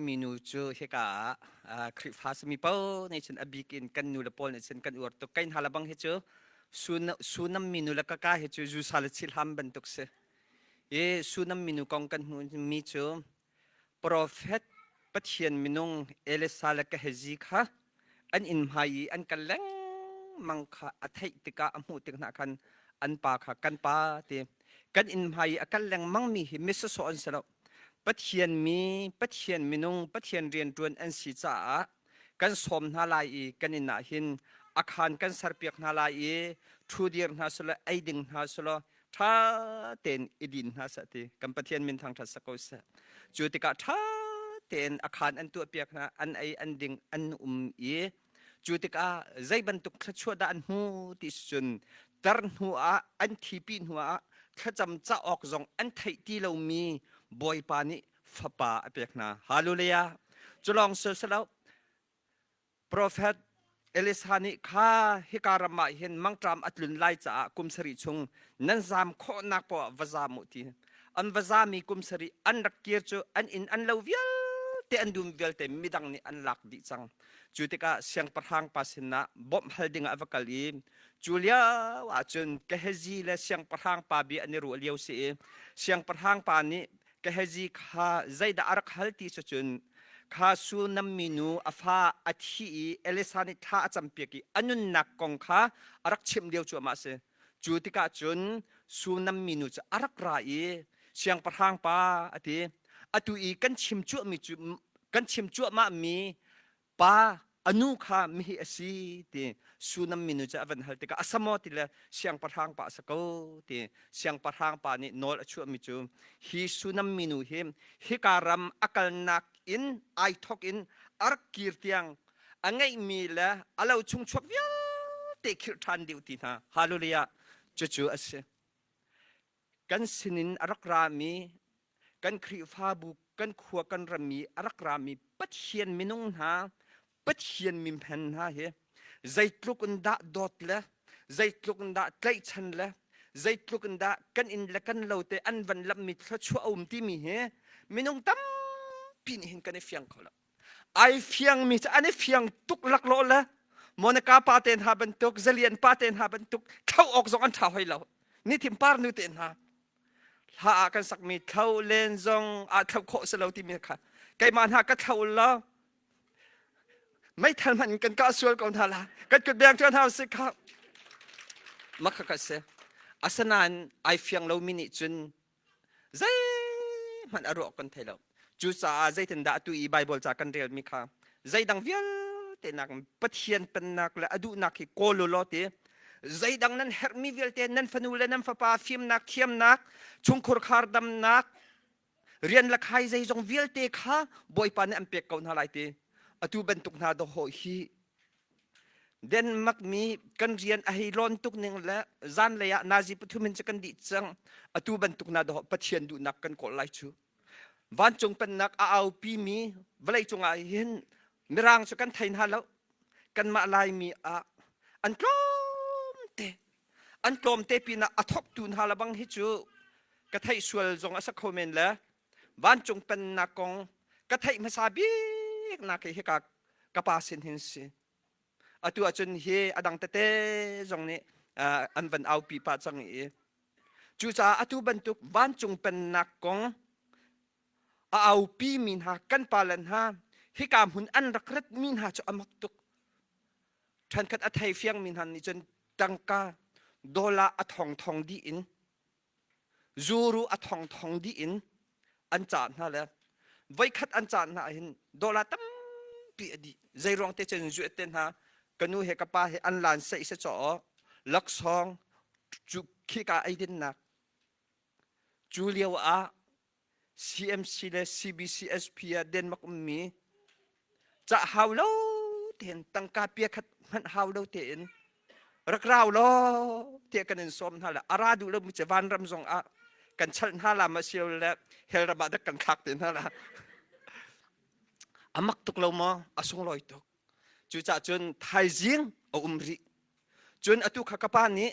Minu cu hika ah Khrihfa simi paoh nih cun a bik in kan nu le pawl nih cun kan uar tuk. Kai hna le bang hi cu Sunam minu le kaka hi cu zusa le chilham bantuk si. I Sunam minu kong kan hmuhmi cu profet Pathian minung Elisa le Gehazi kha an inn hmai i an kal lengmang kha a theih tikah a hmuh tik hna khan an pa kha kan pa ti kan inn hmai i a kal lengmang mi hi misasawh an si lo. Pathian mi, Pathian minung, Pathian rianṭuan an si caah kan sawm hna lai i kan inn ah hin a khaan kan serpiak hna lai i ṭhudir hna selaw ei ding hna selaw ṭha tein i din hna seh ti kan Pathian min thangṭhat sak ko seh. Cu tikah ṭha tein a khaan an tuahpiak hna, an ei, an ding, an um i Cu tikah zei bantuk thluachuah dah an hmu ti cun tar hnu ah an thipi hnu ah thlacam caawk zong an theih ti lomi Bawipa nih fapa a pek hna. Hallelujah. Cu lawng silo Prophet Elisa nih kha hika ram ah hin mangṭam a tlun lai caah kum sarih chung nan zam khawhnak poah va zam u ti. An va zami kum sarih an rak kir cu an inn an lo vialte an dum vialte midang nih an lak dih cang. Cu tikah siangpahrang pa sinah bawmh hal dingah a va kal i cu lio ahcun Gehazi le siangpahrang pa bia an i ruah lio si i siangpahrang pa nih Gehazi kha zeidah a rak hal ti cu cun kha Sunam minu a fa a thi i Elisa nih thla a campiak i a nunnak kong kha a rak chimh lio cuahmah a si. Cu tikah cun Sunam minu cu a rak ra i siangpahrang pa a ti atu i kan chim cuahmi cu kan chim cuahmahmi pa a nu kha mihi a si ti Sunam minu cu a van hal tikah a sa maw ti le siangpahrang pa a sa ko ti siangpahrang pa nih nawl a chuahmi cu hi Sunam minu hi hika ram a kalnak in ai thok in a rak kir tiang a ngeihmi le a lo chung chuak vialte khirh ṭhan dih ti hna hallelujah cucu a si kan sinin a rak rami kan Khrihfabu kan khua kan rammi a rak rami Pathian minung hna Pathian mimhen hna hi zeitluk in dah dawt le zeitluk in dah tlaihchan le zeitluk in dah kan inn le kan lo te an van lammi thluachuah a um timi hi minung tampi nih hin kan i fiang kho lo ai fiangmi cu an i fiang tuk laklawh le Monica pa te hna bantuk Zalian pa te hna bantuk thlo awk zong an ṭha hoi lo nithim par nu te hna hla ah kan sakmi thlo len zong ah thlo khawh si lo timi kha keimah hna ka thlo lo meithal hmanh kan kah sual ko hna la kan kut beng tuan hau si kha makha ka si asanain ai fiang lomi nih cun zeihmanh a ruah kan thei lo cucaah zeitindah atu i Bible ca kan relmi kha zeidang vialte nak Pathian pennak le a duhnak hi kawl u law ti zeidang nan herhmi vialte nan fanu le nan fapa fimnak thiamnak chungkhur khar damnak rian le khai zeizong vialte kha Bawipa nih an pek ko hna lai ti atu bantuk hna dawhawh hi Denmark mi kan rian a hei lawn tuk ning le zanlei ah nazi pathum in cu kan dih cang. Atu bantuk na dawh Pathian duhnak kan kawl lai cu. Vancung pennak a aupi mi vawlei cungah hin mirang cu kan thei hna lo. Kanmah Laimi ah an tlawmte an tlawmte pinah a thawktu hna le bang hi cu ka theih sual zong a sa kho men le vancung pennak kong ka theih hmasa bik nak hi hika ka pa sin hin si atu ahcun hi a dang tete zong nih an van aupi pah cang i cucaah atu bantuk vancung pennak kong a aupi mi hna kan pale hna hika hmun an rak rat mi hna cu a mak tuk ṭhankhat a thei fiang mi hna nih cun tangka dollar a thong thong dih in Zuru a thongthong dih in an cah hna le voikhat an cah hna ahhin dollar tampi a dih. Zeiruang te cun zuet te hna ka nu he ka pa he an lan seih se caw laksawng cu khika eidinnak cu lio ah CMC le CBCSP ah Denmark ummi cah hau lo tein tangka pia khat hmanh hau lo tein rak rau law tiah kan in sawm hna le a ra duh lo mi cu vanram zong ah kan chalh hna la ma sio le hell ram ah dak kan thlak te hna la a mak tuk lo maw a sunglawi tuk cucah cun thaizing a um rih cun atu kha ka pa nih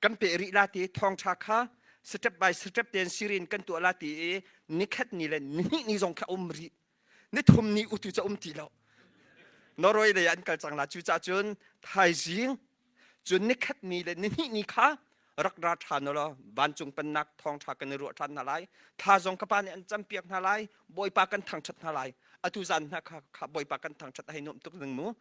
kan pe rih la ti thawngṭha kha step by step tein sirin kan tuah la ti i nikhat ni le nihnih ni zong kha um rih. Ni thum ni utu ca um ti lo. Norway lei an kal cang la. Cucaah cun thaizing cun nikhat ni le nihnih ni kha rak ra ṭhan u law vancung pennak thawngṭha kan i ruah ṭhan hna lai. Thla zong ka pa nih an campiak hna lai. Bawipa kan thangṭhat hna lai. Atu zan hna kha, kha Bawipa kan thangṭhat a hei nuam tuk ning mu.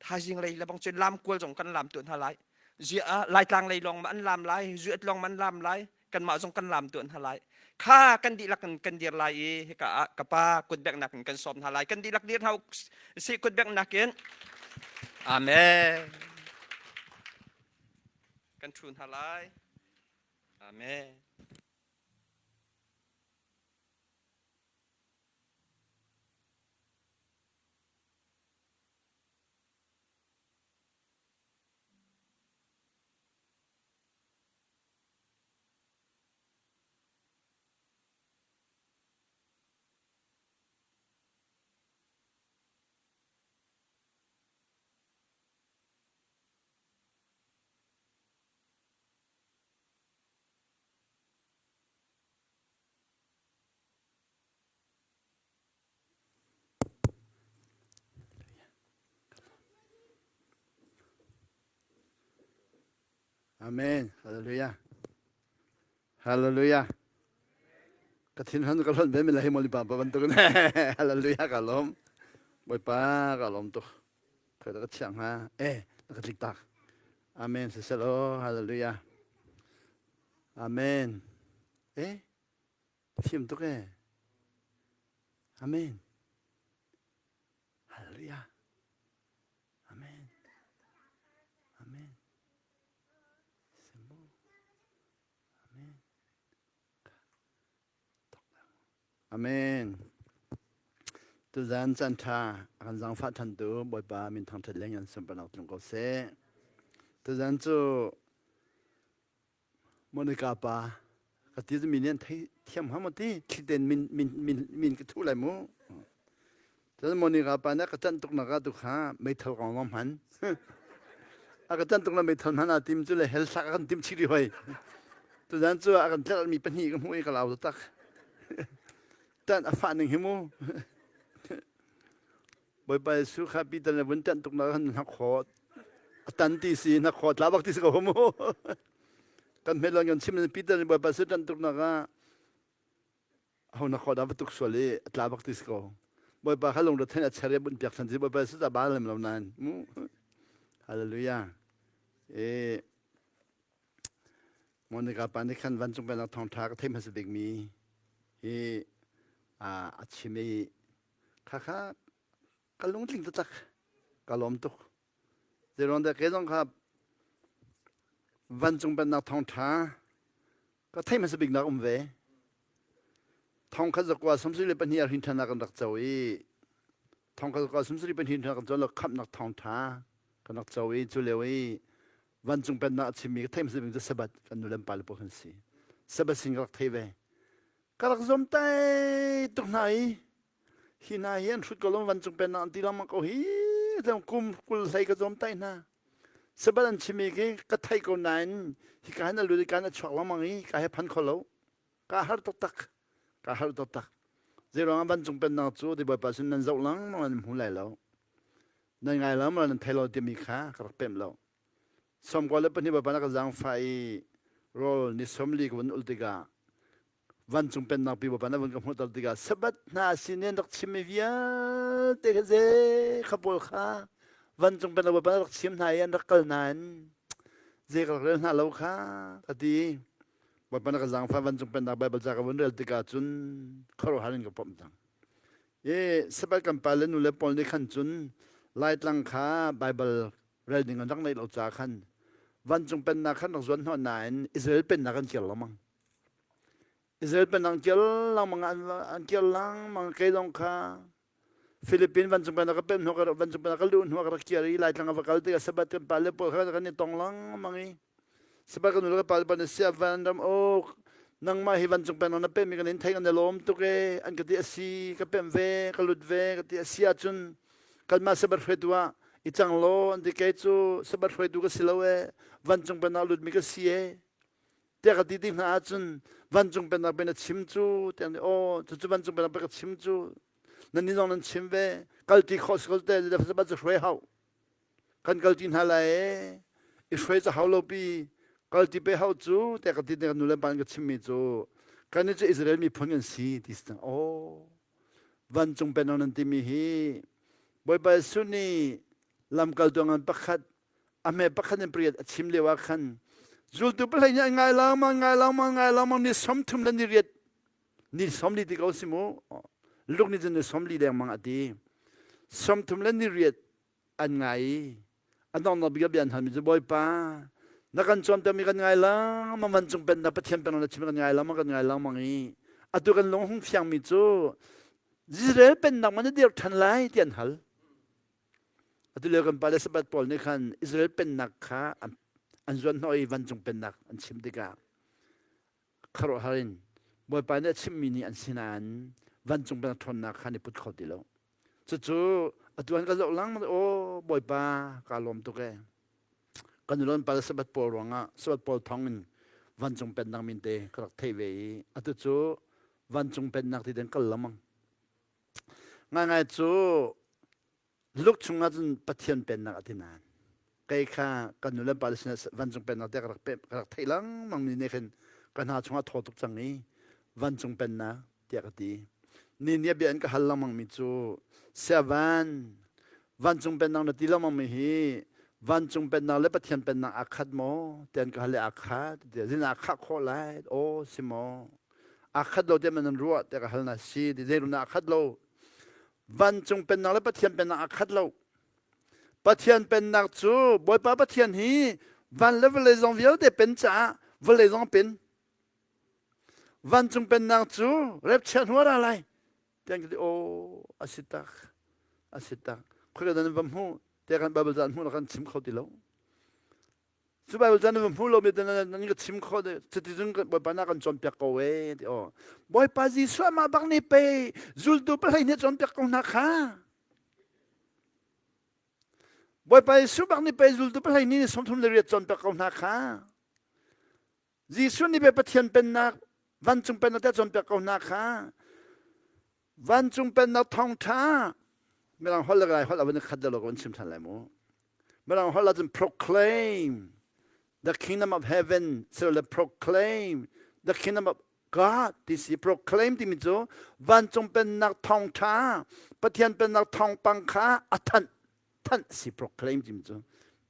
Thaizing lei le bang cun lam kual zong kan lam tuah hna lai. Zia ah Laitlang lei lawng ma an lam lai, Zuet lawng ma an lam lai, kanmah zong kan lam tuah hna lai. Kha kan dihlak in kan dir lai i hika ah ka pa kutbeknak in kan sawm hna lai. Kan dihlak dir hna si kutbeknak in. Amen. Kan ṭhu hna lai. Amen. Amen. Hallelujah. Hallelujah. Ka thin han ka lon ve mi lai moli pa pa bantuk ne. Hallelujah ka lom. Bawipa ka lom tuk. Ka ka chiang ha. Eh, na ka tlik tak. Amen. Siselo. Hallelujah. Amen. Eh, thiam tuk eh. Amen. Hallelujah. Amen. Amen. Semu. Amen. Amen. Tuzan caan ṭha a kan zaangfah ṭhantu Bawipa min thangṭhat leng an sunparnak tlung ko seh. Tuzan cu Monica pa ka ti mi nih an thei thiam hnga maw ti thliten min min min min ka thu lai mu. Cun Monica pa nih ka ṭanh tuk nak ah tu kha meithal kong lawng hman. A ka ṭanh tuk na meithal hman aa tim cu le hell thlak a kan tim chih rih hoi. Tuzan cu a kan tlerh mi pahnih ka hmuh i ka lau taktak. Ṭanh a fah ning hi mu. Bawipa Jesuh kha Peter nih vun ṭanh tuk nak han hnakhaw a tan ti si hnakhaw tla bak ti si ko mu. Kan hmet lon kan chim Peter nih Bawipa Jesuh ṭanh tuk nak ah ho na khaw dah va tuk sual i a tla bak ti si ko. Bawipa kha lungre then a cher i bunh piak than si Bawipa Jesuh ta ba lem lo nain mu. Hallelujah. E Monica pa nih khan vancung pennak thawngṭha ka theih hmasa bikmi hi a chim i Khakha ka lungtling taktak ka lawm tuk. Zeiruang dah kei zong kha vancung pennak thawngṭha ka theih hmasa biknak um ve. Thong khat zakua sawmsarih le pahnih ah hrinṭhannak kan rak co i thong khat zakua sawmsarih pahnih hrinṭhannak kan co lo khamhnak thawngṭha kan rak co i cu lio i vancung pennak a chimmi ka theih hmasa bik cu Sabbath kan nu le pa le pawl kan si. Sabbath sin ka rak thei ve. Ka rak zuamtai tuk hna i hi hna hi an hrut ko lo vancung pennak an ti lengmang ko hi kum 20 hlei ka zuamtai hna. Sabbath an chimmi khi ka thei ko nain hika hin a lut i kan a chuak lengmang i ka he phan kho lo. Ka har taktak. Ka har taktak. Zeiruang ah vancung pennak cu ti Bawipa sin nan zoh lengmang nan hmu lai lo. Nan ngai lo nan thei lo timi kha ka rak pemh lo. 92 Bawipa na ka zaangfah i rawl ni 40 ka vun ul tikah vancung pennak pi Bawipa na vun ka hmuhter tikah Sabbath hna sinin rak chimmi vialte kha ze kha pawl kha vancung pennak Bawipa na rak chim hna i an rak kal nain ze ka rak rel hna lo kha ka ti. Bawipa na ka zaangfah vancung pennak Baibal ca ka vun rel tikah cun khuaruahhar in ka pom cang. I Sabbath kan pa le nu le pawl nih khan cun Laitlang kha Baibal rel ding an rak neih lo ca khan vancung pennak khan rak zuan hnawh nain Israel pennak an kir lengmang. Israel pennak an kir lengmang an kir lengmang kei zong kha Philippine vancung pennak ka pen hnu vancung pennak ka luh hnu ka rak kir i Laitlang a va kal tikah Sabbath kan pa le pawl kha kan i tong lengmang i Sabbath kan nu le kan pa le pawl nih sia van ram ok nangmah hi vancung pennak na pemmi kan in thei kan i lawm tuk e an ka ti a si ka pem ve ka lut ve ka ti a si ahcun kanmah Sabbath hruaitu ah i cang law an ti kei cu Sabbath hruaitu ka si lo e vancung pennak lutmi ka si e tiah ka ti ti hna ahcun vancung pennak pen a chim cu tiah aw cucu vancung pennak pe ka chim cu. Nan ni zong nan chim ve. Kalti khawh si ko te le fa cu hruai hau. Kan kalti hna lai e. I hruai ca hau lo pi. Kalti pe hau cu te ka ti te nu le pa ka chim mi cu kan ni cu Israel miphun kan si ti si Oh vancung penang nan timi hi Bawipa Jesuh nih lamkaltu ngan pakhat a hme pakhat in pariat a chim lio ah khan zultu pahlei nih an ngai lengmang ngai lengmang ngai lengmang ni 30 le ni riat ni 40 ti ko si mu luk nih cun ni 40 lengmang a ti 30 le ni riat an ngai i a donghnak bik ah bia an halmi cu Bawipa na kan cawnpiakmi kan ngai lengmang vancung pennak Pathian pennak na chim kan ngai lengmang kan ngai lengmang i atu kan lung hung fiangmi cu Israel pennak man na dir ṭhan lai ti an hal. Atu lio kan pale Sabbath pawl nih khan Israel pennak kha an zuan hnawh i vancung pennak an chim tikah khuaruahhar in Bawipa nih a chimmi nih an si nain vancung pennak ṭhawnnak kha an i put kho ti lo. Cucu atu an ka zoh lengmang aw Bawipa kaa lawm tuk ee. Kan ulon pale Sabbath pawl ruangah Sabbath pawl thawng in vancung pennak min te ka rak theih ve i atu cu vancung pennak ti den kal lengmang. Ngaingai cu luk chungah cun Pathian pennak a ti nain kei kha kan nu le pa le sinah vancung pennak te ka rak pe ka rak theih lengmang mi nih khin ka hna chungah thaw tuk cang i vancung pennak tiah ka ti. Ni nih bia in ka hal lengmang mi cu siavan vancung pennak na ti lengmang mi hi vancung pennak le Pathian pennak aa khat maw tian ka hal le aa khat tiah zin aa khah khawh lai aw si maw aa khat lo tiah nan ruah tiah ka hal na si ti zeiruang aa khat lo vancung pennak le Pathian pennak aa khat lo Pathian pennak cu Bawipa Pathian hi van le vawlei zong vialte pen caah vawlei zong pen vancung pennak cu repchia hnu a ra lai tiang ka ti aw a si tak a si tak khoi ka dan va hmu te kan Bible caan hmu kan chim kho ti lo Cu Bible caan na hmu lomi te nan ka chim kho de cuti cun Bawipa na kan cawnpiak ko e ti aw Bawipa Jesuh amah bak nih pei zultu pahlei nih cawnpiak ko hna kha Bawipa Jesuh bak nih pei zultu pahlei nih 38 cawnpiak ko hna kha Jesuh nih pei Pathian pennak vancung pennak te cawnpiak ko hna kha Vancung pennak thawngṭha Mirang holh le Lai holh a van i khat deuh lo ka van chim ṭhan lai mu. Mirang holh ahcun proclaim the kingdom of heaven silo proclaim the kingdom of God ti si proclaim timi cu vancung pennak thawngṭha Pathian pennak thawngpang kha a thanh thanh si proclaim timi cu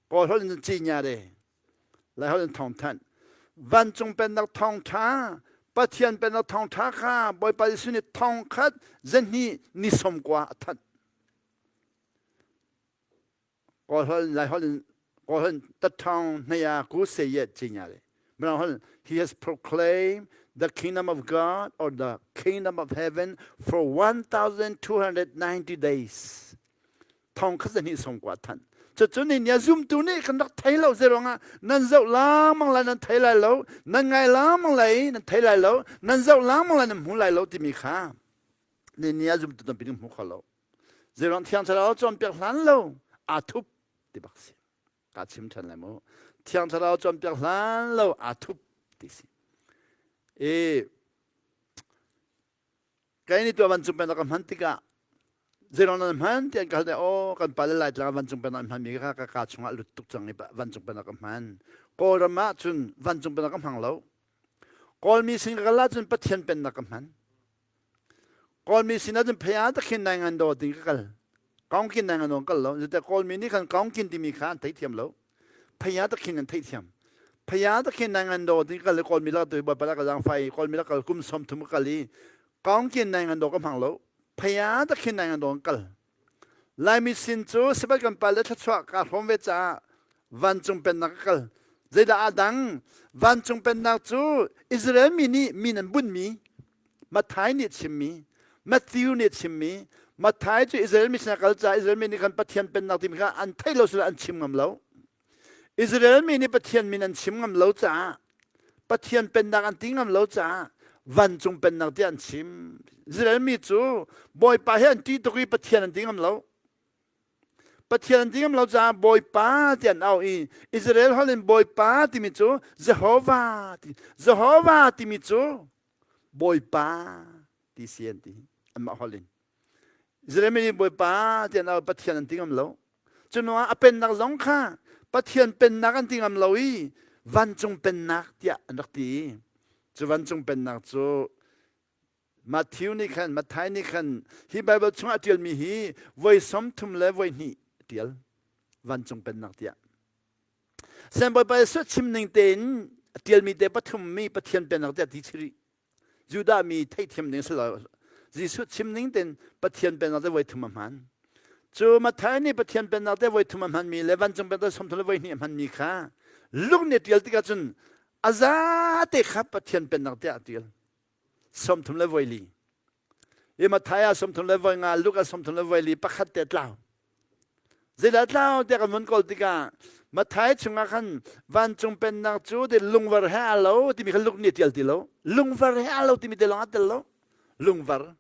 Kawl holh in cun cinya de Laiholh in thawngthanh. Vancung pennak thawngṭha, Pathian pennak thawngṭha kha Bawipa Jesuh nih thongkhat zahnih ni 90 a thanh. Kawlholh Laiholh in Kawlholh in tathawng hnaya ku se ye chinya le. Mirang he has proclaimed the kingdom of God or the kingdom of heaven for 1290 days. Thong khat zahnih 90 thanh. Cucu ni nia zumtu nih kan rak thei lo zeiruangah nan zoh lengmang lai nan thei lai lo, nan ngai lengmang lai nan thei lai lo, nan zoh lengmang lai nan hmu lai lo timi kha ni nia zumtu tampi nih hmu kho lo. Zeiruang Thiang Thlarau cawnpiak hlan lo aa thup ti bak si. Ka chim ṭhan lai mu. Thiang Thlarau cawnpiak hlan lo aa thup ti si. E Kai nih tuah vancung pennak ka hman tikah zeiruang nan hman ti an ka hal aw kan pale Laitlang ah vancung pennak an hmanmi kha ka kaa chungah lut tuk cang i vancung pennak ka hman. Kawlram ah cun vancung pennak ka hmang lo. Kawlmi sin ka kal ahcun Pathian pennak ka hman. Kawlmi sin ahcun phei ah takhin nai ngan daw ding ka kal. Kaungkin nai ngan daw kal lo. Zute Kawlmi nih khan kaungkin timi kha an theithiam lo. Phaya takhin an theihthiam. Phaya takhin nai ngan daw ding ka kal i Kawlmi lak tu bawipa la ka zaangfai i Kawlmi lak kal kum 30 ka kal i kaungkin nai ngan daw ka hmang lo. Phaya takhin nai ngan daw kal. Laimi sin cu sifat kan pal le thluachuah kaa hrawm ve caah vancung pennak ka kal. Zeidah aa dang? Vancung pennak cu Israel mi nih min an bunhmi, Matthai nih chimmi, Matthew nih chimmi, Matthai cu Israel mi sinah kal caah Israel mi nih khan Pathian pennak timi kha an theih lo sila an chim ngam lo. Israel mi nih Pathian min an chim ngam lo caah Pathian pennak an ti ngam lo caah vancung pennak tiah an chim. Israel mi cu Bawipa hi an ṭih tuk i Pathian an ti ngam lo. Pathian an ti ngam lo caah Bawipa ti an auh i Israel holh in Bawipa timi cu Jehovah ti Jehovah timi cu Bawipa ti si an ti anmah holh in. Israel mi nih Bawipa tiah an Pathian an ti ngam lo. Cu hnuah a pennak zong kha Pathian pennak an ti ngam lo i vancung pennak tiah an rak ti. Cu vancung pennak cu Matthew nih khan Matthai nih khan hi Baibal chungah a ṭialmi hi voi 30 le voi hnih a ṭial vancung pennak tiah. Sian Bawipa Jesuh chim ning tein a ṭialmi te pathum mi Pathian pennak tiah ti chih Judah mi theihthiam ding si lo. Jesuh chim ning tein Pathian pennak te voi thum a hman. Cu Matthai nih Pathian pennak te voi thum a hmanmi le vancung pennak 30 le voi hnih a hmanmi kha lung nih a ṭial tikah cun a zate kha Pathian pennak tiah a ṭial. 30 le voi li. I Matthai ah 30 le voi nga, Luke ah 30 le voi li pakhat te tlau. Zeidah tlau tiah kan vun kawl tikah Matthai chungah khan vancung pennak cu ti lungvar he aa lo timi kha Luke nih a ṭial ti lo. Lungvar he aa lo timi te lawng a tel lo. Lungvar.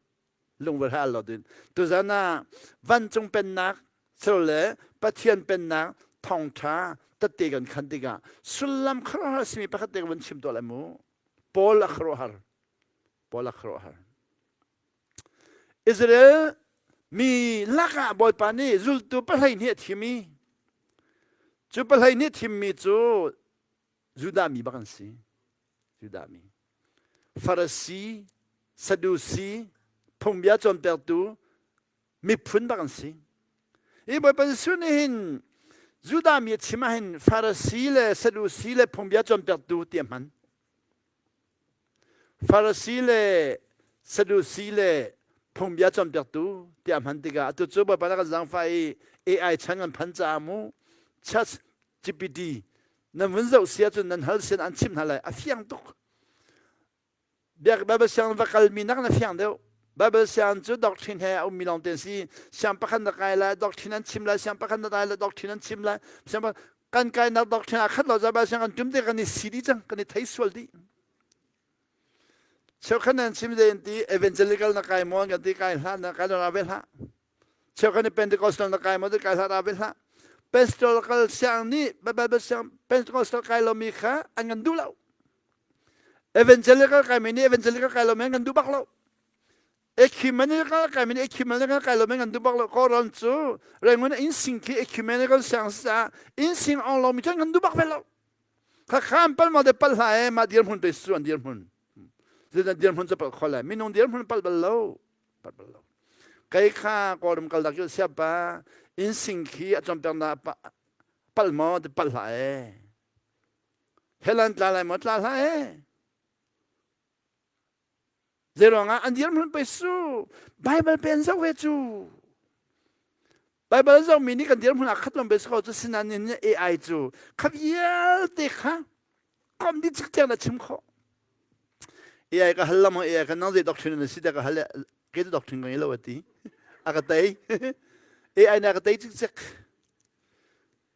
Lungvar he aa lo tin. Tuzan ah vancung pennak le Pathian pennak thawngṭha tette kan khan tikah sullam khuaruahhar a simi pakhat te ka vun chim tuah lai mu. Paul a khuaruahhar. Paul a khuaruahhar. Israel mi lakah Bawipa nih zultu 12 a thim i cu 12 thimmi cu Judah mi bak an si. Judah mi. Farasi, Sadusi, phungbia cawnpiaktu miphun bak an si. Hi Bawipa Jesuh nih hin Judah mi a chim ah hin Farasi le Sadusi le phungbia cawnpiaktu ti a hman. Farasi le Sadusi le phungbia cawnpiaktu tiah hman tikah atu cu Bawipa na kan zaangfah i AI chan kan phan caah mu Chat GPT nan vun zoh si ahcun nan hal sian an chimh hna lai a fiang tuk biak Bible siang va kalmi nak na fiang deuh Bible siang cu doctrine he a ummi lawng te si siang pakhat na kai lai doctrine an chim lai siang pakhat na kai lai doctrine an chim lai siang kan kainak doctrine a khat lo ca siang kan tum te kan i si dih cang kan i thei sual dih cheukhat nan chim de ti evangelical na kai maw kan ti kai hlah na kai ra ve hlah cheukhat ni pentecostal na kai maw ti kai hlah ra ve hlah pentecostal siang nih bible siang pentecostal kai lomi kha an kan duh lo evangelical kai mi nih evangelical kai lomi an kan duh bak lo Ecumenical kai min ecumenical kai lo men kan duh bak lo koron cu Rangoon in sing khi ecumenical siang sa in sing ong lo mi cun kan duh bak ve lo kha khan pal ma de pal hla e ma dir hmun pe su an dir hmun zedan dir hmun chu pal khol le minung dir hmun pal bal lo pal bal lo kai kha kawlram kal dak yu siapa in sing khi a chom na pal mo de pal hla e helan tla lai mo tla hla e Zeiruangah an dirhmun pei su Bible pe an zoh ve cu. Bible zoh mi nih kan dirhmun ah khat lawng be ko cu sinain AI cu kha vialte kha kom dih cikcek na chim khawh. AI ka hal lam AI ka nang zei doctrine na si te ka hal ke doctrine ka ngei lo ati. A ka tei. AI na ka tei cikcek.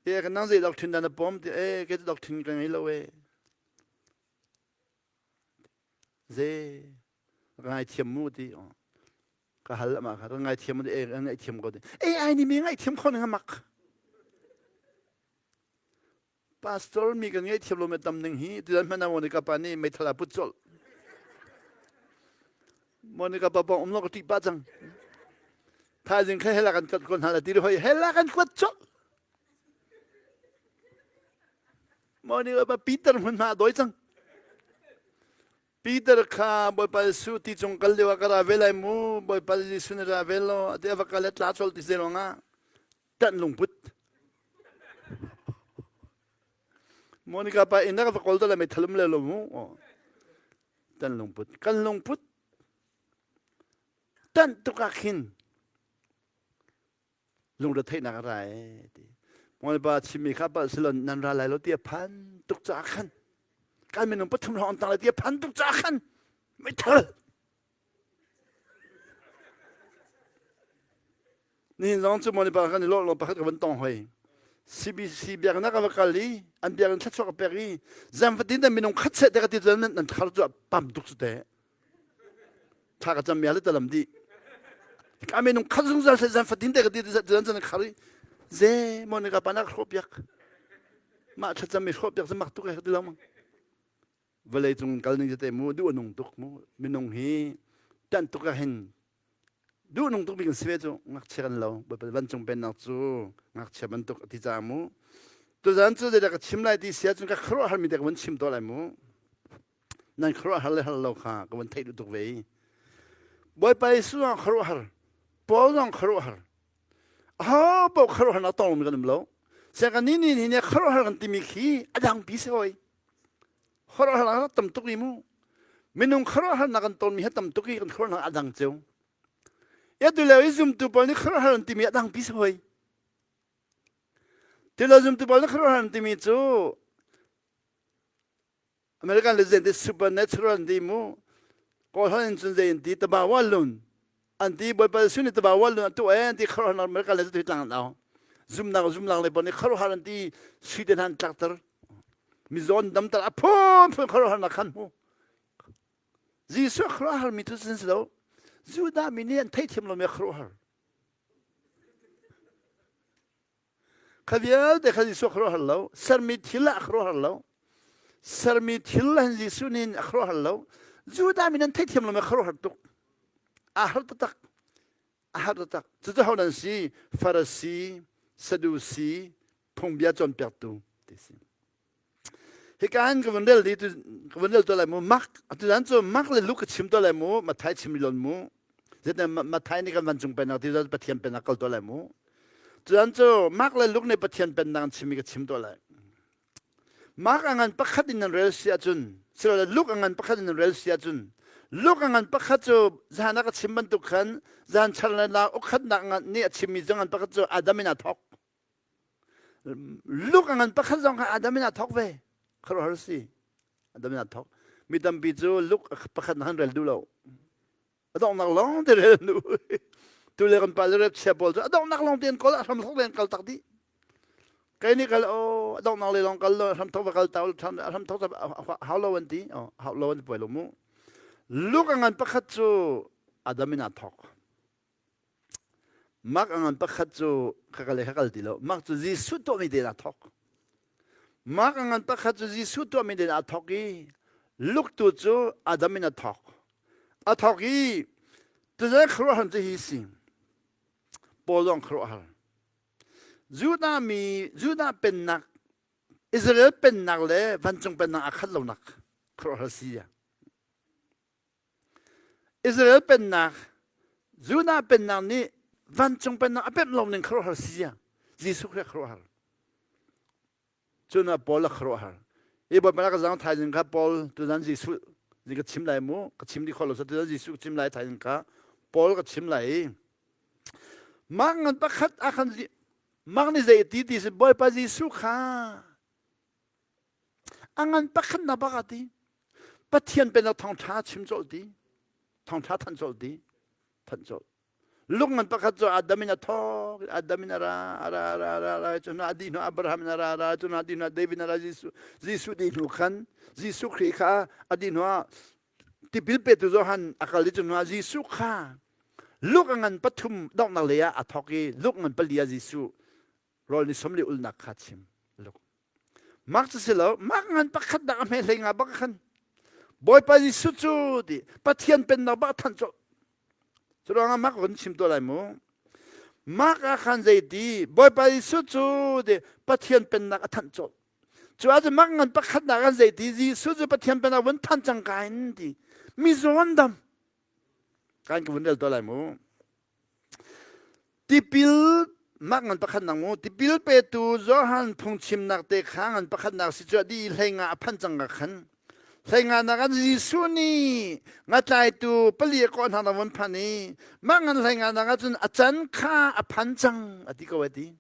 AI ka nang zei doctrine na pom ti eh ke doctrine ka ngei lo e. Ze ka ngaithiam mu ti ka hal ama kha ka ngaithiam mu ti e ka ngaihthiam ko ti AI nih mi ngaihthiam kho ning amak pastor mi kan ngaihthiam lo me tam ning hi ti dan hmana Monica pa nih meithal a put colh Monica pa pong um lo ka ṭih pa cang thaizing kha hela kan kat ko hna la ti hoi hela kan kuat colh Monica pa Peter hmunhma a dawi cang. Peter kha Bawipa Jesuh ti cung kal lio ah ka ra ve lai mu Bawipa Jesuh nih ra ve law ati a va kal le tla colh ti zei ruangah ṭanh lungput. Monica pa inn ah ka va kawl to lai mei thalum le lo mu. Ṭanh lungput. Kan lungput ṭanh tuk ah khin lungretheihnak a ra ee ti Bawipa chimmi kha palh silon nan ra lai lo ti a phan tuk caah khan kan minung pathum hrawng an tang lai ti a phan tuk caah khan meithal nihin zong cu Monipa kan i lawh lo pakhat ka van tong hoi CBC biaknak a va kal i an biakinn thluachuah ka pek i zanfatin nan minung khat seh te ka ti cun nan thar cu a pam tuk cu te Thla ka cam mi le talam di. Ka minung khat zungzal se zan fatin te ka ti zan zan khar i ze Monica pa nak hrawh piak. Mah thlacam mi hrawh piak mak tuk e ti lang. Vawlei cung kal ning te mu du anung tuk mu minung hi tan tuk ah hin. Duh nung tuk mi kan si ve cu ngakchia kan lo. Vancung pennak cu ngakchia bantuk a ti caah mu. Tuzan cu zeidah ka chim lai ti si ahcun ka khuaruahhar mi te ka vun chim tuah lai mu. Nan khuaruahhar le har lo kha ka vun theih duh tuk ve i. Bawipa Jesuh zong khuaruahhar, Paul zong khuaruahhar. Aho paoh khuaruahharnak tong mi kan um lo. Siang kan ni ni ni khuaruahhar kan timi khi a dangpi si hoi. Khuaruahharnak tam tuk i mu. Minung khuaruahharnak kan tonmi hi tam tuk i kan khuaruahnak a dang cio. Ya tu leo i zumtu pawl nih khuaruahhar an timi a dangpi si hoi. Tilo zumtu pawl nih khuaruahhar an timi cu American legend ti supernatural an ti mu. Kawl holh in cun zei an ti tabawa lun an ti Bawipa Jesuh nih tabawa lun a tuah e an ti khuaruahhar American legend tu tlang an au. Zumnak zumnak le pawl nih khuaruahhar an ti sui te hna an tlakter. Mizaw an damter a phunphun khuaruahharnak khan hmu. Jesuh khuaruahhar mi cu sin si lo. Judah mi nih an theithiam lomi khuaruahhar. Kha vialte kha Jesuh khuaruahhar lo. Sermi thil ah a khuaruahhar lo. Sermi thil ah Jesuh nih a khuaruahhar lo. Judah mi nan theithiam lomi khuaruahhar tuk. Aa har taktak. A har taktak. Cucu ho nan si? Farasi, Sadusi, phungbia cawnpiaktu ti si. Hika hin ka vun rel di ka vun rel to lai mu Mark atu cu Mark le Luke ka chim to lai mu Matthai chim lon mu zetin Matthai nih kan vancung pennak ti Pathian pennak kal to lai mu tuan cu Mark le Luke nih Pathian pennak an chim i ka chim to lai Mark a ngan pakhat in nan rel si ahcun silole Luke a ngan pakhat in nan rel si ahcun Luke a ngan pakhat cu zan ah ka chim bantuk khan zan char le la ukhatnak ngan nih a chimmi cu ngan pakhat cu Adam in aa thawk Luk a ngan pakhat zong kha Adam in aa thawk ve. Khuaruahhar si. Adam in aa thawk. Mi tampi cu luk pakhat han rel duh lo. A donghnak lawng te rel duh. Tu le kan pa le rep chia pawl cu a donghnak lawng te an kawl a hram thawk le an kal tak dih. Kai nih kal o a donghnak le lawng kal lo hram thawk va kal ta a hram thawk hau lo an ti. Hau lo an puai lo mu. Luk a ngan pakhat cu Adam in aa thawk. Mark a ngan pakhat cu ka kal le ka kal ti lo. Mark cu Jesuh tuahmi tein aa thawk. Mark a ngan pakhat cu Jesuh tuahmi tein aa thawk i Luke tu cu Adam in a thawk. A thawk i tuzan khuaruahhar cu hi si. Paul zong khuaruahhar. Judah mi Judah pennak Israel pennak le vancung pennak aa khat lonak khuaruahhar si. Israel pennak, Judah pennak nih vancung pennak a pemh lo ning khuaruahhar si zia. Jesuh Khrih khuaruahhar. Cun ah Paul a khuaruahhar. I Bawipa ka zang thaizing kha Paul tuzan Jesuh nih ka chim lai mu, ka chim dih kho lo sa tuzan Jesuh ka chim lai thaizing kha Paul ka chim lai i Mark ngan pakhat ah khan Mark nih zei ti ti si Bawipa Jesuh kha A ngan pakhat na bak a ti. Pathian pennak thawngṭha chim colh ti. Thawngṭha thanh colh ti. Thanh colh. Luk ngan pakhat cu Adam in a thawk, Adam in a ra, a ra, ra, ra, ra, cu hnu a dih hnu Abraham in a ra, ra, cu hnu a dih hnu David in a ra, Jesuh, Jesuh dih hnu khan, Jesuh Khrih kha a dih hnu ah tipil petu Johan a kal i cu hnu ah Jesuh kha luk a ngan pathum donghnak lei ah a thawk i luk ngan pali ah Jesuh rawl ni som le ulnak kha chim. Luk. Mak cu si lo, mak ngan pakhat dak a hme hlei nga bak khan. Bawipa Jesuh cu ti Pathian pennak bak than cu. Cu ruangah mak vun chim tuah lai mu. Mak ah khan zei ti Bawipa Jesuh cu ti Pathian pennak a thanh colh. Cu ah cu mak ngan pakhat nak an zei ti Jesuh cu Pathian pennak vun than cang ka in ti. Mi zawn dam. Kan ka vun rel tuah lai mu. Tipil mah ngan pakhatnak mu tipil petu Johan phungchimnak te kha ngan pakhatnak si cu a dih hlei nga a phan cang ka khan hlei nga nak an Jesuh nih ngatlaitu pali a kawh hna na von phan i mah ngan hlei nga nak ahcun a can kha a phan cang a ti ko ai ti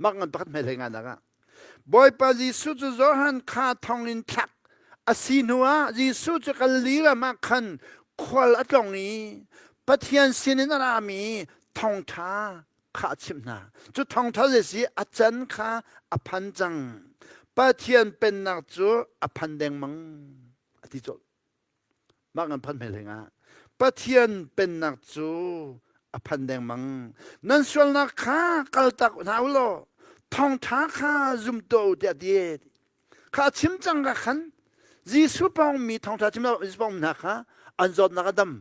mah ngan pakhat hmai hlei nga nak ah Bawipa Jesuh cu Johan kha thonginn thlak a si hnuah Jesuh cu Galilee ram ah khan khual a tlong i Pathian sinin a rami thawngṭha kha a chimh hna. Cu thawngṭha zei si a can kha a phan cang. Pathian pennak cu a phan dengmang a ti colh. Mah ngan phan hmel ah Pathian pennak cu a phan dengmang. Nan sualnak kha kaltak hna u law thawngṭha kha zum tuah u tiah ti. Kha chim cang ka khan Jesuh pawngmi thawngṭha chim Jesuh pawngmi hna kha an zawtnak a dam.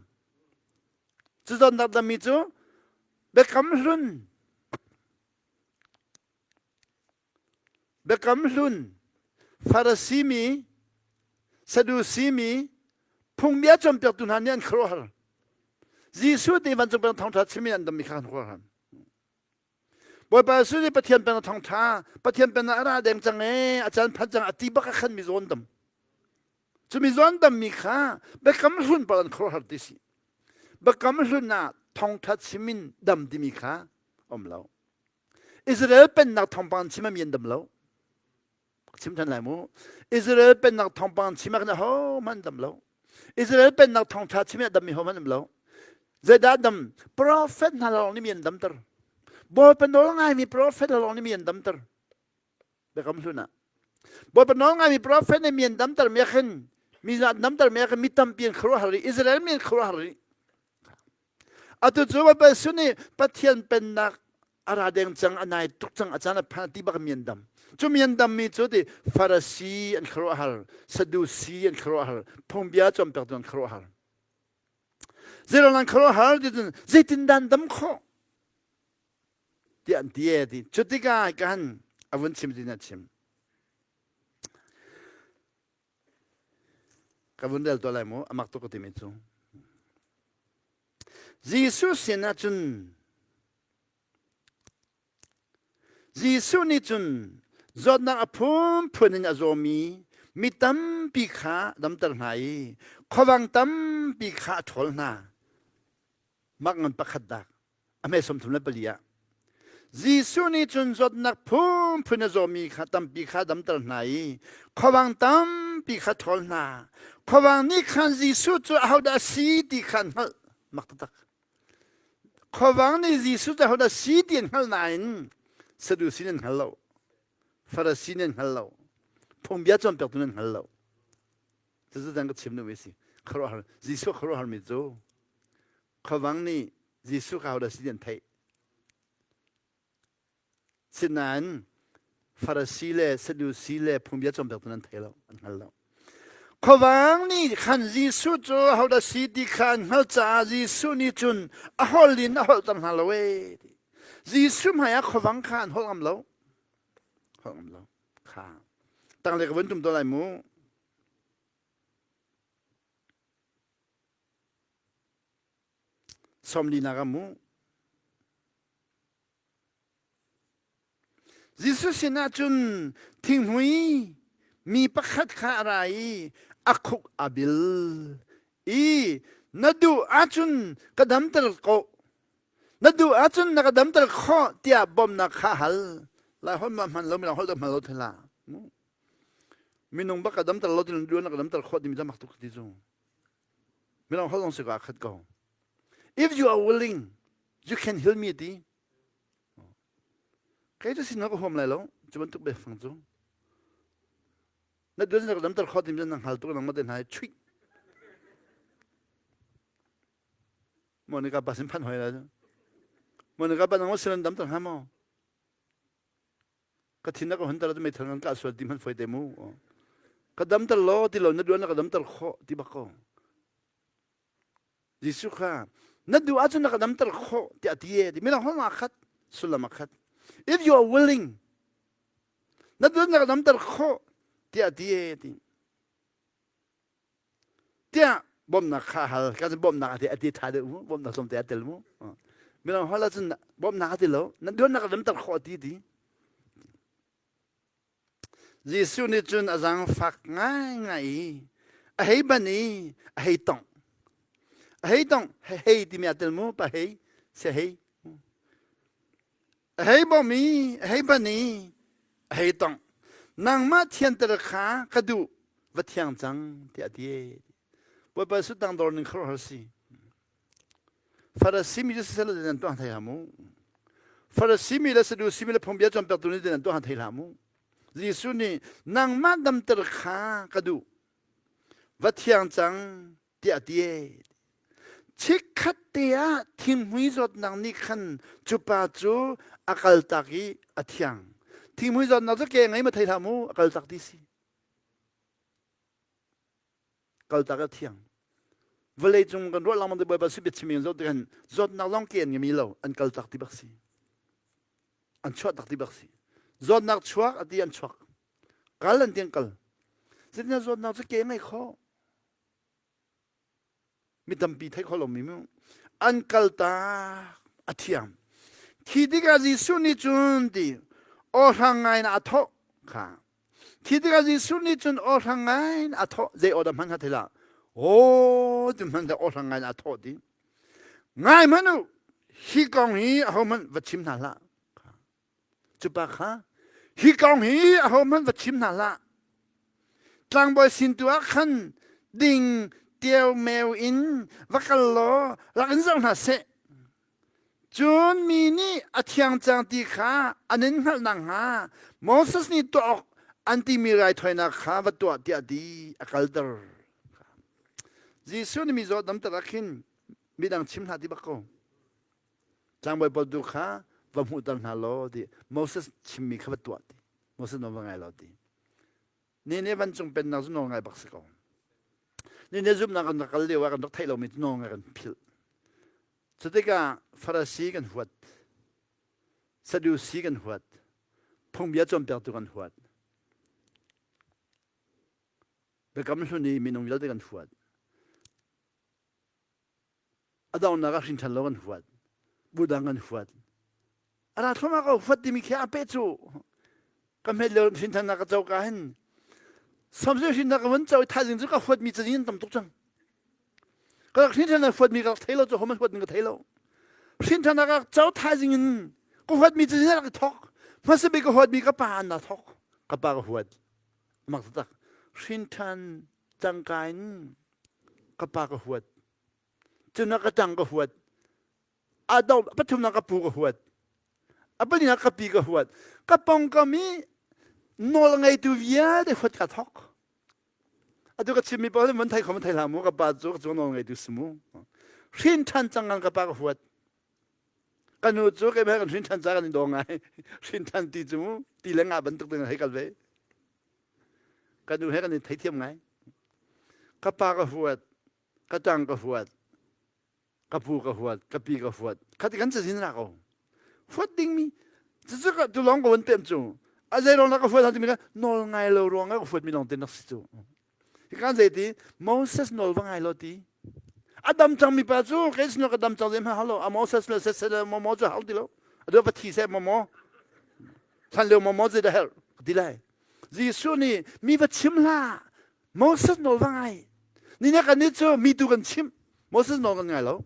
Cu zawtnak dammi cu biakam hlun biakam hlun Farasi mi Sadusi mi phungbia cawnpiaktu hna nih an khuaruahhar. Jesuh nih vancung pennak thawngṭha chim in an dammi kha an khuaruahhar. Bawipa Jesuh nih Pathian pennak thawngṭha Pathian pennak a ra deng cang ee a caan phan cang a ti bak a khan mi zawn dam. Cu mi zawn dammi kha biakam hlun pawl an khuaruahhar ti si. Biakam hlun ah thawngṭha chim in dam timi kha um lo. Israel pennak thawngpang chim ah mi an dam lo. Chim ṭhan lai mu. Israel pennak thawngpang chim ah khan ahohmanh dam lo. Israel pennak thawngṭha chim ah dammi hohmanh um lo. Zeidah dam? Prophet hna lawng nih mi an damter. Bawipa nawl ngaimi prophet lawng nih mi an damter. Biakam hlun ah. Bawipa nawl ngaimi prophet nih mi an damter mi ah khin mi an damter mi ah khin mi tampi an khuaruahhar i Israel mi an khuaruahhar i Atu cu Bawipa Jesuh nih Pathian pennak a ra deng cang, a nai tuk cang, a caan a phan ti bak mi an dam. Cu mi an dammi cu ti Farasi an khuaruahhar, Sadusi an khuaruahhar, phungbia cawnpiaktu an khuaruahhar. Zeiruang an khuaruahhar ti cun zeitindah an dam khawh tiah an ti e ti. Cu tikah kan a vun chim tin a chim. Ka vun rel tuah lai mu, a mak tuk ka timi cu. Jesuh sinah cun Jesuh nih cun zawtnak a phunphun in a zawmi mi tampi kha damter hna i khuavang tampi kha a ṭhawl hna. Mak ngan pakhat dak a hme 34 ah Jesuh nih cun zawtnak phunphun a zawmi kha tampi kha damter hna i khuavang tampi kha ṭhawl hna. Khuavang nih khan Jesuh cu ahodah a si ti kha an hngalh. Mak taktak. Khuavang nih Jesuh cu ahodah a si ti an hngalh nain Sadusi nih an hngal lo. Farasi nih an hngal lo. Phungbia cawnpiaktu nih an hngal lo. Cucu dang ka chim duhmi a si. Khuaruahhar Jesuh khuaruahharmi cu khuavang nih Jesuh kha ahodah si ti an theih. Sinain Farasi le Sadusi le phungbia cawnpiaktu an thei lo, an hngal lo. Khuavang nih khan Jesuh cu ahodah si ti kha an hngalh caah Jesuh nih cun a holh in a holhter hna lo ee. Jesuh hmaiah khuavang kha an holh ngam lo. Holh ngam lo. Kha. Tanglei ka vun tum to lai mu. Sawmlinak ah mu. Jesuh sinah cun thinghmui mi pakhat kha a ra i a khuk a bil i na duh ahcun ka damter ko na duh ahcun na ka damter khawh tiah bawmhnak kha hal lai holh ma hman lo mi holh hman lo thela minung bak ka damter lo tin duan na ka damter khawh timi mak tuk ti cu Mirang holh zong si ka khat ko. If you are willing, you can heal me ti. Kei cu sin ka huam lai lo. Cu bantuk biafang cu. Na duan na ka damter kho tim na hngal tuk nang ma te hna chuih. Monica pa sin phan hoi la. Monica pa nang ma sin damter ha mo. Ka thin na ka hunter cu meithal ngan ka sual ti hman foi te mu ka damter law ti lo na duan na ka damter khawh ti bak ko Jesuh kha na duh ahcun na ka damter khawh tiah ti e ti midang hong ah khat sullam ah khat if you are willing na duan na ka damter khawh tiah ti e ti tiah bawmhnak kha hal ka cun bawmhnak a ti a ti ṭha deuh mu bawmhnak tlawmte a tel mu midang hal ahcun bawmhnak a ti lo na duannak a damter khawh ti ti Jesuh nih cun a zaangfak ngaingai i a hei ban i a hei tongh a hei tongh hei timi a tel mu pa hei se hei a hei bawm i a hei ban i a hei tongh nangmah thianter kha ka duh va thiang cang tiah a ti Bawipa su tangdor ning khuaruahhar si Farasi mi cu siseh nan tuah thei hlah mu Farasi mi le Sadusi mi le phungbia cawnpiaktu nih nan tuah thei hlah mu Jesuh nih nangmah damter kha ka duh va thiang cang tiah a ti Chikkhat te ah thinghmui zawtnak nih khan cu pa cu a kaltak i a thiang. Thinghmui zawtnak cu ke ngei ma thei hlah mu, a kaltak ti si. Kaltak a thiang. Vawlei cung kan ruah lengmang te Bawipa si biachim in zoh tikhan zawtnak zong ke an ngei lo an kal tak ti bak si. An chuah tak ti bak si. Zawtnak chuak a ti an chuak. Kal an ti an kal. Zeitindah zawtnak cu ke ngei kho. Mi tampi theih kho lomi mu. An kal tak a thiam. Khi tikah Jesuh nih cun ti aw hrang ngai in a thawh kha. Khi tikah Jesuh nih cun aw hrang ngai in a thawh zei aw dah hman ha thei lah. Aw ti hman aw hrang ngai in a thawh ti. Ngai hmanh u hi kong hi ahohmanh va chim hna hlah. Cu pa kha hi kong hi ahohmanh va chim hna hlah. Tlangbawi sin tu ah khan ding teo meo in va kal law rak in zoh hna seh. Cun mi nih a thiang cang ti kha an in hngalh nakhnga Moses nih tuah awk an timi raithawinak kha va tuah tiah ti a kalter. Jesuh nih mizaw damter ah khin midang chim hlah ti bak ko. Tlangbawi pawl tu kha va hmuhter hna law ti Moses chimmi kha va tuah ti. Moses nawl va ngai law ti. Ni nih vancung pennak cu nawl ngai bak si ko. Ni nih zumhnak kan rak kal lio ah kan rak theih lomi cu nawl ngai kan philh. Cutikah Farasi kan huat. Sadusi kan huat. Phungbia cawnpiaktu kan huat. Biakam hlun i minung vialte kan huat. A donghnak ah hrinṭhan lo kan huat. Budang kan huat. A ra thluahmah ko huat timi khi a peh cu. Ka hmet lio hrinṭhannak ka co ka hin samsung hrinnak ka vun co i thaizing cu ka huatmi cazin an tam tuk cang. Ka rak hrinṭhan huatmi ka rak thei lo cu homan huat ning ka thei lo. Hrinṭhannak ka co thaizing in ka huatmi cazin a rak i thok. Hmasa bik ka huatmi ka pa an na thok. Ka pa ka huat. Mak taktak. Hrinṭhan cangka in ka pa ka huat. Cun ka ṭang ka huat. A do pathumnak ka pu ka huat. A palinak ka pi ka huat. Ka pongkam i nawl ngeitu vialte huat ka thok. Atu ka chimmi paoh van thei kho thei hlah mu ka pa cu ka cu nawl ngeitu si mu. Hrin ṭhan cang ka pa ka huat. Ka nu cu keimah kan hrin ṭhan ca kan i daw ngai. Hrin ṭhan ti cu mu ti le nga bantuk ding hei kal ve. Ka nu he kan i theithiam ngai. Ka pa ka huat, ka ṭang ka huat, ka pu ka huat, ka pi ka huat. Khati kan cazin ra ko. Huat dingmi cucu ka tu lawng ka van pem cu. A zei ruang dah ka huat timi kha nawl ngai lo ruang ah ka huatmi lawng te nak si cu. Hi kan zei ti Moses nawl va ngai lo ti. A dam cangmi pa cu kei sin ka dam cang zei hmanh hau lo. A Moses le sese le momo cu hau ti lo. A va thi seh momo. Hlan lio momo zei dah herh ti lai. Jesuh nih mi va chim hlah. Moses nawl va ngai. Ni na kan nih cu mi tu kan chimh. Moses nawl kan ngai lo.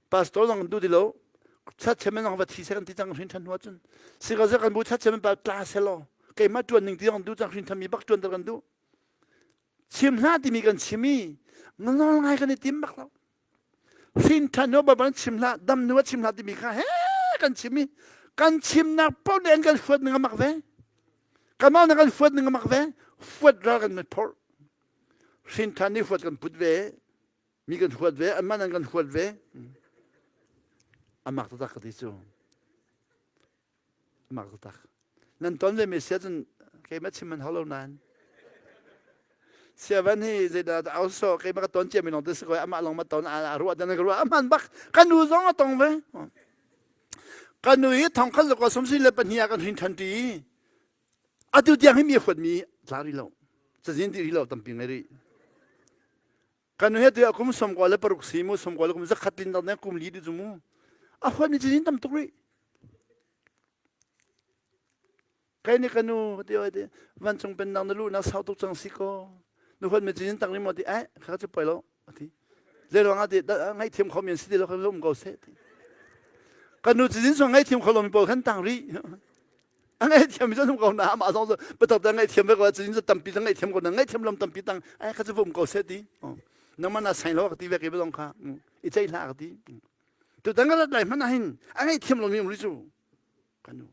Pastor zong kan duh ti lo. Chat chairman zong va thi seh kan ti cang hrin than hnu ahcun. Sikazak kan bu chat chairman pa tla seh law. Keimah tuan ning ti zong duh cang hrin than mi bak tuan ter kan duh. Chim hlah timi kan chim i nawl ngai kan i tim bak lo. Hrin than hnu bak chim hlah dam hnu chim hlah timi kha he kan chim i kan chimnak paoh nih an kan huat ning a mak ve. Kanmah nih kan huat ning a mak ve. Huat ral kan mit phorh. Hrin than nih huat kan put ve. Mi kan huat ve, anmah nan kan huat ve. A mak taktak ka ti cu. A mak taktak. Nan ton ve mi sia cun keimah chim man hau lo nain. Siavan hi zeidah au so keimah ka ton cia mi lawng te si ko amah lawng ma ton a ruah dan ka ruah a hman bak ka nu zong a tong ve. Ka nu hi thong khat zakwa sum si le pahnih ah kan hrin than ti. Atu tiang hi mi huat mi tla ri lo. Cazin ti ri lo tampi ngai ri. Kan nu he tu kum 96 si mu 90 le kum zakhat lin dang kum li du mu. A huat mi cazin tam tuk rih. Kai ni kanu ti oi ti vancung pennak na luh na sau tuk cang si ko. Nu huat mi cazin tang ri mo ti ai kha chu poi lo ati. Zei ruang ah ti ngaihthiam kho mi an si ti lo kha um ko seh ti. Kan nu cazin song ngaihthiam kho lo mi pawl khan tang rih. A ngaihthiam mi cu um ko na amah zong cu biatak te ngaihthiam ve ko cazin cu tampi cu ngaihthiam ko na ngaihthiam lam tampi tang ai kha cu um ko seh ti. Nangmah na sain lo ka ti ve ke zong kha i ceih hlah ka ti. Tutan ka rat lai hmanh ah hin a ngaihthiam lo mi um rih cu. Kanu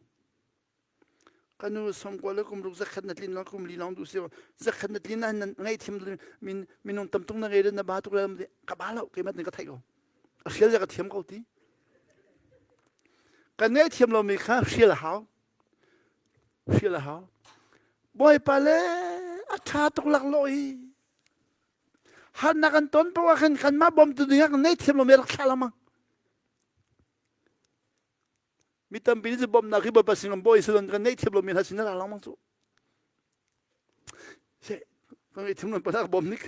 kanu songkua le kum ruk zakhat na tlin long kum li long du si zakhat na tlin na ngaihthiam min minung tam tuk na ngei na ba tuk le ka ba lo keimah nih ka theih ko a hrial ka thiam ko ti kan ngaihthiam lomi kha hrial a hau hrial a hau bawipa le a ṭha tuk laklawh hi. Harnak kan ton paoh ah khan kanmah bawmtu ding ah kan nei thiam lomi rak thlah lengmang. Mi tampi nih cu bawmhnak hi Bawipa sin kan bawi silon kan neih thiam lomi hna sin ra lengmang cu. Se kan ngeih thiam lo pa bawm nik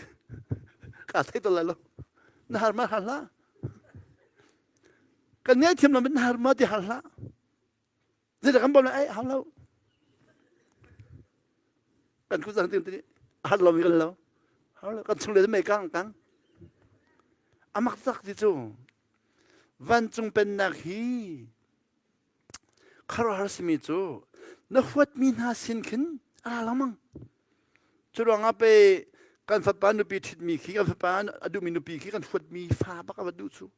ka thei to lai lo. Na har ma har hlah. Kan ngeih thiam lo na har ma ti har hlah. Zeidah kan bawm lai ai hau lo. Kan ku zang ting ti har lo mi kan lo. Hau lo kan chung le mei kang kang. Amak tak ti cu vancung pennak hi khuaruahhar simi cu na huatmi hna sin khin a ra lengmang. Cu ruangah pe kan fapa nupi ṭhitmi khi kan fapa a duhmi nupi khi kan huatmi fa bak a va duh cu.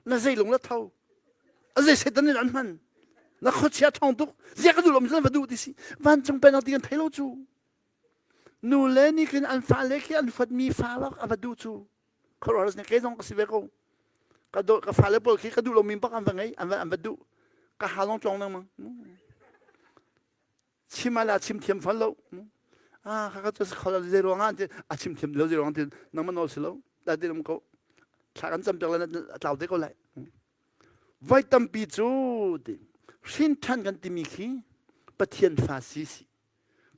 Na zei lung la tho. A zei Satan nih an hman. Na khuachia ṭhawng tuk. Zia ka duh lo mi va duh ti si. Vancung pennak ti kan thei lo cu. Nu le nih khin an fale khi an huatmi fa bak a va duh cu. Khuaruahhar nih kei zong ka si ve ko. Ka do ka fale pawl khi ka duh lomi bak an va ngei, an va an va duh. Ka ha long tlong lengmang. Chim ala chim thiam fal lo. Ah ka ka cu khol zei ruang ah a chim thiam lo zei ruang ti nangmah nawl si lo. Da ti um ko. Thla kan cam piak le a tlau te ko lai. Voi tampi cu ti hrin ṭhan kan timi khi Pathian fa si si.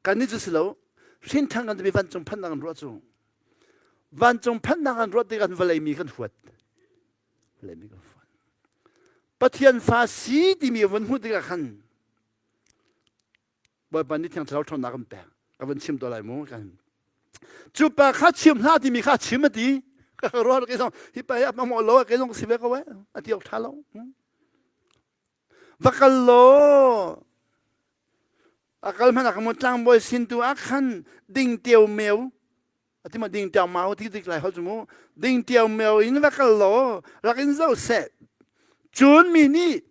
Kannih cu si lo hrinṭhan kan timi vancung phanhnak an ruah cu vancung phanhnak an ruah tikah vawlei mi kan huat vawlei mi kan huat Pathian fa si timi vun hmuh tikah khan Bawipa nih Thiang Thlarau ṭhawnnak kan pek ka vun chim to lai mu kan cu pa kha chim hlah timi kha chim a ti ka ruah ke zong hi pa hi a hmang lo ke zong si ve ko eh a ti awk ṭha lo va kal law a kal hmanh ah ka tlangbawi sin tu ah khan ding teo meu ati ma ding teo mau ti dik lai hol cu mu ding teo meu in va kal law rak in zo seh cun mi nih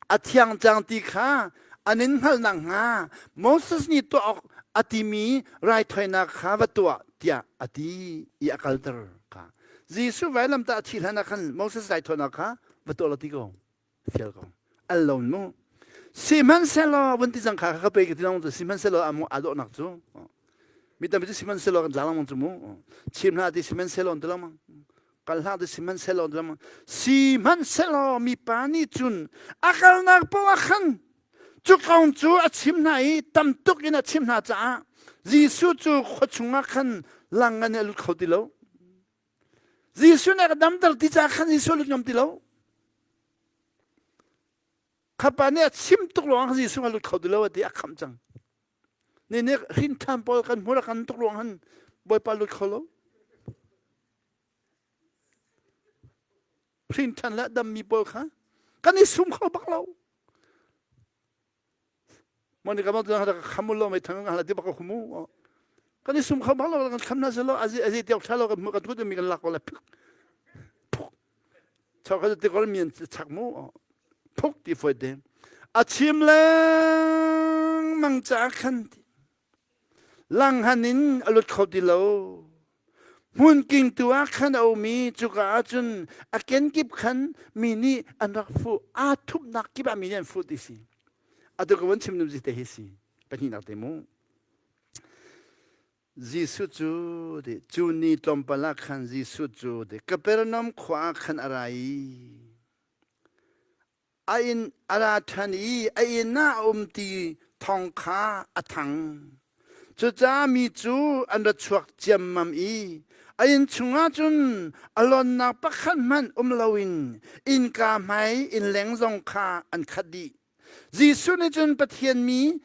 a thiang cang ti kha an in hngalh nak hnga Moses nih tuah awk a timi raithawinak kha va tuah tiah a ti i a kalter kha Jesuh vailamtah a thih hlan ah khan Moses raithawinak kha va tuah law ti ko fial ko al lo mu sihmanhsehlaw vun ti cang kha ka pe ka ti long cu sihmanhsehlaw amu aa dawhnak cu mi tampi cu sihmanhsehlaw kan tla lengmang cu mu chim hlah ti sihmanhsehlaw an ti lengmang kal hlah ti sihmanhsehlaw an ti lengmang sihmanhsehlaw mipa nih cun a kalnak paoh ah khan cu kong cu a chim hna i tam tuk in a chim hna caah Jesuh cu khua chungah khan lang an i a lut kho ti lo Jesuh nih a ka damter ti caah khan Jesuh lut ngam ti lo. Khapa nih a chim tuk ruang Jesuh a lut kho ti lo a ti a khamh cang. Ni nih hrin ṭhan pawl kan hmur a kan tuk ruang han Bawipa lut kho lo. Hrin ṭhan le dammi pawl kha kan i sum kho bak lo. Moni ka bang ka kham lo mai thang hala ti bak khumu kan i sum kho bak lo kan kham na selo azi azi tiok tha lo kan kan tut mi kan lak ko la phuk phuk chok ka ti ko mi chak mu phuk ti foi te a chim leng mang cha khan ti Langhan in a lut kho ti lo. Hmunking tu ah khan a um i cuka ah cun a kenkip khan mi nih an rak fuh. Aa thupnak kip ah mi nih an fuh ti si. Atu ka vun chim dum te hi si. Pahnihnak te mu. Jesuh cu ti cu ni tlawmpal ah khan Jesuh cu ti Kapernaum khua ah khan a ra i A inn a ra ṭhan i a inn ah a um ti thawng kha a thang. Cucaah mi cu an ra chuak ciammam i a inn chungah cun a lonnak pakhat hmanh um loin innka hmai innleng zong kha an khat dih. Jesuh nih cun Pathian mi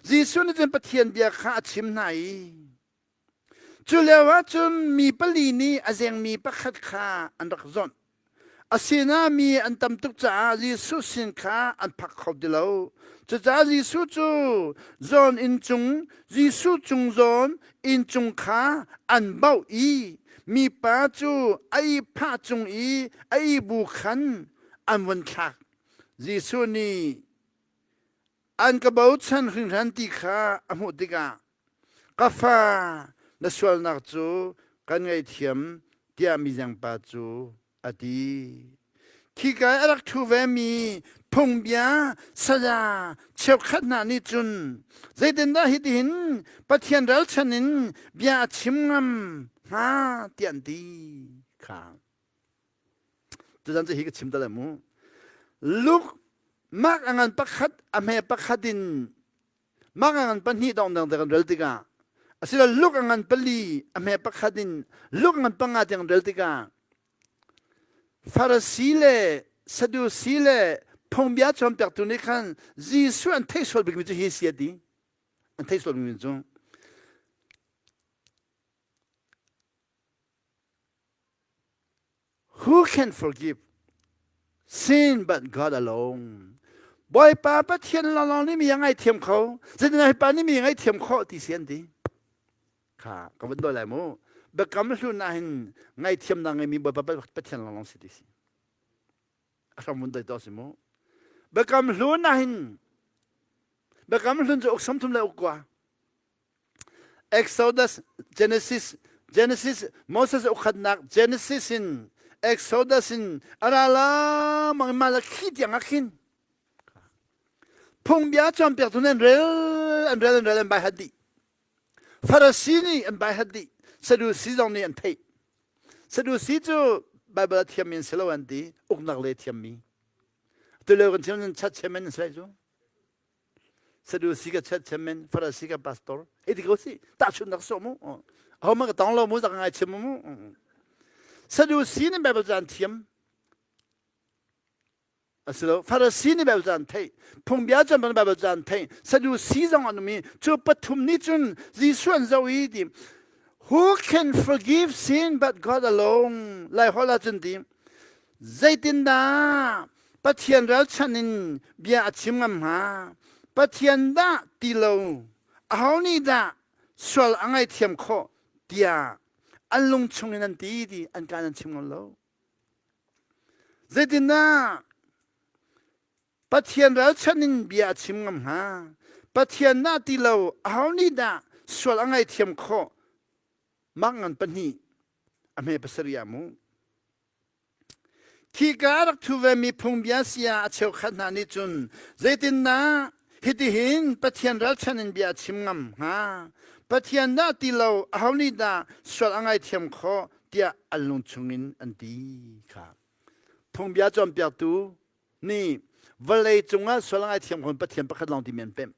Jesuh nih cun Pathian bia kha a chim hna i Cu lioah cun mi pali nih a zengmi pakhat kha an rak zawnh. A sinah mi an tam tuk caah Jesuh sin kha an phak kho ti lo. Cucaah Jesuh cu zawn inn cung, Jesuh cung zawn inn cung kha an bauh i mipa cu a ihphah cung i a ihbu khan an vun thlak. Jesuh nih an ka bochan hringhran ti kha a hmuh tikah ka fa na sualnak cu kan ngaihthiam tiah mizengpa cu a ti. Khika i a rak ṭhu vemi Phungbia saya cheukhat hna nih cun zeitindah hitihin Pathian ralchan in bia a chim ngam hnga tiah an ti kha. Tuzan cu hi ka chim ta lai mu. Luke Mark a ngan pakhat a hme pakhat in Mark a ngan pahnih dong dang kan rel tikah asilo Luke a ngan pali a hme pakhat in Luke a ngan panga tiang rel tikah Farasi le Sadusi le phungbia cawnpiaktu nih khan Jesuh an theih sual bikmi cu hi si a ti. An theih sual bikmi cu Who can forgive sin but God alone? Bawipa Pathian lawnglawng nih mi a ngaithiam kho. Zeitindah hi pa nih mi a ngaithiam khawh ti si an ti. Kha ka vun dawi lai mu. Biakam hlun ah hin ngaihthiamnak ngeimi Bawipa Pathian lawnglawng si ti si. A hram vun dawi to si mu. Biakam hlun ah hin Biakam hlun cu uk 30 le uk kua. Exodus, Genesis, Genesis, Moses ukhatnak Genesis in Exodus in ara la mang Malakhi tiang ah khin phungbia cawnpiaktu an rel an rel an rel an bai hat dih Farasi nih an bai hat dih Sadusi zong nih an theih Sadusi cu Bible a thiammi an si lo an ti uknak le thiammi tulio kan chim chat chairman an si lai cu Sadusi ka church chairman, Farasi ka pastor. Hei ti ko si. Tahchunhnak sawh mu. Aho man ka tong lo mu, zak ngai chim mu. Sadusi nih Bible ca an thiam. Asilo, Farasi nih Bible ca an theih. Phungbia cun Bible ca an theih. Sadusi zong an um i cu pathum nih cun Jesuh an zoh i ti Who can forgive sin but God alone? Lai holh ah cun ti Zeitindah Pathian ralchanh in bia a chim ngam hnga? Pathian dah ti lo, aho nih dah sual a ngaihthiam khawh tiah an lung chungin an ti ti an kaan an chim ngam lo. Zeitindah Pathian ralchanh in bia a chim ngam hnga? Pathian dah ti lo, aho nih dah sual a ngaihthiam khawh? Mak ngan pahnih a hme pasarih ah mu. Khika a rak ṭhu vemi phungbia saya a cheukhat hna nih cun zeitindah hitihin Pathian ralchan in bia a chim ngam hnga? Pathian dah ti lo, aho nih dah sual a ngaithiam khawh tiah an lung chungin an ti kha. Phungbia cawnpiaktu nih vawlei cungah sual a ngaithiam kho Pathian pakhat lawng timi an pemh.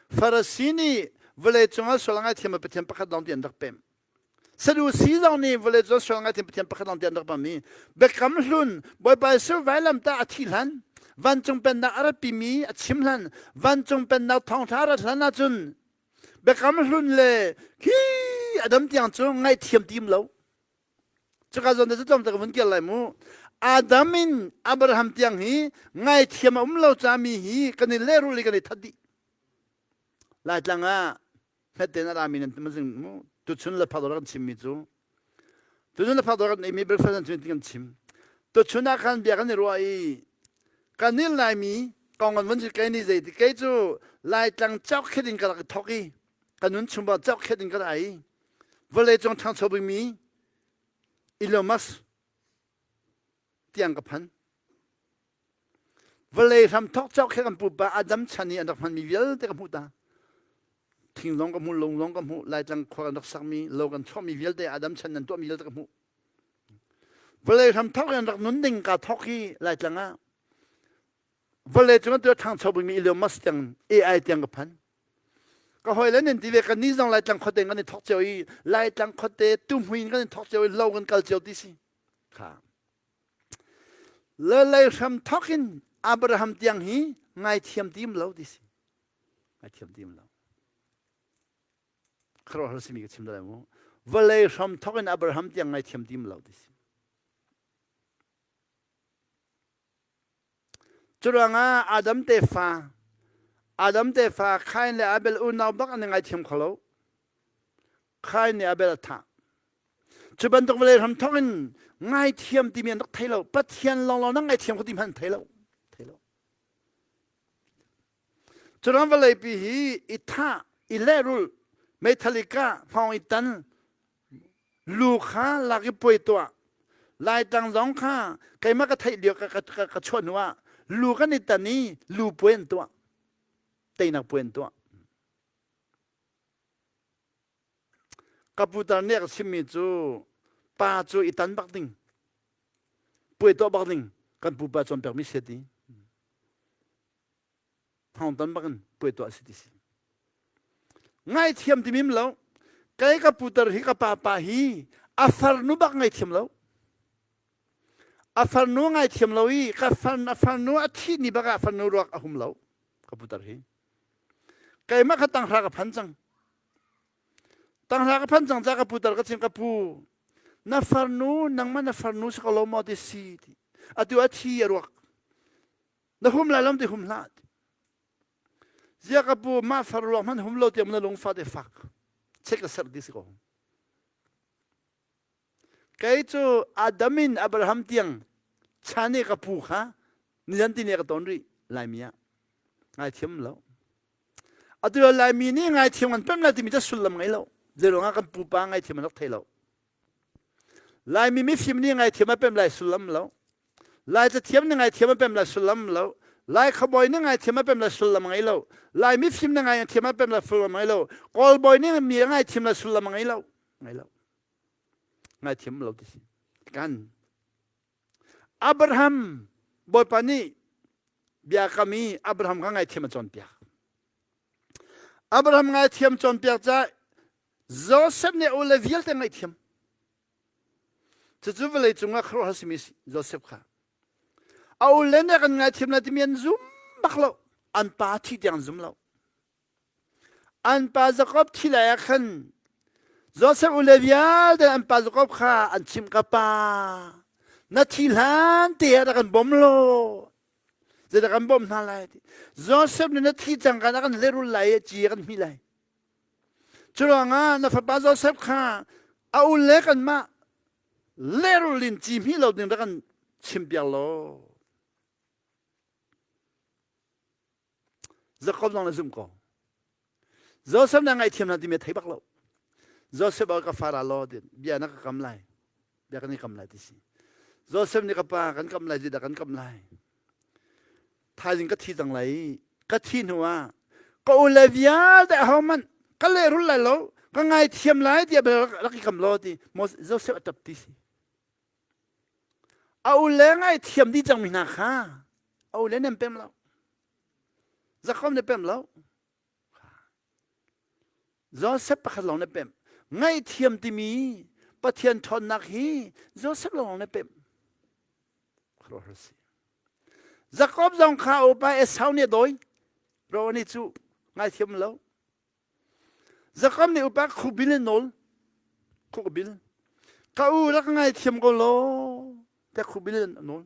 Farasi nih vawlei cungah sual a ngaithiam Pathian pakhat lawng ti an rak pemh. Sadusi zong nih vawlei cu sual ngaithiam Pathian pakhat lawng ti an rak pami biakam hlun Bawipa Jesuh vailamtah a thi hlan vancung pennak a ratpimi a chim hlan vancung pennak thawngṭha a rat hlan ahcun biakam hlun le khi Adam tiang cu ngaihthiam tim lo cuka zawn te cu tlawm te ka vun kir lai mu Adam in Abraham tiang hi ngaithiam a um lo cami hi kan i lehrul i kan i that dih Laitlang ah hmet a rami nan mazing mu tuchun le phak kan chimmi cu tuchun le phak kan eimi breakfast an kan chim tuchun ah khan bia kan i ruah i kan i laimi kong kan vun kei ni zei ti kei cu laitlang chok khet in ka rak i thok i ka nun chung ba chok khet in ka ra i vawlei cung ṭhangcho bikmi Elon Musk tiang ka phan Vawlei hramthawk cauk he kan pupa Adam chan i an rak hmanmi vialte ka hmuh ta. Thing zong ka hmuh, lung zong ka hmuh, Laitlang khua kan rak sakmi, lo kan chuahmi vialte Adam chan nan tuahmi vialte ka hmuh. Vawlei hramthawk in an rak nun ding kaa thawk hi Laitlang ah vawlei cung an ṭhangcho bikmi Elon Musk tiang AI tiang ka phan. Ka hawi le nan ti ve kan ni zong Laitlang khuate in kan i thawk cio i Laitlang khuate tuhmui in kan i thawk cio i lo kan kal cio ti si. Kha. Le lei hram thawk in Abraham tiang hi ngaithiam tim lo ti si. Ngaithiam tim lo. Khuaruahhar simi ka chim lai mu. Vawlei hram thawk in Abraham tiang ngaithiam tim lo ti si. Curuangah Adam tefa Adam tefa Kain le Abel unau bak an i ngaithiam kho lo. Kain nih Abel a thah. Cu bantuk vawlei hram thawk in ngaithiam timi an rak thei lo. Pathian lawnglawng na ngaithiam kho ti hmanh an thei lo. Thei lo. Cu ram vawleipi hi i thah, i lehrulh, meithal i kah, hngawng i tan, lu kha lak i puai tuah. Laitlang zong kha keimah ka theih lio ka, ka, ka, ka chuah hnu ah Lu kan i tan i lu puai an tuah. Teinak puai an tuah. Ka putar nih a ka chimmi cu pa cu i tan bak ding. Puai tuah bak ding kan pupa cawnpiakmi si ti. Thawng tan bak in puai tuah si ti si. Ngaithiam ti mim lo. Kai ka putar hi ka pa pa hi a farnu bak ngaithiam lo. A farnu ngaithiam lo i ka far a farnu a thih ni bak ah farnu ruak a hum lo ka putar hi. Keimah kha tanghra ka phan cang. Tanghra ka phan cang ca ka putar ka chim ka pu na farnu nangmah na farnu si ko lo maw ti si ti. Atu a thi a ruak. Na hum lai lam ti hum hlah. Zia ka pu mah far ruak hmanh hum lo tiang na lungfa te fak. Check ka ser ti si ko. Kei cu Adam in Abraham tiang chan i ka pu kha nizan ti ne ka ton rih Laimi ah ngaithiam lo. Atu Laimi nih ngaithiam kan pem lai timi cu sullam ngei lo. Zeiruang ah kan pupa ngaithiam an rak thei lo. Laimi mifim nih ngaithiam a pem lai sullam lo. Lai cathiam nih ngaithiam a pem lai sullam lo. Lai khuabawi nih ngaithiam a pem lai sullam ngei lo. Lai mifim nih ngaithiam a pem lai sullam ngei lo. Kawl bawi nih mi a ngaithiam lai sullam ngei lo. Ngei lo. Ngaithiam lo ti si. Kan Abraham Bawipa nih biakam i Abraham kha ngaithiam a cawnpiak. Abraham ngaithiam cawnpiak ca Joseph nih a ule vialte ngaihthiam. Cucu vawlei cungah khuaruahhar simi Joseph kha. A ule nih kan ngaithiam lai timi an zum bak lo. An pa thi tiang an zum lo. An pa Jakob thi lai ah khan Joseph ule vialte an pa Jakob kha an chimh ka pa na thi hlan te ah rak kan bawm law zeidah kan bawmh hna lai ti Joseph nih na thi cang kan a kan lehrul lai i ci a kan hmih lai curuangah na fapa Joseph kha a ule kanmah lehrul in ci hmih lo ding rak kan chimpiak law Jakob zong na zumh ko. Joseph na ngaihthiam na timi thei bak lo. Joseph ka fara law ti bia na ka kam lai. Bia kan i kam lai ti si. Joseph nih ka pa kan kam lai dah kan kam lai. Thaizing ka thi cang lai. Ka thi hnu ah ka u le vialte ho man ka lehrul lai lo ka ngaithiam lai tiah rak i kam law ti Joseph a tap ti si. A u le ngaithiam dih cangmi hna kha a u le nan pem lo. Jakob na pem lo. Joseph pakhat lawng na pem. Ngaihthiam timi Pathian ṭhawnnak hi Joseph lawng na pem. Khuaruahhar si. Jakob zong kha upa Esau nih a dawi. Ro nih cu ngaithiam lo. Jakob nih upa khubil in nawl. Khubil. Ka u rak ngaithiam ko law. Te khubil in a nawl.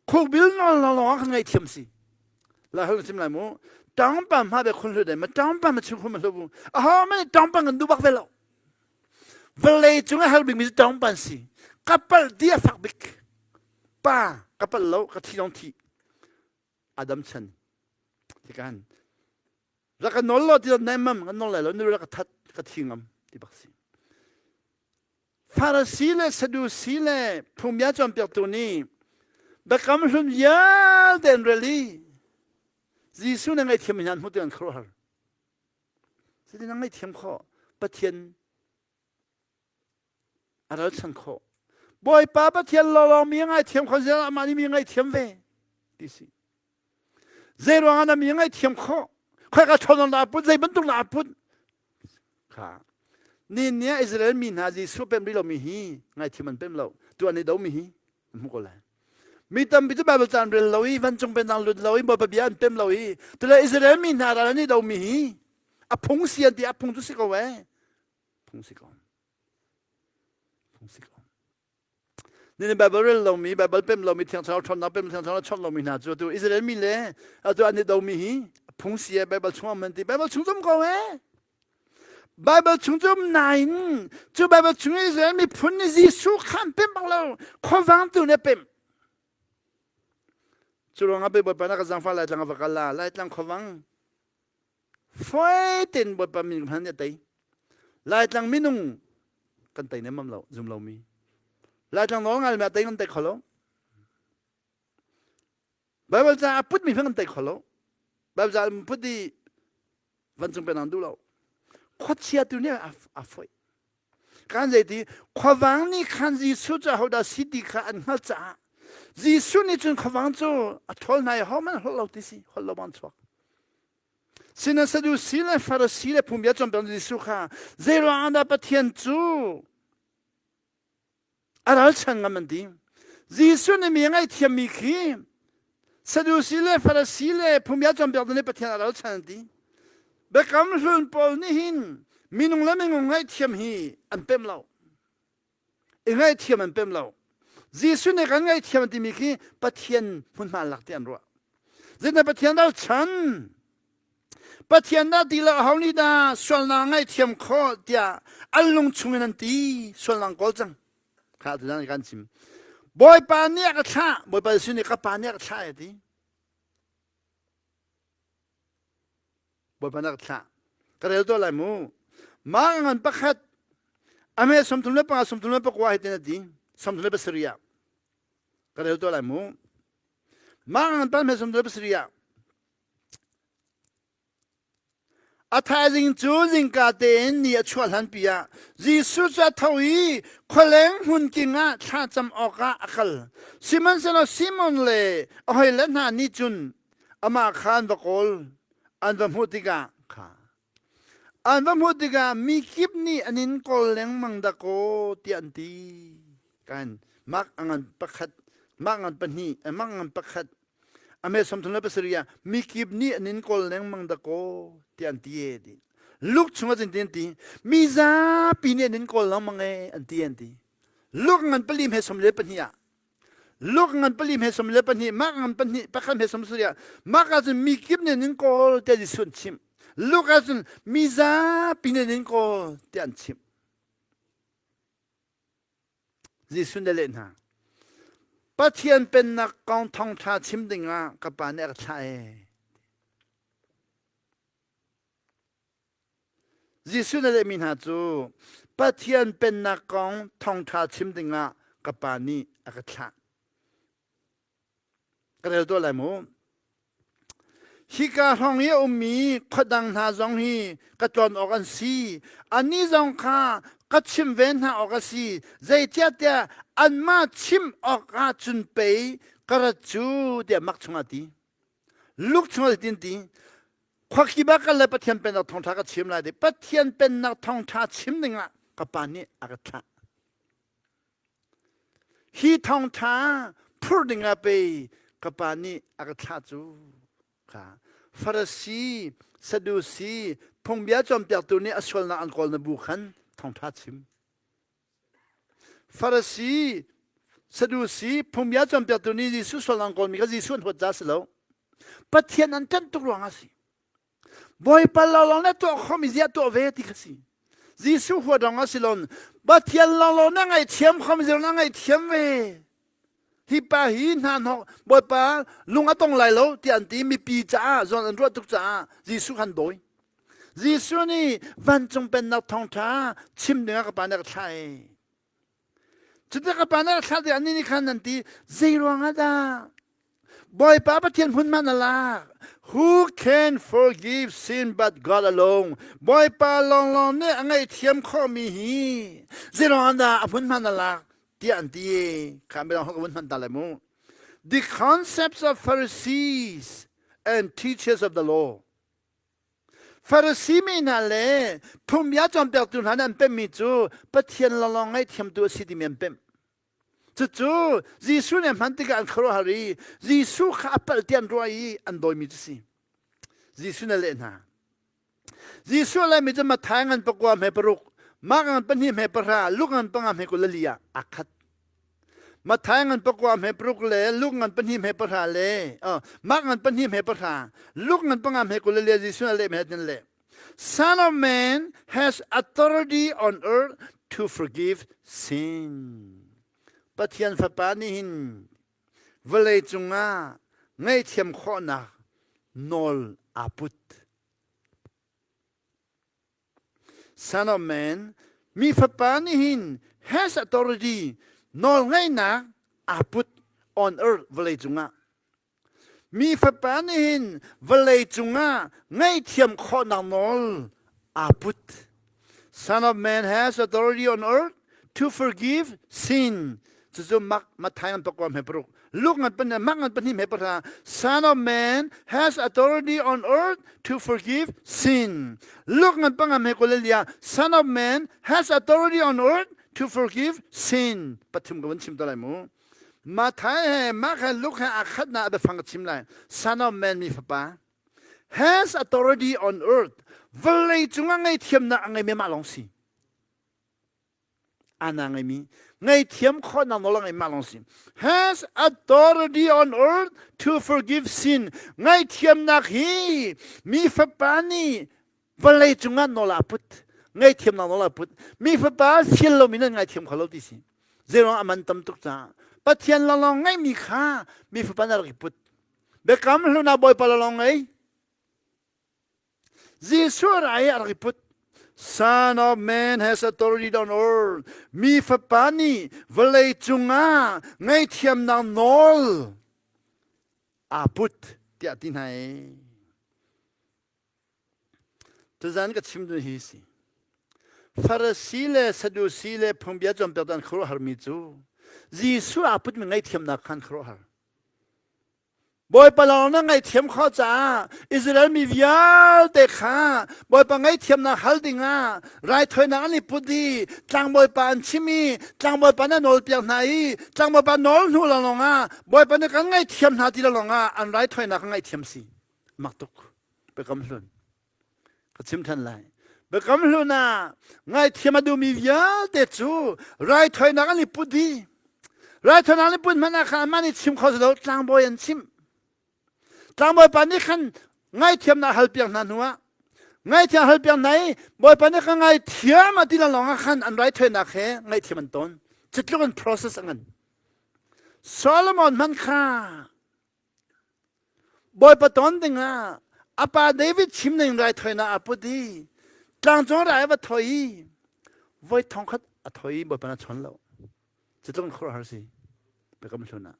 Khukbil nawl na lawng ah kan ngaihthiam si. La hal sim lai mu. Tangpa hma be khun hlu dai ma tangpa ma chung khun ma hlu bu. A ho ma tangpa kan du bak ve lo. Vawlei cung a hal bik mi cu tangpa si. Kapal ti a fak bik. Pa kapal lo ka thi dong thi. Adam chan. Tikan. Rak ka nawl lo ti nai mam kan nawl lai lo nu rak ka that ka thi ngam ti bak si. Farasi le Sadusi le phungbia cawnpiaktu nih biakam hlun vialte an rel i Jesuh na ngaihthiam hna an hmuh tik an khuaruahhar. Cutin na ngaihthiam khawh Pathian a ralchan khawh. Bawipa Pathian lawlaw mi a ngaithiam kho zel amah nih mi a ngaihthiam ve ti si. Zei ruangah na mi a ngaihthiam khawh? Khoika ṭhawn na put zei bantuk na put? Kha. Ni ni ah Israel mi hna Jesuh pem rih lomi hi ngaithiam an pem lo. Tu an i domi hi an hmu ko lai. Mi tampi cu Bible caan rel lo i vancung pennak lut lo i Bawipa bia an pem lo i tule Israel mi hna ral an i domi hi a phung si an ti a phung cu si ko eh. Phung si ko. Phung si ko. Nini Bible rel lomi, Bible pem lomi, Thiang Thlarau ṭhawnnak pem, Thiang Thlarau chawnh lomi hna cu atu Israel mi le atu an i domi hi phung si e Bible chung um an ti. Bible chung zum ko e. Bible chung zum nain cu Bible chung Israel miphun nih Jesuh kha an pem bak lo. Khuavang tu nih a pem. Cu ruangah Bawipa na ka zaangfah Laitlang a va kal la. Laitlang khuavang Fawi tein Bawipa min hman nih a tei. Laitlang minung kan tei nemmam lo, zum lomi. Laitlang nawl ngai mi a tei kan tei kho lo. Bible ca a putmi hmang an tei kho lo. Bible ca an put i vancung penang duh lo. Khuachia tu nih a foih. Kan zei ti khuavang nih khan Jesuh cu ahodah si ti kha an hngalh caah Jesuh nih cun khuavang cu a ṭhawl hna i hohmanh holh lo ti si holh lo bang chuak. Sina Sadusi le Farasi le phungbia cawnpiak Jesuh kha zeiruang ah dah Pathian cu a ralchan ngam an ti. Jesuh nih mi a ngaihthiammi khi Sadusi le Farasi le phungbia cawnpiaktu nih Pathian a ralchan an ti. Biakam hlun pawl nih hin minung le minung ngaihthiam hi an pem lo. I ngaihthiam an pem lo. Jesuh nih kan ngaihthiam an timi khi Pathian hmunhma lak ti an ruah. Zeitindah Pathian ralchan? Pathian dah ti lo aho nih dah sualnak ngaihthiam khawh tiah an lung chungin an ti sualnak kawl cang. Kha tu kan chim. Bawipa nih a ka thlah. Bawipa Jesuh nih ka pa nih a ka thlah a ti. Bawipa nih a ka thlah. Ka rel tuah lai mu. Mah ngan pakhat ame 35 34 hi tin a ti. 37 ah. Ka rel tuah lai mu. Mah ngan pan me 37 ah. A thaizing cu zingka tein ni a chuah hlanpi ah Jesuh cu a tho i khualeng hmunking ah thlacam awkah a kal. Sihmanhsehlaw Simon le a hawile hna nih cun amah kha an va kawl. An va hmuh tikah kha an va hmuh tikah mi kip nih an in kawl lengmang dakaw tiah an ti. Kan mak a ngan pakhat, mak ngan pahnih, mak ngan pakhat, Ame 37 ah mikip nih an in kawl lengmang dakaw tiah an ti e ti. Luke chungah cun ti an ti mi zapi nih an in kawl lengmang e an ti an ti. Luke ngan pali hme som le pahnih ah Luke ngan pali hme som le pahnih Mark ngan pahnih pakhat hme som sarih ah Mark ah cun mikip nih an in kawl tiah Jesuh an chimh. Luke ah cun mi zapi nih an in kawl tiah an chimh. Jesuh nih a leh hna, Pathian pennak kong thawngṭha chim dingah ka Pa nih a ka thlah ee. Jesuh nih a lehmi hna cu Pathian pennak kong thawngṭha chim dingah ka Pa nih a ka thlah. Ka rel tuah lai mu. Hika hrawng i a ummi khuadang hna zong hi ka tlawn awk an si. Annih zong kha ka chim ve hna awk a si. Zeicahtiah anmah chim awkah cun pei ka rat cu tiah mak chungah ti. Luke chungah tin ti. Khuakip ah kal le Pathian pennak thawngṭha ka chim lai ti. Pathian pennak thawngṭha chim dingah ka pa nih a ka thlah. Hi thawngṭha phur dingah pei ka pa nih a ka thlah cu kha Farasi, Sadusi, phungbia cawnpiaktu nih a sualnak an kawl na bu khan thawngṭha chim. Farasi, Sadusi, phungbia cawnpiaktu nih Jesuh sualnak an kawlmi kha Jesuh an huat ca si lo. Pathian an ṭanh tuk ruangah a si. Bawipa lawnglawng na tuah khomi ziah tuah ve ti kha si. Jesuh huat rong a si lon. Pathian lawnglawng na ngaihthiam khomi ziah na ngaihthiam ve. Hi pa hi hna hnok Bawipa lung a tong lai lo tiah an ti mipi caah zawn an ruah tuk caah Jesuh khan dawi. Jesuh nih vancung pennak thawngṭha chim dingah ka pa nih a ka thlah i Cuti ka pa nih a thlah tikah anih nih khan an ti zei ruangah dah Bawipa Pathian hmunhma na lak. Who can forgive sin but God alone? Bawipa lawnglawng nih a ngaihthiam khawhmi hi zeiruangah dah a hmunhma na lak tiah an ti. Kha midang holh ka vun hman ta lai mu. The concepts of Pharisees and teachers of the law. Farasi mi hna le phungbia cawnpiaktu hna nih an pemmi cu Pathian lawnglawng ngaihthiamtu a si timi an pemh. Cucu Jesuh nih a hman tikah an khuaruahhar i Jesuh kha a palh tiah an ruah i an dawimi cu si. Jesuh nih a leh hna. Jesuh a lehmi cu Matthai ngan pakua hme paruk, Mark ngan pahnih hme pahra, Luke ngan panga hme 24 ah aa khat. Matthai ngan pakua hme paruk le Luke ngan pahnih hme pahra le Mark ngan pahnih hme pahra, Luke ngan panga hme 24 Jesuh nih a leh hme tin leh. Son of Man has authority on earth to forgive sin. Pathian Fapa nih hin vawlei cungah ngaihthiam khawhnak nawl aa put. Son of Man, mi fapa nih hin has authority nawlngeihnak aa put on earth vawlei cungah. Mi Fapa nih hin vawlei cungah ngaihthiam khawhnak nawl aa put. Son of Man has authority on earth to forgive sin. Cucu Mark Matthai ngan pakua hme paruk. Luke ngan pan Mark ngan pahnih hme pahra. Son of Man has authority on earth to forgive sin. Luke ngan panga hme kul Son of Man has authority on earth to forgive sin. Pathum ka van chim ta lai mu. Matthai he Mark he Luke he aa khatnak a biafang ka chim lai. Son of Man mi fapa has authority on earth. Vawlei cungah ngaihthiamnak a ngeimi mah lawng si. Ana ngeimi ngaihthiam khawhnak nawl a ngei mah lawng si. Has authority on earth to forgive sin. Ngaihthiamnak hi mi fapa nih vawlei cungah nawl aa put ngaihthiamnak nawl aa put mi fapa fial lomi nan ngaithiam kho lo ti si zeiruang a man tam tuk caah Pathian lawnglawng ngeihmi kha mi fapa na rak i put biakam hlun ah Bawipa lawnglawng ngei Jesuh rai a rak i put Son of man has authority on earth. Mi fapa nih vawlei cungah ngaihthiamnak nawl aa put tiah ti hna i Tuzan ka chim ding hi si. Farasi le Sadusi le phungbia cawnpiaktu an khuaruahharmi cu Jesuh aa putmi ngaihthiamnak khan khuaruahhar. Bawipa lawng na ngaihthiam khawh caah Israel mi vialte kha Bawipa ngaihthiamnak hal dingah raithawinak an i put i tlangbawipa an chim i tlangbawipa na nawlpiak hna i tlangbawipa nawl hnu lawnglawng ah Bawipa nih kan ngaihthiam hna ti lawnglawng ah an raithawinak ka ngaihthiam si. Mak tuk. Biakam hlun. Ka chim than lai. Biakam hlun ah ngaithiam a duhmi vialte cu raithawinak an i put dih. Raithawinak an i put hmanh ah khan anmah nih chim kho si lo tlangbawi an chimh. Tlangbawi pa nih khan ngaithiamnak halpiak hna hnu ah ngaithiam halpiak hna i Bawipa nih ka ngaithiam a ti lawng ah khan an raithawinak he ngaihthiam an tawn. Cutluk in process a ngan. Solomon hmanh kha Bawipa ton dingah a pa David chim ning raithawinak aa put i tlangcung rai a va thawi i voi thongkhat a thawi i Bawipa na chawn lo. Cutluk khuaruahhar si. Biakam hlun ah.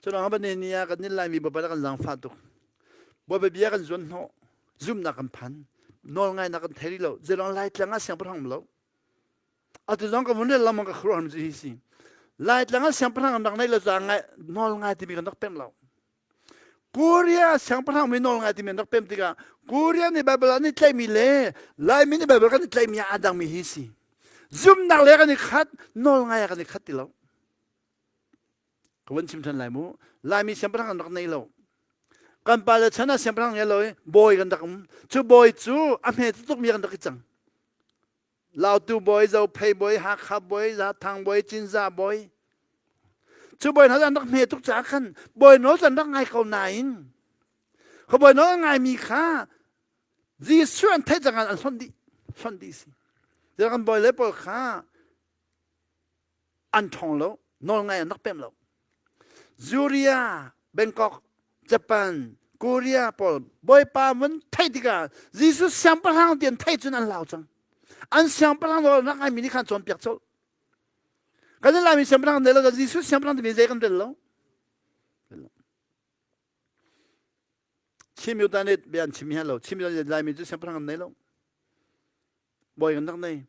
Cu lawng ah ni ah kan nih Laimi Bawipa kan zaangfah tuk. Bawipa bia kan zuan hnawh. Zumhnak kan phan. Nawl ngainak kan thei rih lo. Zeilong Laitlang ah siangpahrang um lo. Atu zong ka vun rel lengmang ka khuaruahhar cu hi si. Laitlang ah siangpahrang an rak neih lo caah ngai nawl ngai timi kan rak pemh lo. Korea siangpahrang mi nawl ngai timi an rak pemh tikah Korea nih Bible an i tlaihmi le Laimi nih Bible kan i tlaihmi ah aa dangmi hi si. Zumhnak le kan i khat, nawl ngai ah kan i khat ti lo. Ka vun chim ṭhan lai mu. Laimi siangpahrang an rak nei lo. Kan pa le chan ah siangpahrang ngei lo i bawi kan rak um. Cu bawi cu a hme tukmi kan rak i cang. Lautu bawi, Zophei bawi, Hakha bawi, Zathang bawi, Cinzah bawi. Cu bawi hna cu an rak hme tuk caah khan bawi nawl cu an rak ngai ko nain kha bawi nawl an ngaimi kha Jesuh an theih cang an hlonh dih hlonh dih si. Kan bawi le pawl kha an ṭhawng lo nawlngai an rak pem lo Zuria Bangkok Japan Korea pawl Bawipa mun theih tikah Jesuh siangpahrang ti an theih cun an lau cang an siangpahrang nawl rak ngaimi nih khan cawnpiak colh kan i Laimi siangpahrang ne lo Jesuh siangpahrang timi zei kan rel lo Chin mi nih bia an chim hi lo Chin mi Laimi cu siangpahrang an nei lo bawi kan rak nei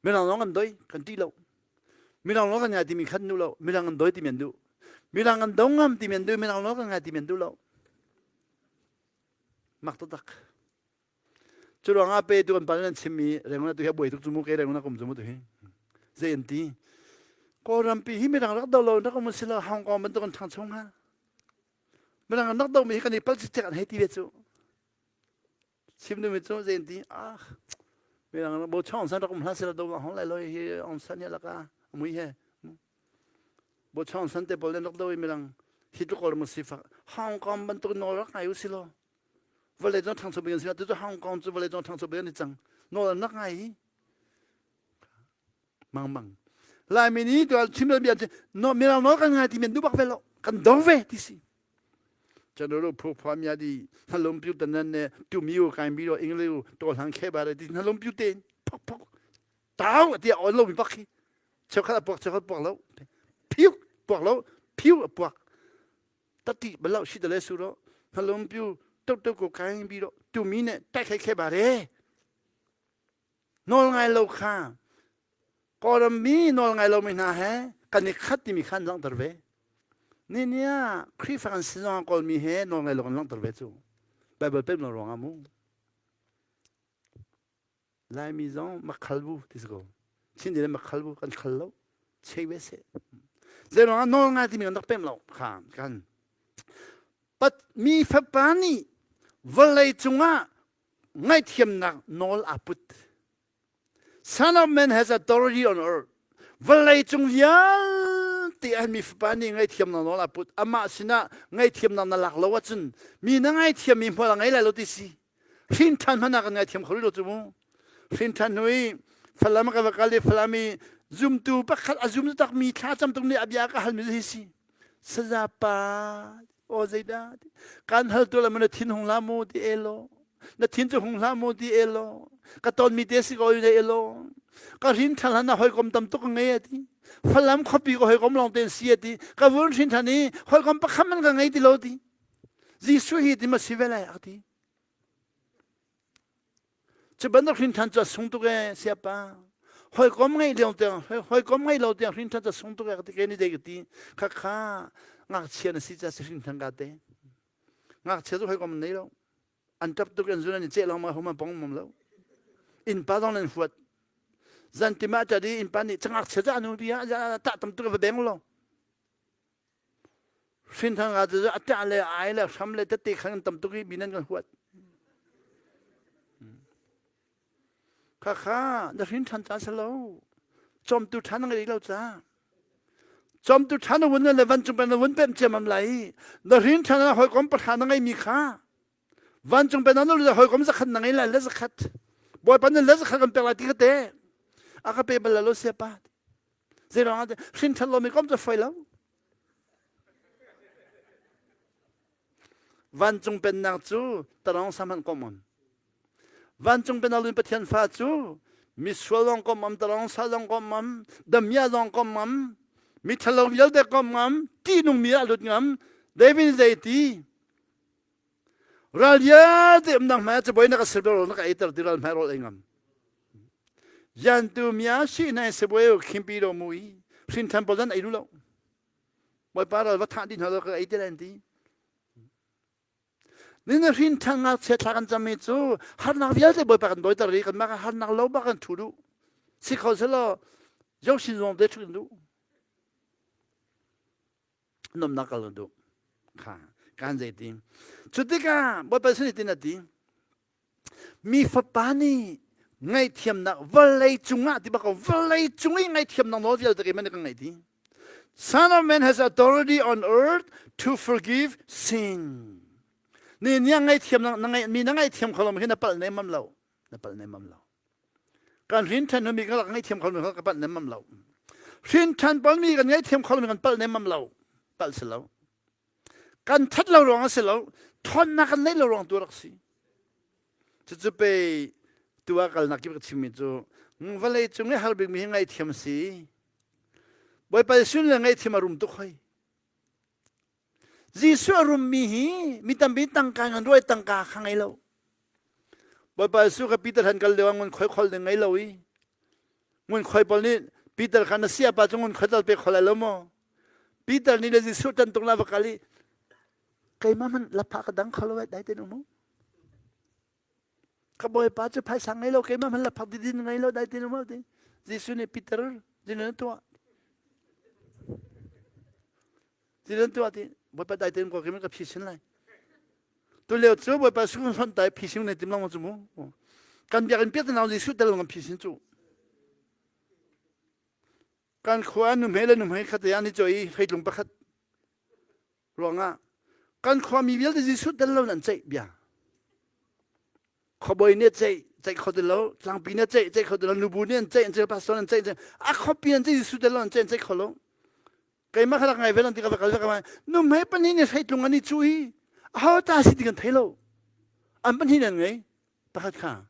Mirang lawng an doi kan ṭih lo. Mirang lawng kan ngai timi khan duh lo. Mirang an doi timi an duh. Mirang an do ngam timi an duh. Mirang lawng kan ngai timi an duh lo. Mak taktak. Cu ruangah pe tu kan pa nan chimmi renguna tu hi a buai tuk cu mu ke renguna kum cu mu tu hi. Zei an ti? Kawlrampi hi mirang rak do lo rak um si lo Hong Kong bantuk an ṭhangcho hnga. Mirang an rak domi hi kan i pal cikcek an hei ti ve cu. Chim duhmi cu zei an ti ah mirang bo chong san rak um hlah sila do hong lai loi hi ong san hi laka mui he bo chong san te pawl rak do i mirang hi tluk kawlram si fak Hong Kong bantuk nawl rak ngai u si law vawlei cung ṭhangcho bik an si tu cu Hong Kong cu vawlei cung ṭhangcho bik an i cang nawl an rak ngai hi mang mang Laimi nih tu chim bia no mirang nawl kan ngai ti men du bak ve lo kan do ve ti si ကျွန်တော်တို့ဖိုးဖွားများဒီနှလုံးပြုတနတ်နဲ့တူမီကိုကင်ပြီးတော့အင်္ဂလိပ်ကိုတော်လှန်ခဲ့ပါတယ်ဒီနှလုံးပြုတဲ့ဖောက်ဖောက်တောင်းအတေအော်လုံးဘက်ခိချက်ခါပွားချက်ခါပွားလို့ဖြူပွားလို့ဖြူပွား တတိဘလောက်ရှိတယ်လဲဆိုတော့နှလုံးပြူတုတ်တုတ်ကိုခိုင်းပြီးတော့တူမီနဲ့တိုက်ခိုက်ခဲ့ပါတယ်။နော်ငိုင်လောက်ခါကောရမီနော်ငိုင်လောက်မနာဟဲကနေခတ်တိမီခန်လောင်တော်ပဲနေနေခရီဖန်စီဇန်ကောမီဟဲနော်ငိုင်လောက်လောင်တော်ပဲသူဘိုင်ဘယ်ပဲနော်ရောငါမူလိုက်မီဇောမခလဘူးဒီစကောချင်းတယ်မခလဘူးကန်ခလလို့ချေဝဲစေဇေရောနော်ငါတိမီန်တော့ပဲမလို့ခါကန် Pat mi fapa nih vawlei cungah ngaihthiamnak nawl aa put. Son of Man has authority on earth. Vawlei cung vialte ah mi fapa nih ngaihthiamnak nawl aa put. Amah sinah ngaihthiamnak na lak lo ahcun mi na ngaithiammi hmual a ngei lai lo ti si. Hrin ṭhan hmanh ah kan ngaithiam kho rih lo cu mu. Hrin ṭhan hnu i Falam ka va kal i Falam i zumtu pakhat a zum takmi thla cam tuk nih a bia ka halmi hi si. Saza pa aw zeidah kan hal tu la na thin hung hlah mu ti elo na thin cu hung hlah mu ti elo ka ton mi te si ko le elo ka rin than hlan na hawikom tam tuk ngei ati Falam khuapi ko hawikom long ten si ati ka vun hrin than i hawikom pakhat man ka ngei ti lo ti Jesuh hi ti ma si ve lai ati Cu bantuk hrinṭhan cu a sung tuk ee siapa. Hawikom ngeih lio tiang hawikom ngei lo tiang hrinṭhan cu a sung tuk ee ka ti ke ni dei ka ti. Khakha ngakchia na si ca si hrinṭhan ka te. Ngakchia cu hawikom an nei lo. An ṭap tuk an zun an i ceh lengmang hom an pong mom lo. Innpa zong nan huat. Zantim ah ṭat i innpa nih cangakchia cu anu bia tah tam tuk va beng lo. Hrinthang ah cu a ṭah le ai le hram le tete khan kan tam tuk i mi nan kan huat. Khakha na hrin ṭhan ca si lo. Cawmtu ṭhan na ngei lo ca. Cawmtu ṭhan na vun le vancung pen na vun pem ciammam lai. Na hrin ṭhan na hawikom pahra na ngeimi kha vancung pen na le hawikom zakhat na ngei lai le zakhat. Bawipa nih le zakhat kan pek lai ti kha te. A ka pe bal lo siapa. Zeiruang ah hrin ṭhat lomi kom cu foi lo. Vancung pennak cu tarong sam han kom on. Vancung pennak lun Pathian fa cu misual zong kom am, tarong sa zong kom am, damia zong kom am, mi ṭhalo vialte kom ngam, ṭihnung mi ah lut ngam, David zei ti Ral vialte umnak hmai ah cabuai na ka ser rawl na ka eiter ti ral hmai rawl ei ngam. Yantu mia si nai sabuai u khimpi do mu i hrin than pawl zan ei du lo. Bawipa ral va thah dih hna lo ka ei te lai ti. Ni na hrin than ngak chia thla kan cam mi cu harnak vialte Bawipa kan dawiter ri kan mah harnak lo ba kan thu du. Si kho selaw yo sin zong te thu du. Nomnak kal duh kha kan zei ti cu tikah Bawipa sin tin a ti mi fapa nih ngaihthiamnak vawlei cungah ti bak ko vawlei cung i ngaihthiamnak nawl vialte keimah nih ka ngaih ti Son of Man has authority on earth to forgive sin. Ni nia ngaihthiamnak na ngaih mi na ngaihthiam kho lo mi hi na palh nemam lo na palh nemam lo Kan hrin ṭhan mi kan rak ngaihthiam kho mi kan palh nemmam lo. Hrin ṭhan palmi kan ngaihthiam kho mi kan palh nemmam lo. Palh si lo. Kan that lo ruang a si lo. Ṭhawnnak kan neih lo ruang tu rak si. Cucu pe tu ah kalnak kip ka chimmi cu vawlei cung i har bikmi hi ngaihthiam si. Bawipa Jesuh le ngaihthiam a rum tuk hoi. Jesuh a rummi hi mi tampi tangka ngan ruai tangka kha ngei lo. Bawipa Jesuh kha Peter han kal lio ah ngun khoi khol ding ngei lo i ngun khoi pawl nih Peter kha na siapa cu ngun khoi tal pe khol lai lo maw? Peter nih le Jesuh tan tuk la va kal i keimah hmanh lapha ka dang kho lo dai ten um Ka bawipa cu phaisa ngei lo keimah hmanh laphak didin ngei lo dai ten um ti. Jesuh nih Peter zin tuah Ti tuah ti Bawipa dai tein ko kim ka phisin lai. Tu lio cu Bawipa sung hon tai phisin ne tim long cu mu. Kan biakinn piak nau Jesuh tel long phisin cu. Kan khua nu hme le nu hme khat ya ni choi hreitlung pakhat ruangah kan khua mi vialte Jesuh tel lo an ceih bia. Khuabawi nih ceih ceih kho ti lo, tlangpi nih ceih ceih kho ti lo, nubu nih an ceih an ceih pastor an ceih a khuapi an ceih Jesuh tel lo an ceih an ceih kho lo. Keimah kha rak ngai ve lan ti ka va kal ve ka nu hmei pahnih nih hreitlung an i cuh i aho ta si ti kan thei lo. An pahnih an ngei pakhat kha.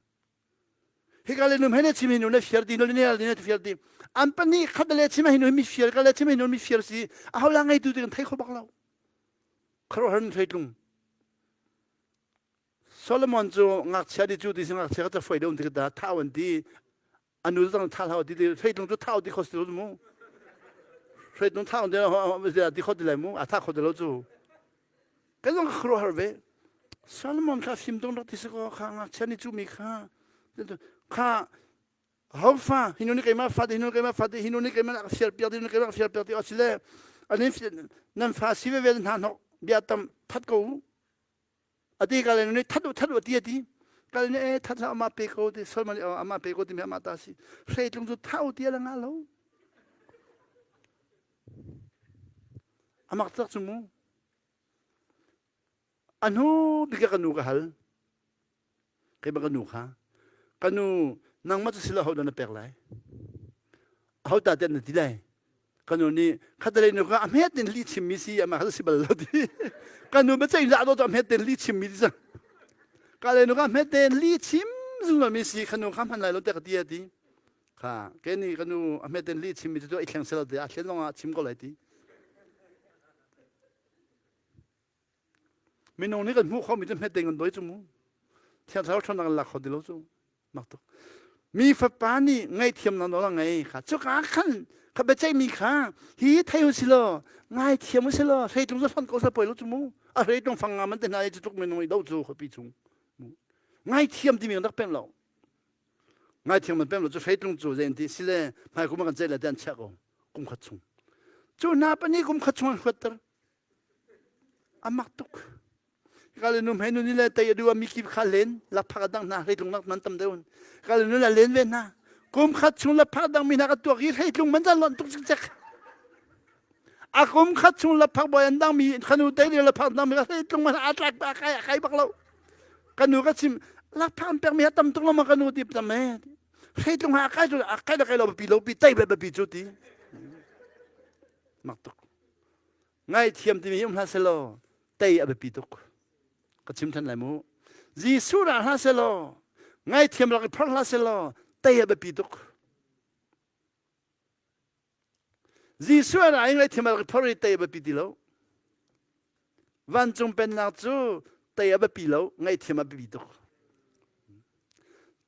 Hika le nu hmei le chim hi nu le fiar ti nu le ne fiar ti. An pahnih khat le chim hi nu mi fiar ka le chim hi nu mi fiar si aho la ngei tu ti kan thei kho bak lo. Khuaruahhar in hreitlung. Solomon cu ngakchia di cu ti si ngakchia ka cafuai deuh ti da thau an ti anu zong tha hlau ti hreitlung cu thau ti kho si lo mu hreitlung thau ti ti kho ti lai mu a tha kho ti lo cu ka zong khuaruahhar ve Solomon kha fim dong rak ti si ko kha ngakchia ni cu mi kha kha ho fa hinu nih keimah fa hinu keimah fa hinu nih keimah a fial piak hinu keimah fial piak ti asile anin nan fa si ve ve hna hnok bia tam that ko ati ka le nih that u that u ti ati ka le e that la ama pe ko ti solman ama pe ko ti mi ama ta si hreitlung cu thau ti la nga lo amak tak chu mu anu bika ka nu ka hal Keimah ka nu kha ka nu nangmah cu silo hodah na pek lai aho ta tiah na ti lai ka nu nih khatalei nu kha a hmet in li chimmi si amah kha si bal lo ti ka nu biaceih lah do cu a hmet ten li chimmi ti cang ka le nu kha hmet ten li chim zungzal mi si ka nu kha hman lai lo tiah ka ti a ti kha ke nih ka nu a hmet ten li chimmi cu i thleng selo ti a thlen zong ah chim ko lai ti Minung nih kan hmuh khomi cu hmete kan doi cu mu. Thiang Thlarau ṭhawnnak kan lak kho ti lo cu. Mak tuk. Mi fapa nih ngaihthiamnak nawl a ngei kha. Cuka khan kha biaceihmi kha hi thei u si law ngaithiam u si law hreitlung cu hlonh ko seh poi lo cu mu. A hreitlung fang nga man te hna i cu tluk minung i do cu khuapi chung. Ngaithiam timi kan rak pem lo. Ngaithiam man pem lo cu hreitlung cu zei an ti sile hmai kum ah kan ceih lai ti an chiah ko kum khat chung. Cu hna pahnih kum khat chung an huatter. A mak tuk. Ka le nu hmei nu ni le tei a duh mi kip kha len lakphak a dang hna hreitlung nak man tam deuh. Ka le nu la len ve hna. Kum khat chung lakphak dang mi hna ka tuak i hreitlung man zan lon tuk cikcek. A kum khat chung lakphak boy an dang mi khanu tei le lakphak dang mi ka hreitlung man a tlak ba kai kai bak lo. Ka nu ka chim lakphak an pek mi ha tam tuk lo ma ka nu ti tam e. Hreitlung ha kai a kai la kai lo pi lo pi tei be pi chu ti. Mak tuk. Ngaihthiam timi hi um hlah selaw tei a biapi tuk. Ka chim than lai mu. Jesuh ra hlah selaw ngaihthiam rak i phar hlah selaw tei a biapi tuk. Jesuh ra i ngaihthiam rak i phar i tei a biapi ti lo. Vancung pennak cu tei a biapi lo, ngaihthiam a biapi tuk.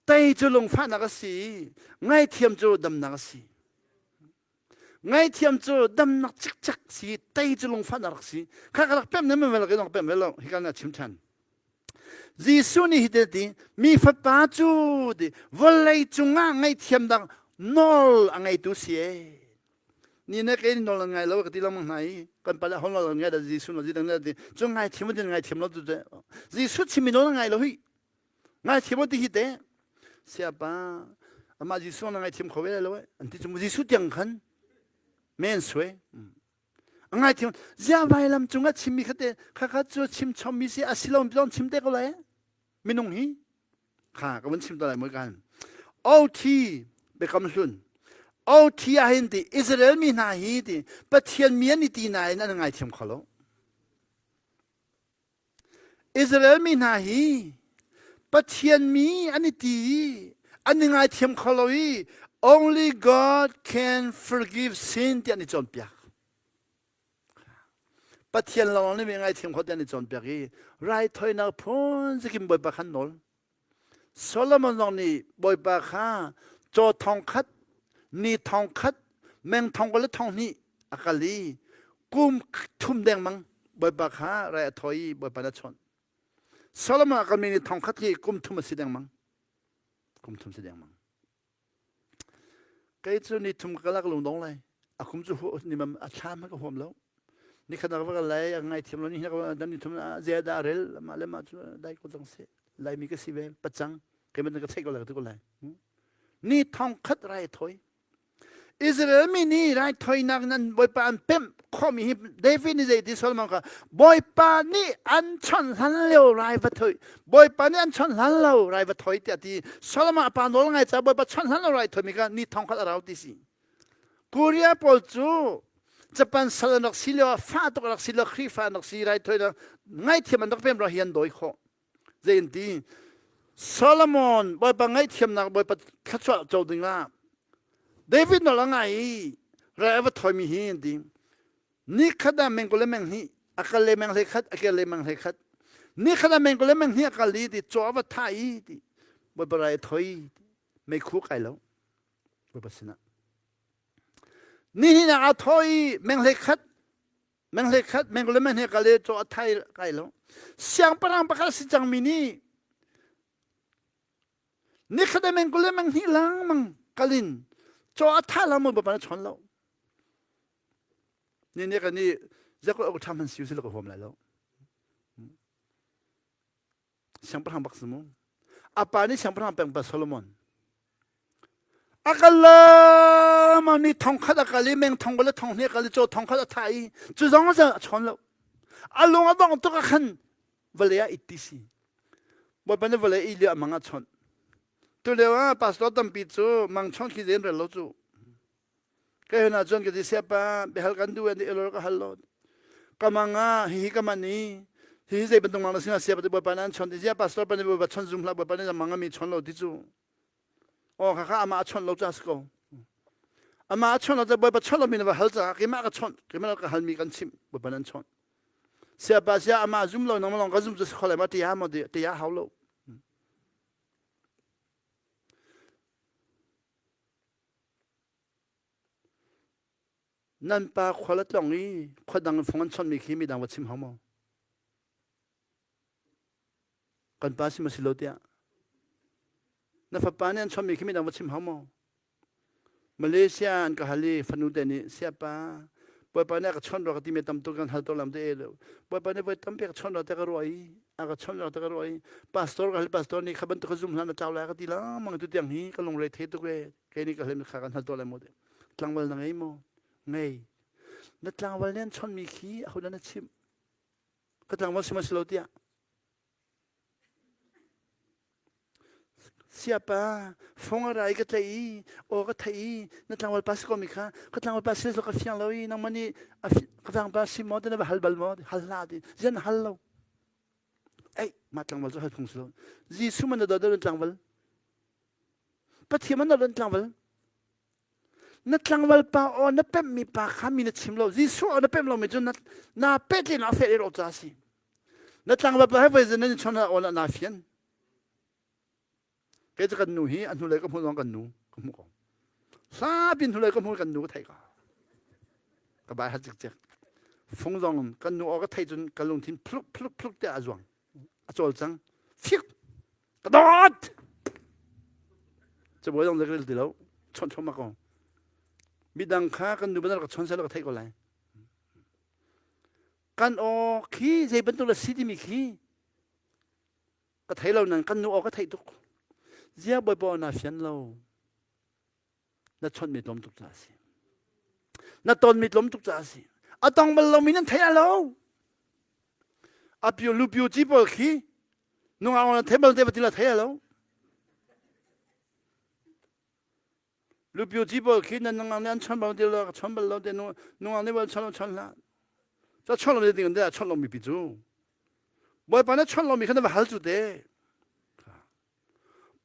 Tei cu lungfahnak a si i ngaihthiam cu damnak a si. Ngaihthiam cu damnak cikcek si tei cu lungfahnak rak si. Kha ka rak pem ne man vel rak pem ve lo hi ka na chim than. Jesuh nih hi te ti mi fapa cu ti vawlei cungah ngaihthiam dang nawl a ngeitu si e. Ni ne ke nawl an ngai lo ka ti lengmang hna i kan pale hon nawl an ngai da Jesuh nawl dang ti cu ngaithiam din ngaithiam lo tu te Jesuh chimmi nawl an ngai lo hi Ngaithiam ti hi te siapa amah Jesuh na ngaithiam kho ve lo an ti cu Jesuh tiang khan men sui a ngaithiam zia vailam cungah chimmi kha te kha kha cu chim chommi si a si lo zong chim te ko lai minung hi kha ka vun chim ta lai moi kan OT biakam hlun OT ah hin ti Israel mi hna hi ti Pathian mi an i ti nain an ngaithiam kho lo Israel mi hna hi Pathian mi an i ti i an i ngaithiam kho lo i only God can forgive sin ti an i cawnpiak. Pathian lawng nih mi ngaithiam kho ti an i cawnpiak i raithawinak phun zakim Bawipa khan nawl. Solomon zong nih Bawipa kha caw thong khat, ni thong khat, meng thong kul le thong hnih a kal i kum thum dengmang Bawipa kha rai a thawi i Bawipa na chawnh. Solomon a kalmi ni thong khat hi kum thum a si dengmang. Kum thum si dengmang. Kei cu ni thum ka kalak lung dong lai. A kum cu ni mam a thlam ka huam lo. Ni khat va kal lai a ngai thiam lo ni dan ni thum zia da rel ma le ma cu dai ko cang se. Laimi ka si ve pacang kei man ka theih ko lai ka ti ko lai. Ni thong khat rai thoi. Israel mi nih raithawinak nan Bawipa an pemh khawhmi hi David nih zei ti Solomon kha Bawipa nih an chawnh hlan lio rai va thoi Bawipa nih an chawnh hlan lo rai va thoi tiah ti Solomon a pa nawl ngai caah Bawipa chawnh hlan lo rai thoimi kha ni thong khat a rau ti si Korea pawl cu Japan sal an rak si lio ah fa tuk rak si lo Khrihfa an rak si raithawinak ngaithiam an rak pem ro hi an dawi khawh zei an ti Solomon Bawipa ngaihthiamnak Bawipa thluachuah co dingah David nawl a ngai i rai a va thawimi hi an ti ni khat ah meng kul le meng hnih. A kal le meng hlei khat, a kel le meng hlei khat. Ni khat a meng ko le meng hnih a kal i ti caw a va thah i ti Bawipa rai a thoi meikhu kai lo Bawipa sinah. Ni hnihnak aa thawh i meng hlei khat meng hlei khat meng le meng hnih kal i caw a thai kai lo. Siangpahrang pakhat a si cangmi nih nikhat a meng kul le meng hnih lengmang kalin caw a thah lang Bawipa na chawn lo. Ni ne kan i zakul ok ṭha hman siu si lo ka huam lai lo. Siangpahrang bak si mu. A pa nih siangpahrang peng pa Solomon. A kal lama ni thong khat a kal i meng thong le thong hnih a kal i caw thong khat a thah i cu zong a chawn lo. A lung a dongh tuk ah khan vawlei ah it ti si. Bawipa nih vawlei i lio a mang a chawnh. Tu lio ah pastor tampi cu mang chawnh khi zen rel lo cu. Ka hen ahcun ka ti siapa biahal kan duh an ti elor ka hal lo. Ka mang ah hihi ka man i hihi zei bantuk mang na sinah siapa ti bawipa nih an chawnh ti zia pastor pa nih bawipa chawnh zum hlah bawipa nih mang mi chawnh lo ti cu. Aw kha kha amah a chawnh lo ca si ko. Amah a chawnh lo ca bawipa chawnh lo mi na va hal caah keimah ka chawnh keimah ka hal mi kan chimh bawipa nih an chawnh. Siapa sia amah zum lo nang lawng ka zum cu si kho lai ma ti ha maw ti ha hau lo. Nan pa khual a tlong i khua dang in fung an chawnhmi khi midang va chim hau maw? Kan pa si maw si lo tiah. Na fapa nih an chawnhmi khi midang va chim hau maw? Malaysia an ka hal i fanu te nih siapa Bawipa nih a ka chawnh rua ka timi tam tuk kan hal to lam te e lo. Bawipa nih voi tampi ka chawnh rua te ka ruah i a ka chawnh rua te ka ruah i pastor ka hal pastor nih kha bantuk ka zum hlan na tlau lai ka ti lengmang tu tiang hi ka lungre the tuk e kei nih ka hlem kha kan hal to lai maw te tlangval na ngei maw ngei na tlangval nih an chawnh mi khi aho dah na chimh ka tlangval si ma si lo tiah Siapa, fung a ra i ka tlaih i aw ka theih i na tlangval pa si ko mi kha ka tlangval pa si ka fiang lo i nangmah nih ka tlangval si maw ti na va hal bal maw hal hlah ti zian na hal lo ei mah tlangval cu hal phung si lo Jesuh man na dawt deuh tlangval Pathian man na dawt tlangval na tlangval pa aw na pemhmi pa kha mi na chim lo Jesuh aw na pemh lomi cu na na pehtlin ah fel i ro ca si na tlangval pa he voi zan nan chon aw na na fian kei cu kan nu hi a hnulei ka hmuh zong kan nu ka hmuh ko hlapin hnulei ka hmuh kan nu ka theih ko ka bai hat cikcek fung zong kan nu aw ka theih cun ka lungthin phluk phluk phluk te a zuang a cawlcang fik ka dawt cabuai zong ka rel ti lo chawnh thluahmah ko midang kha kan nu banal ka chon sel ka theih ko lai kan aw khi zei bantuk la si timi khi ka thei lo nan kan nu aw ka theih tuk zia bawipa na fian lo na chonhmi tlawm tuk caah a si na tonmi tlawm tuk caah a si a tong bal lomi nan thei lo a pio lu pio ci pawl khi nungak na thei bal te va ti la thei lo lu pio ci pawl khi nan nungak nih an chon bal ti lo ka chon bal lo te nungak nih bal chon lo chon hlah cha chon lo ding de chon lo mi pi cu bawipa na chon lo mi kha na va hal cu te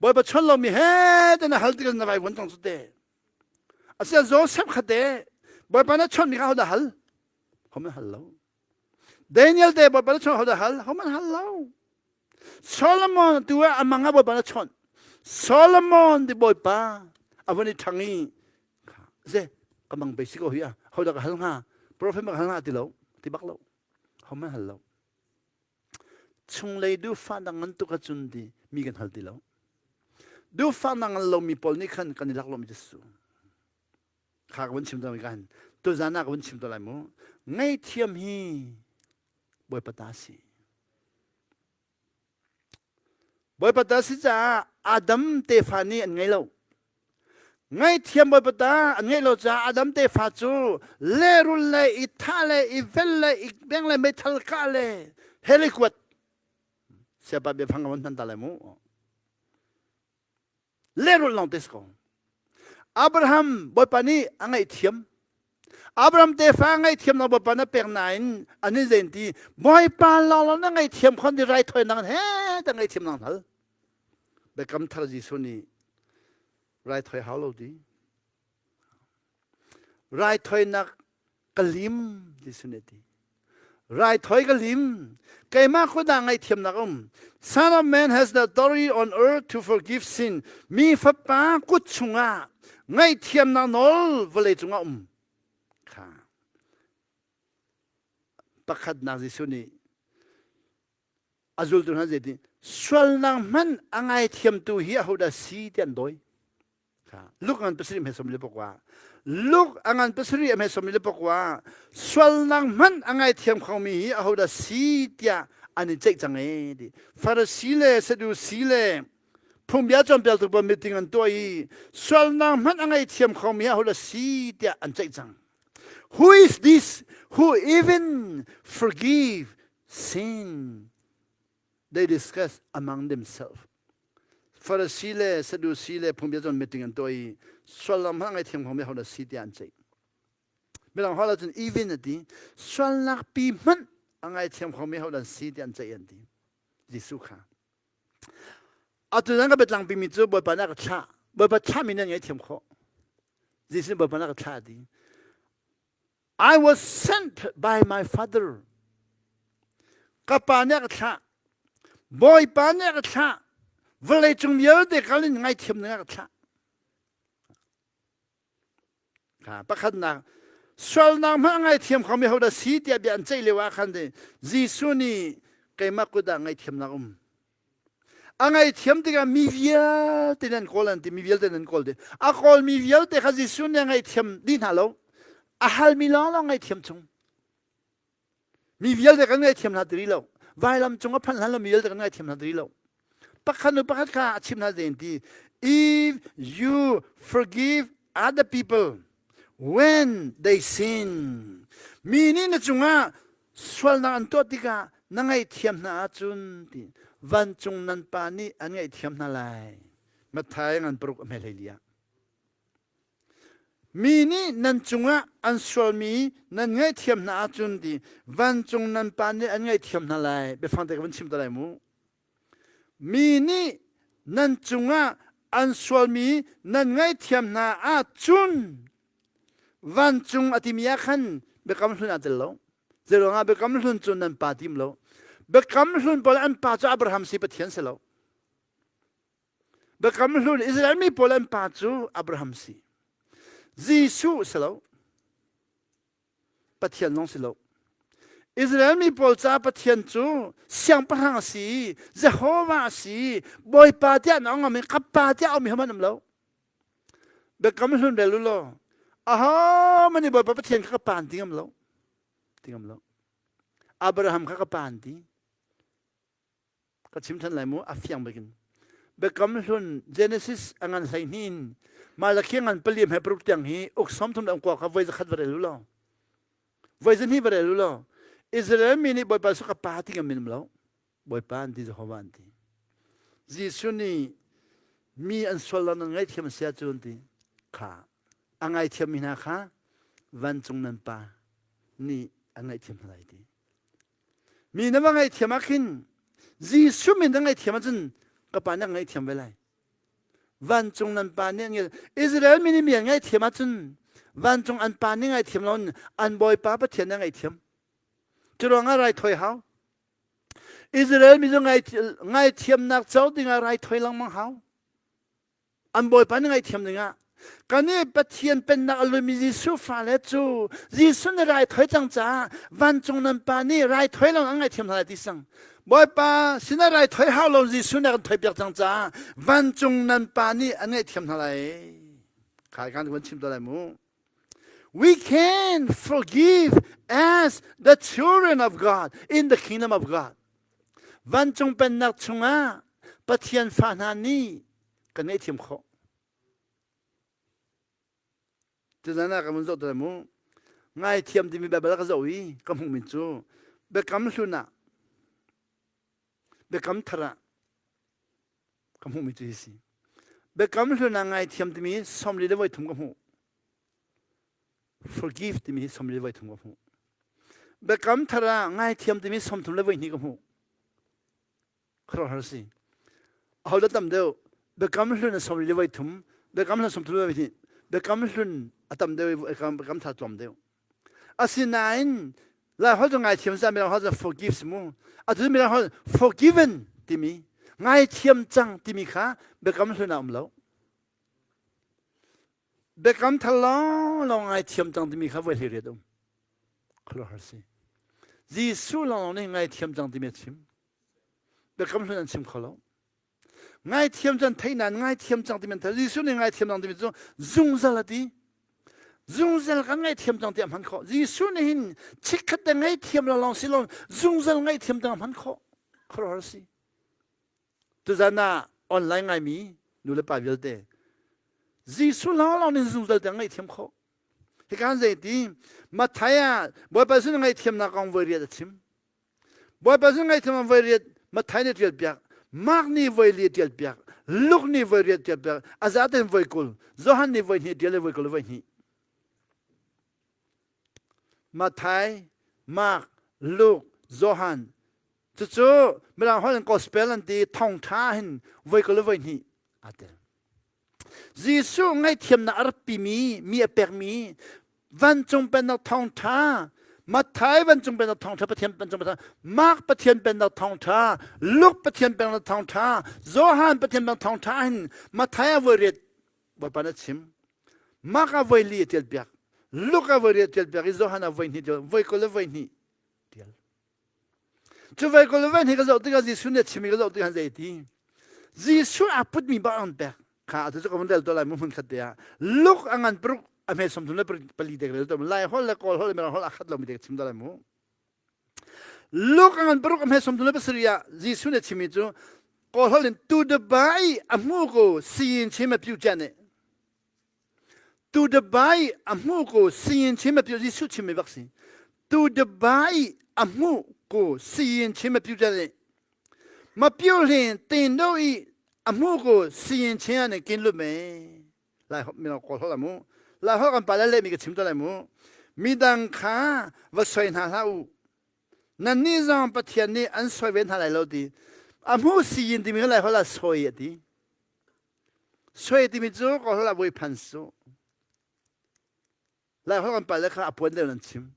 Bawipa chon lomi he te na hal tikah na vai vuan cang cu te. Asia Joseph kha te Bawipa na chonmi kha hodah hal? Homan hal lo. Daniel te Bawipa na chon hodah hal? Homan hal lo. Solomon tu ah amang ah Bawipa na chon. Solomon ti Bawipa a von i ṭhang i ze ka mang bei si ko hi a hodah ka hal hnga prophet ma ka hal hnga ti lo ti bak lo homan hal lo Chunglei duhfahnak ngan tuk ahcun ti mi kan hal ti lo. Duhfahnak ngan lomi pawl nih khan kan i lak lomi cu kha ka vun chim tawn kan tuzan ah ka vun chim tawn lai mu. Ngaihthiam hi Bawipa ta si. Bawipa ta si caah Adam tefa nih an ngei lo. Ngaihthiam Bawipa ta an ngeih lo caah Adam tefa cu lehrul le i thah le i vel le i beng le meithal kah le hell i kuat siapa biafang ka von hman ta lai mu lehrul lawng te si ko Abraham Bawipa nih a ngaihthiam Abraham tefa ngaihthiam na Bawipa na pek nain ani zein ti Bawipa lawng na ngaihthiam khon di raithawinak he ta ngaihthiam nang hal Biakam thar Jesuh nih raithawi hau lo ti. Raithawinak ka lim Jesuh nih a ti. Raithawi ka lim. Keimah kut ah ngaihthiamnak um. Son of man has the authority on earth to forgive sin. Mi fapa kut chungah ngaihthiamnak nawl vawlei cungah um. Kha. Pakhatnak Jesuh nih a zultu hna zeiti sualnak hmanh a ngaithiamtu hi ahodah si ti an dawi. Luke ngan pasarih hme som le pakua Luke a ngan pasarih hme som le pakua sualnak hmanh a ngaithiam khomi hi ahodah si tiah an i ceih cang ee ti Farasi le Sadusi le phungbia cawnpiaktu pawl meeting an tuah i sualnak hmanh a ngaithiam khomi hi ahodah si tiah an ceih cang Who is this who even forgive sin they discuss among themselves. Farasi le Sadusi le phungbia cawn meeting an tuah i sualnak hmanh ngaithiam kho mi ho na si tiah an ceih. Midang holh ahcun even a ti sualnak pi hmanh a ngaithiam kho mi ho dan si tiah an ceih an ti. Jesuh kha. Atu nan ka biatlang pimi cu Bawipa nih a ka thlah. Bawipa thlahmi nan ngaithiam khawh. Jesuh nih Bawipa nih a ka thlah a ti. I was sent by my father. Ka pa nih a ka thlah. Bawipa nih a ka thlah. Vawlei cung vialte kal in ngaithiam ding a ka thlah. Kha pakhatnak sualnak hmanh a ngaithiam khomi hodah si tiah bia an ceih lio ah khan Jesuh nih keimah kut ah ngaihthiamnak um. A ngaihthiam tikah mi vialte nan kawl an ti mi vialte nan kawl ti a kawlmi vialte kha Jesuh nih a ngaihthiam dih hna lo a halmi lawnglawng ngaihthiam chung mi vialte kan ngaihthiam hna ti rih lo vailam cung a phanh hlan lo mi vialte kan ngaihthiam hna ti rih lo pakhat nu pakhat kha a chim hna zein ti if you forgive other people when they sin mi nih na cungah Sualnak an tuah tikah na ngaihthiam hna ahcun ti vancung nan pa nih an ngaihthiam hna lai. Matthai ngan paruk a hme hlei ah. Mi nih nan cungah an sualmi nan ngaihthiam hna ahcun ti vancung nan pa nih an ngaihthiam hna lai. Biafang te ka van chim te lai mu. Mi nih nan cungah an sualmi nan ngaihthiam hna ahcun Vancung a timi ah khan biakam hlun aa tel lo. Zeiruangah biakam hlun cu nan pa tim lo. Biakam hlun pawl an pa cu Abraham si Pathian si lo. Biakam hlun Israel mi pawl an pa cu Abraham si. Jesuh si lo. Pathian zong si lo. Israel mi pawl caah Pathian cu siangpahrang a si, Jehovah a si, Bawipa tiah an ong i ka pa tiah a um i an um lo. Biakam hlun rel u law ahohmanh nih Bawipa Pathian kha ka pa an ti ngam lo. Ti ngam lo. Abraham kha ka pa an ti. Ka chim than lai mu a fiang bikin. Biakam hlun Genesis a ngan 12 in Malakhi ngan pali he paruk tiang hi uk 30 le kua kha voi zakhat va rel u law. Voi zahnih va rel u law. Israel mi nih Bawipa su ka pa ti ngam min lo. Bawipa an ti Jehovah an ti. Jesuh nih mi an sual lo nan ngaihthiam a si ahcun ti kha a ngaithiammi hna kha vancung nan pa nih an ngaihthiam hna lai ti. Mi na va ngaihthiam ah khin Jesuh min na ngaihthiam ahcun ka pa nih a ngaihthiam ve lai. Vancung nan pa nih an Israel mi nih mi an ngaihthiam ahcun vancung an pa nih ngaihthiam lo an Bawipa Pathian nih a ngaihthiam. Cu ruangah raithawi hau. Israel mi cu ngaithiamnak co dingah raithawi lengmang hau. An bawipa nih ngaihthiam dingah kan i Pathian pennak a lumi Jesuh fale cu Jesuh nih raithawi cang caah vancung nan pa nih raithawi lawng an ngaihthiam hna lai ti sang. Bawipa sinah raithawi hau lo Jesuh nih a kan thawipiak cang caah vancung nan pa nih an ngaihthiam hna lai. Khai kan van chim te lai mu. We can forgive as the children of God in the kingdom of God. Vancung pennak chungah Pathian fa hna nih kan ngaihthiam khawh. Tuzan ah ka vun zoh te mu. Ngaithiam timi Bible ka zoh i ka hmuhmi cu biakam hlun ah biakam thar ah ka hmuhmi cu hi si. Biakam hlun ah ngaithiam timi 40 le voi thum ka hmuh. Forgive timi hi 40 voi thum ka hmuh. Biakam thar ah ngaithiam timi 30 le voi hnih ka hmuh. Khuaruahhar si. Aho dah tam deuh? Biakam hlun a 40 le voi thum, biakam hlun 30 le voi hnih, biakam hlun a tam deuh i biakam thar tlawm deuh. Asinain. Lai holh cu ngaithiam sa mirang holh cu forgives mu. Atu mirang holh forgiven timi ngaithiam cang timi kha biakam hlun ah um lo. Biakam thar lawng lawng ngaithiam cang timi kha voi hlei riat um. Khuaruahhar si. Jesuh lawng lawng nih ngaithiam cang timi a chim. Biakam hlun an chim kho lo. Ngaithiam cu an theih nain ngaithiam cang timi an theih. Jesuh nih ngaithiam cang timi cu zungzal a ti. Zungzal kan ngaihthiam cang tiah hman khawh. Jesuh nih hin chikkhat te ngaihthiam lo lawng si lo zungzal ngaihthiam tiang hman khawh. Khuaruahhar si. Tuzan ah online ngaimi nu le pa vialte Jesuh lawng lawng nih zungzal tiang ngaihthiam khawh. Hika zei ti Matthai ah Bawipa sin ngaihthiamnak kong voi riat a chim. Bawipa sin ngaihthiam voi riat Matthai nih ṭial piak, Mark nih voi li ṭial piak, Luke nih voi riat ṭial piak, a zaten voi 20, Johan nih voi hnih ṭial le voi 20 le voi hnih. Matthai, Mark, Luke, Johan cucu Mirang holh in gospel an ti thawngṭha hin voi 20 le voi hnih aa tel. Jesuh ngaihthiamnak a ratpimi mi a pekmi vancung pennak thawngṭha Matthai vancung pennak thawngṭha Pathian vancung pennak Mark Pathian pennak thawngṭha Luke Pathian pennak thawngṭha Johan Pathian pennak thawngṭha hin Matthai a voi riat Bawipa na chim Mark a voi li a ṭial piak Luke a voi riat ṭial piak i Johan a voi hnih ṭial voi 20 le voi hnih ṭial Cu voi ko le voi hi ka zoh tikah Jesuh nih a chim i ka zoh tikah zei ti Jesuh aa putmi bak an pek kha atu cu ka vun rel tuah lai mu hmun khat te ah Luke a ngan paruk a hme 33 le pali te ka rel tuah lai holh le kawl holh le mirang holh a khat lomi te ka chim tuah lai mu Luke a ngan paruk a hme 37 ah Jesuh nih a chimmi cu kawl holh in tu de bai a hmu ko siyin chim a piu cia nih Tu the bai a hmu ko siyin chim a piu Jesuh chim mi bak si. Tu the bai a hmu ko siyin chim a piu nih ma piu hlin tin do i a hmu ko siyin chim ne kin lu me lai hop mi ko hol mu lai hol kan pa le mi ka chim to lai mu midang kha va soi hna hlah u nan nih zong Pathian nih an soi ve hna lai lo ti a hmu siyin timi lai hol ah soi a ti Sui timi cu ka hol ah voi phan su. Lai holh kan pale kha a puan deuh nan chim.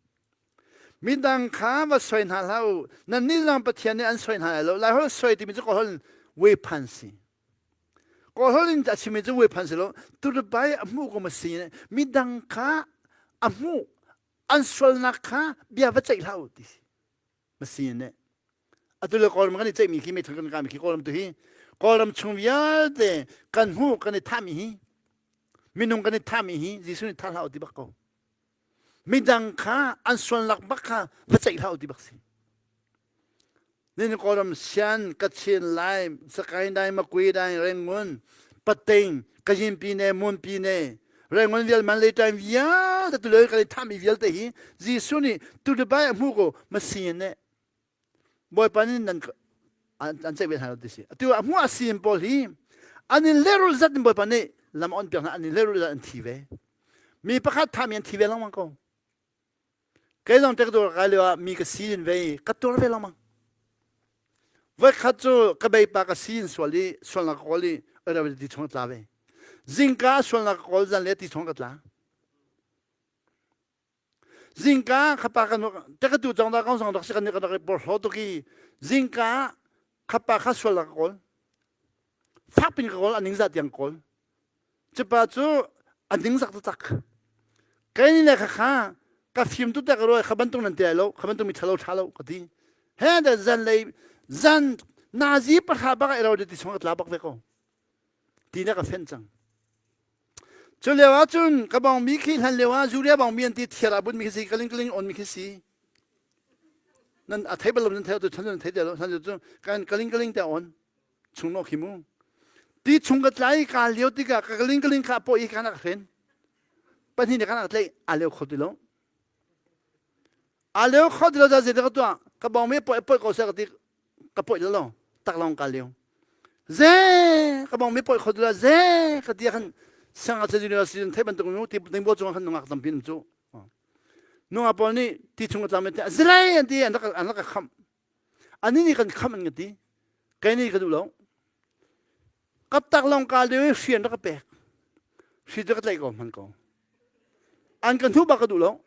Midang kha va soi hna hlah u. Nan nih zong Pathian nih an soi hna lai lo. Lai holh soi timi cu ka holh voi phan si. Kawl holh in a chimmi cu voi phan si lo. Turubai a hmuh ko ma si. Midang kha a hmuh an sualnak kha bia va ceih hlah u ti si. Masi nih atu le Kawlram kan i ceihmi khi meithal kan kami khi Kawlram tu hi Kawlram chung vialte kan hmuh kan i thahmi hi minung kan i thahmi hi Jesuh nih thah hlah u ti bak ko midang kha an sualnak bak kha va ceih hlah u ti bak si Nin Kawlram Sian Kachin Lai Sakaing Dai Makui Dai Rengun Pating Kayin Pine Mun Pine Rengon vial man le time vialte tu le kan i thahmi vialte hi Jesuh nih tu Dubai a hmu ko machine ne Bawipa nih nan an ceih ve hna lo ti si atu a hmu a sin pawl hi an in lehrul zat in Bawipa nih lam on piak hna an in lehrul zat an thi ve mi pakhat thahmi an thi ve lengmang ko Kei zong tek-dawr kai lio ah mi ka si in ve ka tuar ve lengmang. Voikhat cu ka beipa ka si in sual i sualnak ka kawl i oi ti chung ka tla ve. Zingka sualnak ka kawl zan le ti chung ka tla. Zingka khapa kan tekatu cong da kong song rak si kan kan rak porhlaw tuk i zingka khapa kha sualnak ka kawl. Fakpin ka kawl a ningzah tiang kawl. Cupa cu a ningzak taktak. Kei nih le khakha ka fim tu te ka ruai kha bantuk nan ti lai lo kha bantuk mi ṭhalo ṭha lo ka ti. He da zan lei zan nazi pahra bak ai ro ti chung ka tla bak ve ko. Ti na ka fen cang. Cu lio ah cun ka bong mi khi hlan lio ah Zuria bong mi an ti thiar ah bun mi khi si kaling kaling on mi khi si. Nan a thei bal lo nan thei tu chan nan thei te lo chan cu kan kaling kaling te on. Chung no khi mu. Ti chung ka tlai ka lio tikah ka kaling kaling kha paw i kan ka hren. Pahnih nih kan ka tlaih a leo kho ti lo. A leo kho ti lo za zei ka tuah ka bong me poi poi ko sa ka ti ka poi lo tak long ka leo. Ze ka bong me poi kho ti lo ze ka ti khan sang a university thei bantuk nu ti ding bo chung khan nungak tampi cu. Nungak pawl nih ti chung ka tlam te zilai an ti an rak an rak kham. Ani nih kan kham an ka ti. Kei nih ka duh lo. Ka taklawng ka lio i hri an rak ka pek. Hri cu ka tlaih ko hman ko. An ka hnu bak ka duh lo.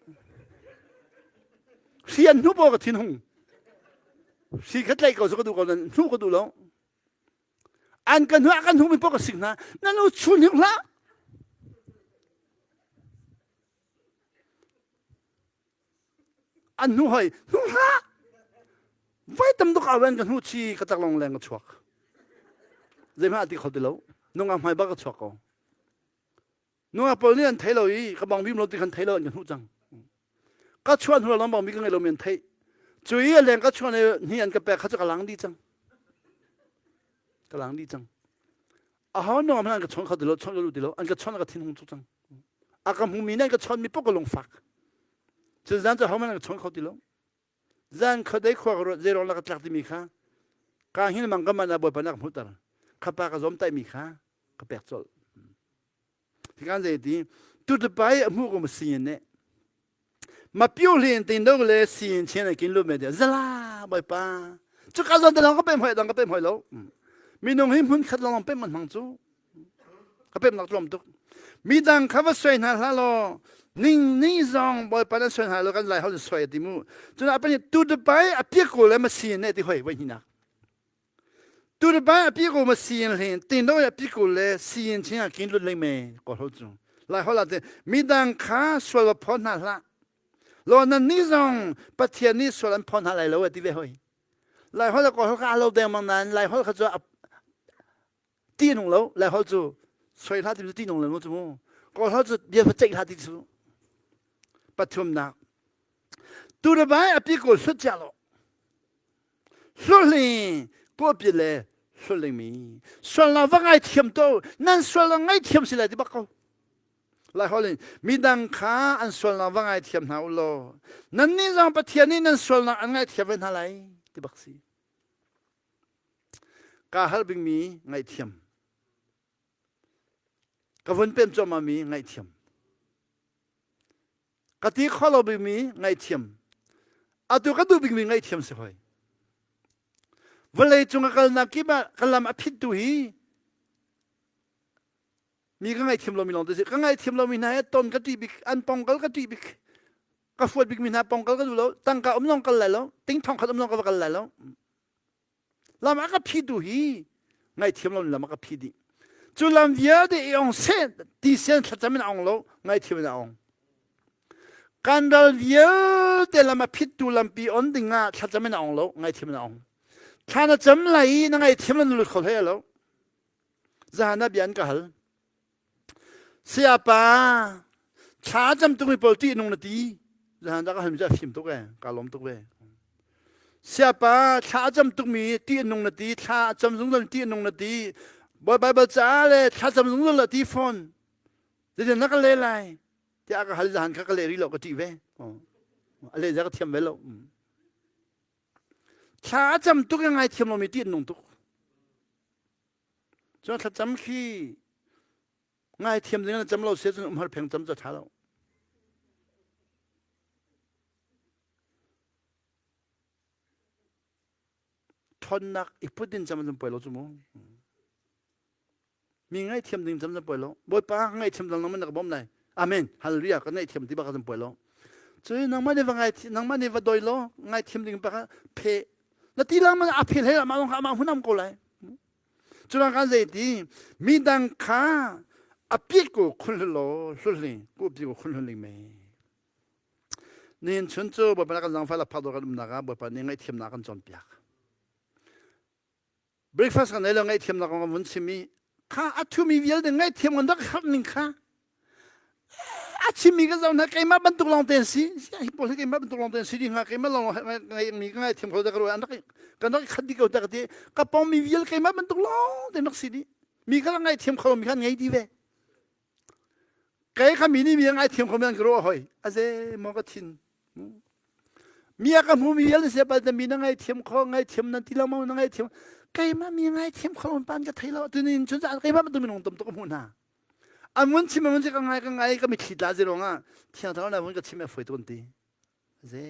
Hri an hnu paw ka thin hung. Hri kha tlaih ko cu ka duh ko nan hnu ka duh lo. An kan hnu a kan hnu mi paw ka sik hna. Nan u chun hing hlah. An hnu hoi hnu hlah. Voi tam tuk awen ka hnu chi ka tak long leng ka chuak. Zeihmah ti kho ti lo. Nungak hmai bak ka chuak ko. Nungak pawl nih an thei lo i ka bang bim lo ti khan thei lo an ka hnuh cang. Ka chuah hnu lawng bang mi ka ngei lo mi an theih. Cu i a leng ka chuah ni hni an ka pek kha cu ka lang dih cang. Ka lang dih cang. A ho nungak hmanh an ka chawn kho ti lo, chawn ka duh ti lo. An ka chawn ka thin hung tuk cang. A ka hmu mi nih an ka chawn mi paoh ka lungfak. Cun zan cu ho hmanh an ka chawn kho ti lo. Zan khuadei khua ka ruat zeiruang la ka tlak timi kha ka hngil mang ka man ah Bawipa nih a ka hmuhter. Khapa ka zawmtaih mi kha ka pek colh. Hikan zei ti tutupai a hmu ko ma sin ne ma piu hlin tin do le sin chen kin lu me de zala bawipa chu ka zon te long ka pem hoi dang ka pem hoi lo minung hi hmun khat long pem man hmang chu ka pem nak tlom tuk mi dang kha va soi hna hla lo ning ni zong bawipa na soi hna lo kan lai hol soi ti mu cun apa ni tutupai a pia ko le ma sin ne ti hoi voi hinak Turbine a pi ko ma siin hlin tin do ya pi ko le siin ching ah kin lut leng me ko hol cu lai hol ate midang kha sual va phon hna hlah lo nan ni zong pathian nih sual an phon hna lai lo ti ve hoi lai hol ko hol kha lo deng mang nan lai hol kha cu ti nung lo lai hol cu soi hlah ti cu ti nung lo cu mu ko hol cu bia fa ceih hlah ti cu pathumnak turbine a pi ko hlut cia lo Hlawhhling kawpi le hlawhlingmi sualnak va ngaithiam to nan sualnak ngaithiam si lai ti bak ko. Lai holh in midang kha an sualnak va ngaithiam hna u law nannih zong Pathian nih nan sualnak an ngaithiam ve hna lai ti bak si. Ka hal bingmi ngaihthiam. Ka vun pem cuahmah mi ngaihthiam. Ka ti kho lo bikmi ngaihthiam. Atu ka duh bikmi ngaihthiam si hoi. Vawlei cung ka kalnak kip ah ka lam a phittu hi mi ka ngaihthiam lomi lawng te si. Ka ngaihthiam lomi hna he ton ka ṭih bik, an pongkal ka ṭih bik. Ka fuat bikmi hna pongkal ka duh lo. Tangka um zong kal lai lo. Ting thong khat um zong ka va kal lai lo. Lam a ka phitu hi ngaihthiam lo lam a ka phi dih. Cu lam vialte i ong seh ti sian thlacam in a ong lo, ngaihthiam in a ong. Kan ral vialte lam a phittu lampi on ding ah thlacam in a ong lo, ngaihthiam in a ong. Thla na cam lai i na ngaihthiam lo na lut kho hlei lo. Zahan ah bia an ka hal. Sayapa, thla cam tuk mi pawl ṭih nung na ti. Zahan dah ka halmi cu a fim tuk e, ka lawm tuk ve. Sayapa, thla cam tuk mi ṭih nung na ti, thla cam zungzal ṭih nung na ti. Bawi Bible ca le thla cam zungzal la ti fawn. Zeitin na ka le lai? Tiah ka hal zahan kha ka leh rih lo ka ṭih ve. A leh zia ka thiam ve lo. Thla a cam tuk i ngai thiam lomi ṭih nung tuk. Cun thlacam khi ngaithiam ding na cam lo si cun umhar pheng cam cu a ṭha lo. Ṭhawnnak i put in cam cun poi lo cu mu. Mi ngaihthiam ding cam cun poi lo. Bawipa ka ngaihthiam dang nangmah na ka bawmh lai. Amen. Hallelujah. Ka ngaihthiam ti bak cun poi lo. Cun nangmah nih va ngai nangmah nih va doi law ngaithiam ding bak phe na ti lang a phel he amah lawng kha amah hunam ko lai. Culang kan zei ti midang kha a pit ko khun law hlulling ku pi ko khun hlulling me. Nihin chun cu Bawipa kan zangfah la phak dawr kan umnak ah Bawipa nih ngaihthiamnak kan cawnpiak. Breakfast kan ei lo ngaihthiamnak kong kan vun chim i kha a thumi vialte ngaihthiam kan rak herh ning kha a chimmi ka zoh hna keimah bantuk lawng te an si hi pawl hi keimah bantuk lawng te an si ding hnga keimah lawng mi ka ngaithiam kho ta ka ruah an rak kan rak khat dih ko ta ka ti ka pong mi vial keimah bantuk lawng te rak si dih mi kha ngaithiam kho mi khan ngei di ve kei kha mi nih mi ngaithiam kho mi an ka ruah hoi aze maw ka thin mi a ka hmu mi vial se pal mi na ngaithiam kho ngaithiam nan ti lo mo na ngaithiam keimah mi ngaithiam kho pan ka thei lo tunin chun keimah bantuk minung tam tuk ka hmuh hna An vun chim an vun ka ngai ka ngai ka mitthli tla zi ruangah thiang thlarau nih vun ka chim e foi tun ti. Ze.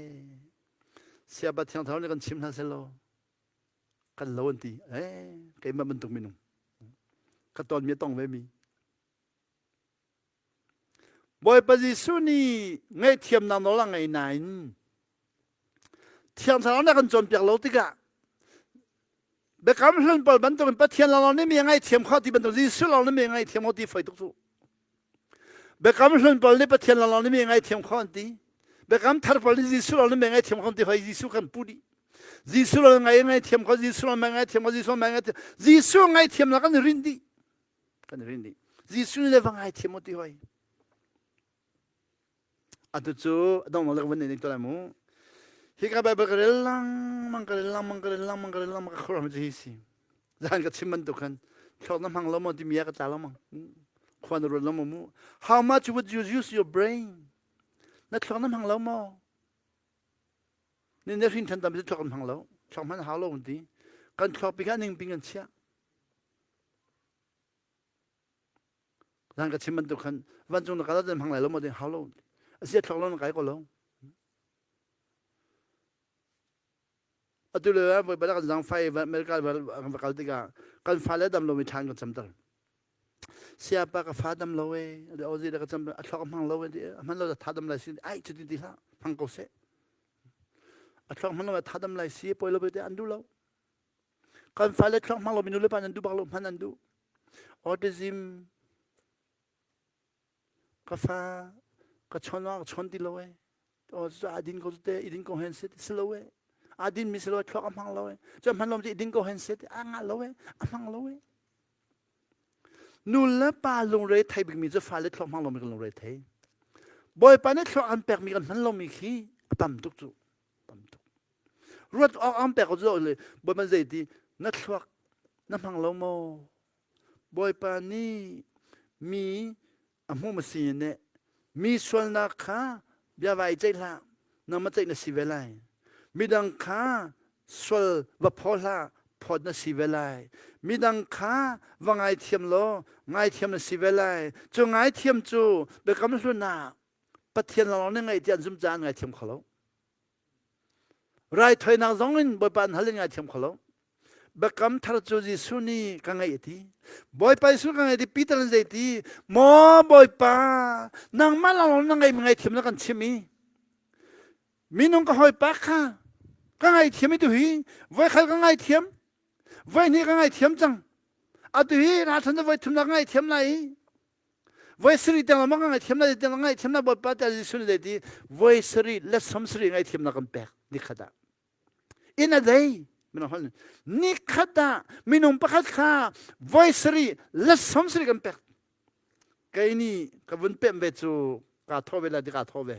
Siapa thiang thlarau nih kan chim hna selaw kan lo an ti. Eh keimah bantuk minung. Ka ton mi tong ve mi. Bawipa Jesuh nih ngaihthiamnak nawl a ngei nain. Thiang Thlarau nih a kan cawnpiak lo tikah Biakam hlun pawl bantukin Pathian lawnglawng nih mi a ngaihthiam khawh ti bantuk Jesuh lawng nih mi a ngaihthiam khawh ti foi tuk cu. Biakam hlun pawl nih Pathian lawnglawng nih mi a ngaihthiam khawh an ti. Biakam thar pawl nih Jesuh lawng nih mi a ngaihthiam khawh an ti hoi Jesuh kan pu dih. Jesuh lawng ngai ngaihthiam khawh Jesuh lawng ngai ngaihthiam khawh Jesuh lawng ngaihthiam Jesuh ngaihthiam la kan rin dih. Kan rin dih. Jesuh le va ngaithiam u ti hoi. Atu cu dong le van nei to lai mu. Hi ka Bible ka rel langmang ka rel langmang ka rel langmang ka rel langmang ka khuaruah cu hi si. Zan ka chim bantuk khan thluak na hmang lo maw timi ah ka tla lengmang. Khua na ruat lo maw mu? How much would you use your brain? Na thluak na hmang lo maw? Ni na hrin than tam cu thluak kan hmang lo. Thluak hman hau lo ti. Kan thluak pi kha ning ping kan chiah. Zan ka chim bantuk khan vancung na kal ah hmang lai lo maw ding hau lo. Asia thluak lo na kai ko lo. Atu le voi bala kan zang fai America kan va kal tikah kan fale dam lomi ṭhan kan camter. Siapa ka fa dam lo e, ozi le ka cam a thluak hmang lo e, a hman lo tha dam lai si ai cuti ti hlah hmang ko seh. A thluak hmang lo tha dam lai si poi lo te an duh lo. Kan fale thluak hmang lomi nu le pa nan duh bak lo hman an duh. Autism ka fa ka chawn ka chawn ti lo e. O cu a din ko te i din ko hen se si lo e. A din mi si lo thluak a hmang lo e. Cu hman lo i din ko hen se a nga lo e. A hmang lo e. Nu le pa lungre thei bikmi cu fale thluak hmang lomi kan lungre thei. Bawipa nih thluak an pekmi kan hman lomi khi a tam tuk cu. Tam tuk. Ruat awk an pek cu le Bawipa zei ti na thluak na hmang lo maw? Bawipa nih mi a hmu ma si ne mi sualnak kha bia vai ceih hlah nangmah ceih na si ve lai midang kha sual va phaw hlah phawt na si ve lai midang kha va ngaithiam law ngaithiam na si ve lai cu ngaithiam cu biakam hlun ah Pathian lawng nih ngaih ti an zum caah an ngaithiam kho lo Raithawinak zong in Bawipa an hal in ngaithiam kho lo. Biakam thar cu Jesuh nih ka ngaih a ti. Bawipa Jesuh ka ngaih ti Peter an zei ti maw Bawipa nangmah lawnglawng na ngaihmi ngaithiam na kan chim i minung ka hawipa kha ka ngaithiam i tuhi voikhal ka ngaithiam voihnih ka ngaithiam cang atu hi ralchan cu voithum na ka ngaithiam lai i Voi sarih tiang lama ka ngaihthiam lai tiang ngaihthiam na Bawipa tiah Jesuh nih zeiti voi sarih le som sarih ngaihthiamnak kan pek nikhat ah. In a day minung hol nikhat ah minung pakhat kha voi sarih le som sarih kan pek. Kei nih ka vun pem ve cu kaa thaw ve lai ti kaa thaw ve.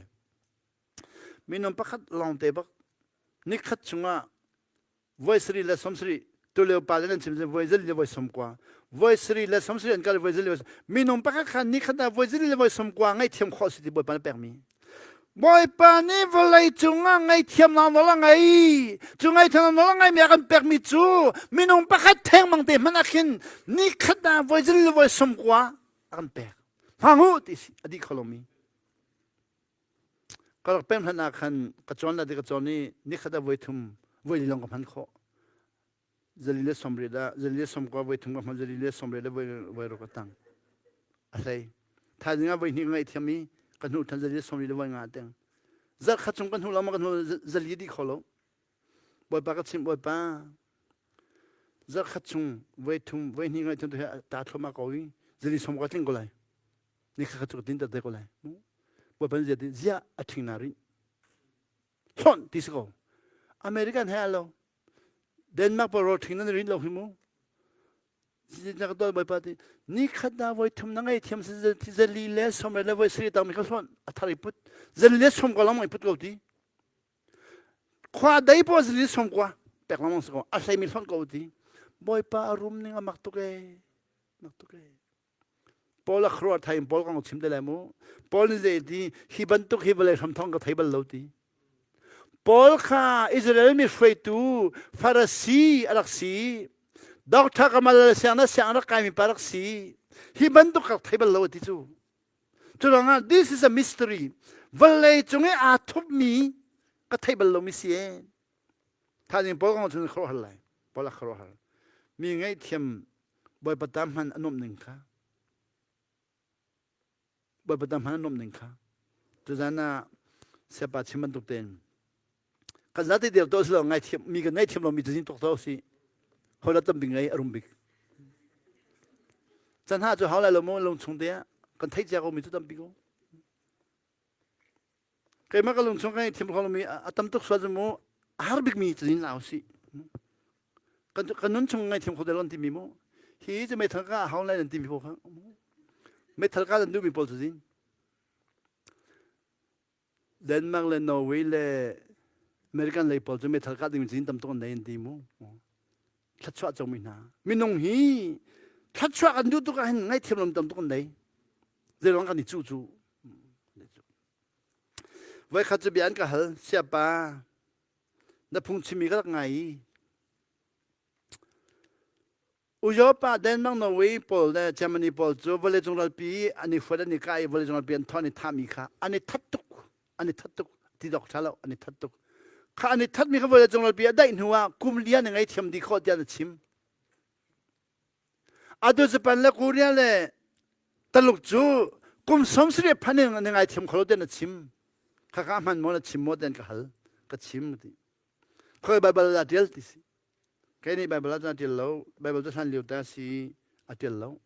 Minung pakhat lawng te bak nikhat chungah voi sarih le 70 tulio pa le nan chim voi zali le voi 90 voi sarih le 70 an kal voi zali minung pakhat kha ni khat ah voi zali le voi 90 ngaihthiam khawh si ti bawipa na pekmi Bawipa nih vawlei cungah ngaihthiamnak nawl a ngei cu ngaihthiamnak nawl a ngeimi a kan pekmi cu minung pakhat thengmang te hmanh ah khin ni khat ah voi zali le voi 90 a kan pek hmang u ti si a dih kho lomi Ka rak pem hlan ah khan ka cawn la ti ka cawn i nikhat ah voi thum voi li lawng ka hman khawh. Zali le sawmriat ah zali le sawmkua voi thum ka hman zali le sawmriat le voi voi ruk a tang. A hlei. Thaizing ah voi hnih ka ngaihthiam i ka hnu than zali le sawmriat le voi nga teng. Zarh khat chung ka hnu lawng ka hnu zali dih kho lo. Bawipa ka chimh Bawipa zarh khat chung voi thum voi hnih ngaihthiam tu he ta thluahmah ko i zali sawmkua tling ko lai. Ni kha cu ka din ter te ko lai. Bawipa zia ti zia a ṭhing na rih. Hlonh ti si ko. American he alo. Denmark pa ro ṭhing nan rin lo hi mu. Na ka dol Bawipa ti ni khat na voi thum na ngei thiam zali le som le voi sari tang mi kha hlonh a thar i put. Zali le som ko lamang i put ko ti. Khua dei po zali som kwa pek lamang si ko. A hlei mi hlonh ko ti. Bawipa a rum ning a mak tuk e. Mak tuk e. Paul a khuaruah thai in Paul kong chim te lai mu. Paul nih zei ti hi bantuk hi vawlei hramthawng ka thei bal lo ti. Paul kha Israel mi hruaitu Farasi a rak si. Doctor Kamal siang na siang rak kaimi pa rak si. Hi bantuk ka thei bal lo ti cu. Cu this is a mystery. Vawlei cung i aa thupmi ka thei bal lomi si e. Thaizing Paul kong cun khuaruahhar lai. Paul a khuaruahhar. Mi ngaihthiam Bawipa ta hman a nuamh ning kha. Bawipa ta hman a nuamh ning kha. Tuzan ah siapa chim bantuk tein. Kan zate der to silo ngai thiam mi kan ngai thiam lo mi cazin tok to si. Hola tam bing ngai arum bik. Chan ha chu hau lai lo mo lung chung te kan thei cia ko mi chu tampi ko. Keimah ka lung chung kan i thim kho lomi a tam tuk sual cu mu a har bikmi cazin la usih. Kan kan nun chung ngai thim kho del an timi mu. Hi cu meithal ka hau lai nan timi pawl kha. Meithal ka nan duhmi pawl cazin. Denmark le Norway le American lei pawl cu meithal kah ding cazin tam tuk an nei an ti mu. Thluachuah comi hna. Minung hi thluachuah kan duh tuk ahhin ngaihthiam lam tam tuk an nei. Zeiruang kan i cuh cu. Voikhat cu bia an ka hal, siapa, na phungchimmi ka rak ngai i Ujopa Denmark Norway pawl le Germany pawl cu vawleicung ralpi an i huat an i kah i vawleicung ralpi an thawh an i thahmi kha an i that tuk an i that tuk ti dawk ṭha lo an i that tuk kha an i thatmi kha vawleicung ralpi a daih hnu ah kum li an i ngaihthiam dih khawh tiah na chim Atu Japan le Korea le Taluk cu kum 70 phan in na ngaithiam kho lo tiah na chim. Khakha hman maw na chim maw tiah ka hal. Ka chim ti. Khoi Bible ah tial ti si. Kei nih Bible ah cun a tial lo. Bible cu hlan lio ta si a tial lo.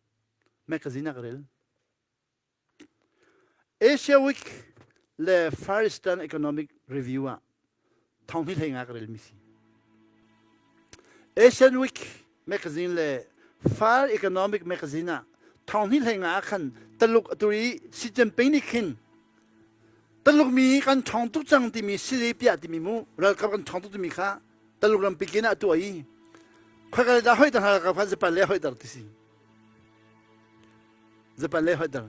Magazine ah ka rel. Asia Week le Far Eastern Economic Review ah thong hi hlei nga ka relmi si. Asian Week magazine le Far Economic magazine ah thong hi hlei nga ah khan Taluk atu i Xi Jinping nih khin Taluk mi kan ṭhawng tuk cang timi sile piah timi mu ralkap kan ṭhawng tuk timi kha Taluk rampi kin ah tuah i khoikal dah hoi tar ralkap kha Japan le hoi tar ti si. Japan le hoiter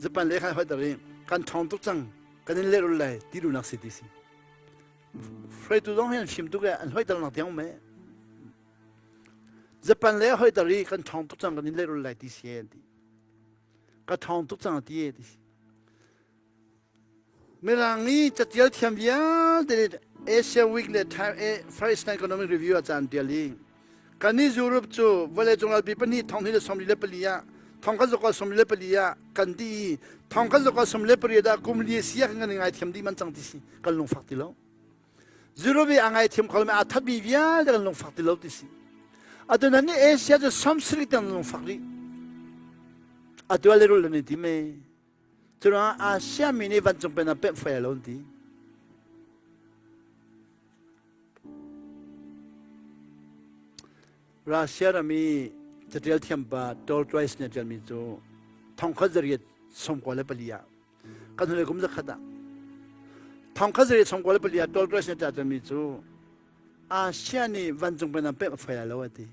Japan le khan hoiter i kan ṭhawng tuk cang kan in lehrul lai ti duhnak si ti si hruaitu zong hi an fim tuk e an hoiter nak tiang me Japan le hoiter i kan ṭhawng tuk cang kan in lehrul lai ti si an ti ka ṭhawng tuk cang ti e ti si Mirang i catial thiam vialte nih Asia Week le Far Eastern Economic Review ah ca an tial i kannih Europe cu vawleicung ralpi pahnih thong hnih le 44 ah thong khat zakua 44 ah kan dih i thong khat zakua 48 ah kum li si ah kan i ngaithiam dih man cang ti si kan lungfak ti lo. Europe i a ngaithiam kho lomi aa thatmi vialte kan lungfak ti lo ti si. Atu nan nih Asia cu 70 tiang lungfak rih. Atu ah lehrulh nan i tim ee. Curuangah Asia mi nih vancung pennak pemh fai lo an ti. Russia ram i catial thiampa Tolstoy nih a ṭialmi cu thongkhat zariat 94 ah kan hnulei kum zakhat ah thongkhat zariat 94 ah Tolstoy nih a ṭialmi cu Asia nih vancung pennak pemh a fai lo a ti.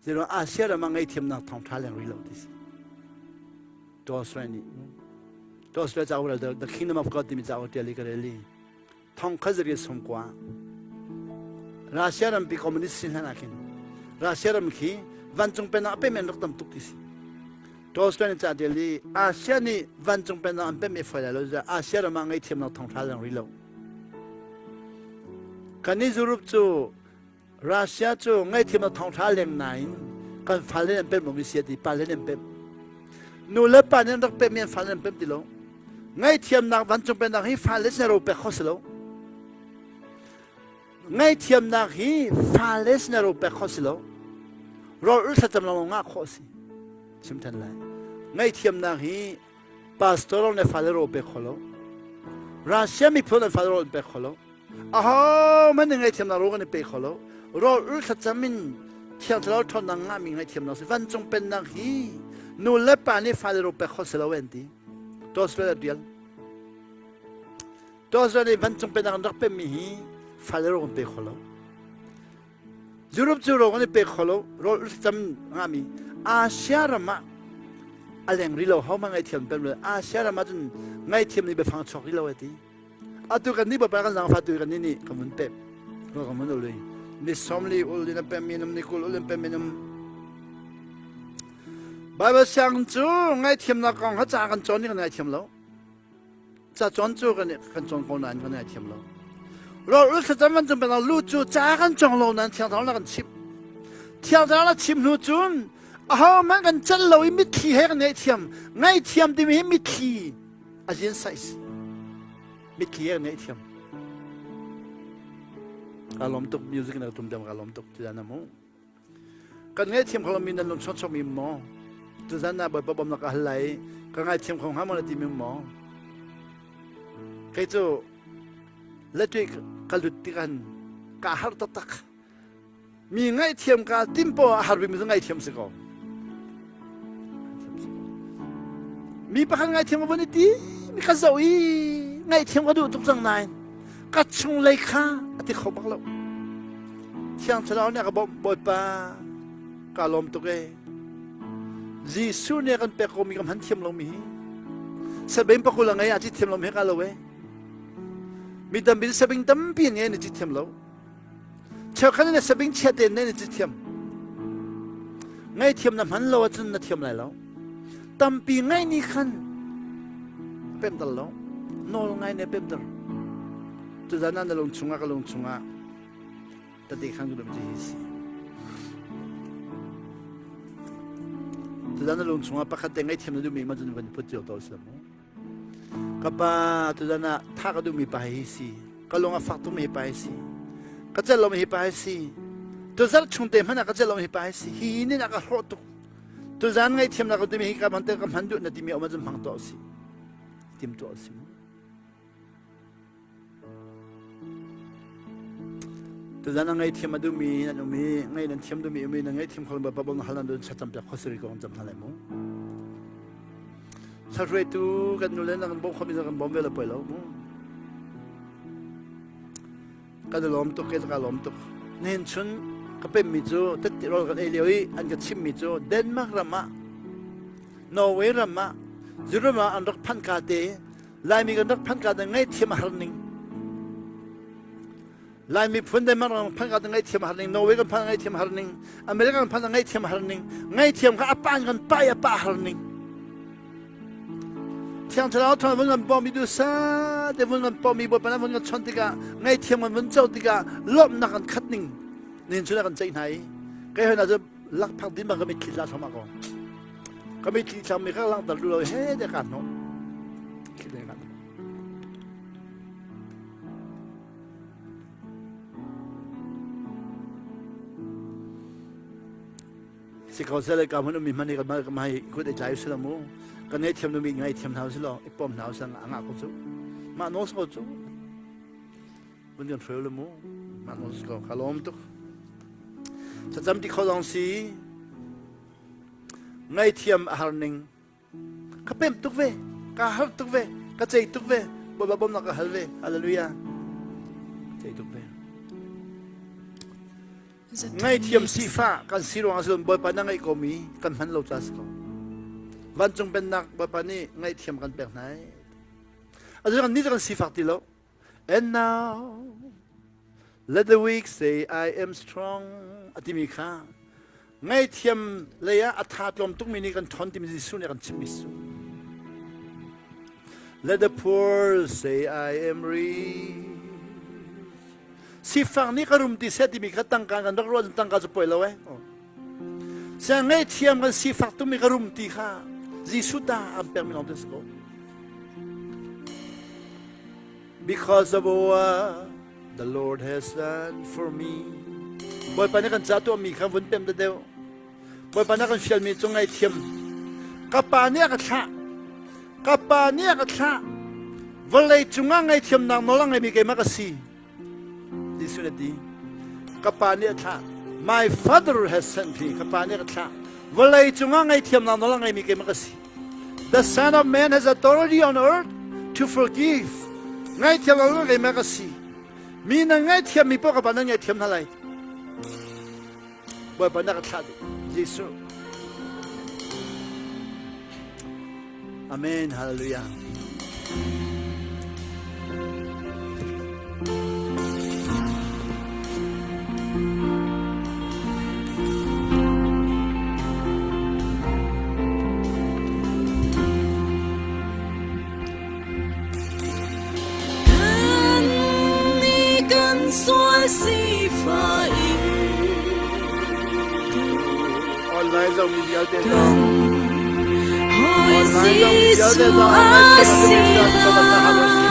Zeiruang Asia ram ah ngaihthiamnak thawngṭha leng rih lo ti si. Tolstoy nih Tolstoy cauk rel The Kingdom of God timi cauk ṭial i ka rel i thongkhat zariat sawmkua Russia rampi communist si hlan ah khin Russia ram khi vancung pennak a pem an rak tam tuk ti si. Tolstoy nih ca ṭial i Asia nih vancung pennak an pem i foi lai lo Asia ram ah ngaihthiamnak thawngṭha leng rih lo. Kannih Europe cu Russia cu ngaihthiam a thawngṭha leng nain kan fale an pemh lomi si a ti pale an pemh nu le pa nih an rak pemhmi an fale an pemh ti lo ngaihthiamnak vancung pennak hi fale sin ro pek kho si lo ngaihthiamnak hi fale sin ro pek kho si lo rawl ul thlacam lawng ngah khawh si chim than lai ngaihthiamnak hi pastor le fale ro pek kho lo Russia miphun an fale ro an pek kho lo Ahohmanh nih ngaihthiamnak ro kan i pe kho lo. Rawl ul thlacam in Thiang Thlarau ṭhawnnak ngahmi ngaihthiamnak si. Vancung pennak hi nu le pa nih fale ro pek kho si lo an ti. Tolstoy a ṭial. Tolstoy nih vancung pennak an rak pemmi hi fale ro kan pe kho lo. Europe cu ro kan i pe kho lo. Rawl ul thlacam ngahmi Asia ram ah a leng rih lo. Hohmanh ngaihthiam pem lo. Asia ram ah cun ngaihthiam nih biafang chuak rih lo a ti. Atu kan nih bapa kan zaangfah tu kan nih nih kan vun pem. Kan vun ul ni 40 ul in a pem mi num ni 20 ul in pem mi num Bible siang cu ngaithiamnak kong kha ca kan cawn ni kan ngaithiam lo. Ca cawn cu kan kan cawn ko nain kan ngaithiam lo. Rawl ul thlacam van cung penang lu cu ca kan cawng lo nain thiang thlarau na kan chimh. Thiang thlarau na chim hnu cun ahohmanh kan celh lo i mitthli he kan ngaihthiam. Ngaihthiam timi hi mitthli a zin size mitthli he kan ngaihthiam. Ka lawm tuk music na tum dam ka lawm tuk ti na mu. Kan ngai thiam kho mi nan lung chok chok mi maw? Tuzan na bawipa bom na ka hal lai ka ngai thiam kho hnga maw na ti mi maw? Kei cu latui ka lut tikan ka har taktak. Mi ngaihthiam ka tim po a har bikmi cu ngaihthiam si ko. Mi pakhat ngaihthiam ka vun i ti mi ka zoh i ngaihthiam ka duh tuk cang nain ka chunglei kha a ti kho bak lo. Thiang Thlarau nih a ka bawmh Bawipa ka lawm tuk ee. Jesuh nih a kan pek komi ka hman thiam lomi hi sabeng pakul a ngei a ci thiam lomi he ka lo ee. Mi tampi sabing tampi an ngei an i ci thiam lo. Cheukhat nih sabing chia tein na ci thiam. Ngaithiam na hman lo ahcun na thiam lai lo. Tampi ngai nih khan pemter lo. Nawl ngai ne pemter. Tuzan ah na lung chungah ka lung chungah tete khan ka dum hi si. Tuzan na lung chungah pakhat te ngaithiam na duhmi ma cun van put cio to si mu. Ka pa tuzan ah tha ka duhmi pa hi si. Ka lung a fak tukmi hi pa hi si. Ka celh lomi hi pa hi si. Tuzarh chung te hmanh ah ka celh lomi hi pa hi si. Hi nin a ka hrawh tuk. Tuzan ngaihthiamnak ka timi hi ka hman te ka hman duh na timi um ahcun hmang tuah usih. Tim tuah usih. Tuzan a ngaihthiam a duhmi nan um i ngaih nan thiam duhmi um i nan ngaihthiam kho lo ba hal nan dun cam piak khosiri ko cam hna lai mu. Thlarhuaitu kan nu le na kan bawm khomi kan bawm ve lo poi lo mu. Kan i lawm tuk ke ka lawm tuk. Nihin chun ka pemmi cu tette rawl kan ei lio i an ka chimmi cu Denmark ram ah Norway ram ah Europe ah an rak phanh ka te Laimi kan rak phanh ka te ngaihthiam a har ning. Laimi phun Denmark ram phanh ka te ngaihthiam a har ning, Norway kan phanh ngaihthiam a har ning, America kan phanh ngaihthiam a har ning, ngaihthiam kha a pa kan pa i a pa har ning. Thiang Thlarau thawng vun kan pawmi du sa te vun kan pawmi Bawipa vun kan chon tikah ngaihthiam kan vun co tikah lawmhnak kan khat ning nin chun kan ceih hna i kei hoi na cu lakphak din bang ka mitthli tla thluahmah ko. Ka mitthli thlam mi kha langhter duh lo he te ka hnawh. Si ko seh le ka hmun ummi hmanh hi kan mah hi kut i tlai usila mu. Kan ngaihthiam duhmi ngaihthiam hna usila i pom hna usila a ngah ko cu. Mah nawl si ko cu. Vun kan hruai le mu. Mah nawl si ko. Ka lawm tuk. Thlacam ti kho zong si. Ngaihthiam a har ning. Ka pemh tuk ve. Ka har tuk ve. Ka cei tuk ve. Bawipa bawmhnak ka hal ve. Hallelujah. Cei tuk ve. Ngaihthiam sifah kan si ruangah si Bawipa na ngaih komi kan hman lo ca si ko. Vancung pennak Bawipa nih ngaihthiam kan pek hna ai. Atu kan ni kan sifak ti lo. And now let the weak say I am strong atimi kha ngaihthiam lei ah a tha tlawm tukmi nih kan ṭhawn timi Jesuh nih a kan chimmi su. Let the poor say I am rich. Sifak nih ka rum ti seh timi kha tangka kan rak ruah cun tangka cu poi lo eh. Siang ngaihthiam kan sifak tumi ka rum ti kha Jesuh ta an pekmi lawng te si ko. Because of what the Lord has done for me. Bawipa nih kan ca tuahmi kha vun pem deuh. Bawipa nih a kan fialmi cu ngaihthiam. Ka pa nih a ka thlah. Ka pa nih a ka thlah. Vawlei cungah ngaihthiamnak nawl a ngeimi keimah ka si. Jesuh nih a ti. Ka pa nih a thlah. My father has sent me. Ka pa nih a ka thlah. Vawlei cungah ngaihthiamnak nawl a ngeimi keimah ka si. The Son of Man has authority on earth to forgive. Ngaihthiamnak nawl keimah ka si. Mi nan ngaihthiammi paoh ka pa nan ngaihthiam hna lai. Bawipa na ka thlah dih. Jesuh. Amen. Hallelujah. Kan nih kan sual sifah in Online zong mi vialte zong hawi online zong mi vialte Jesuh zong a online si zong lai.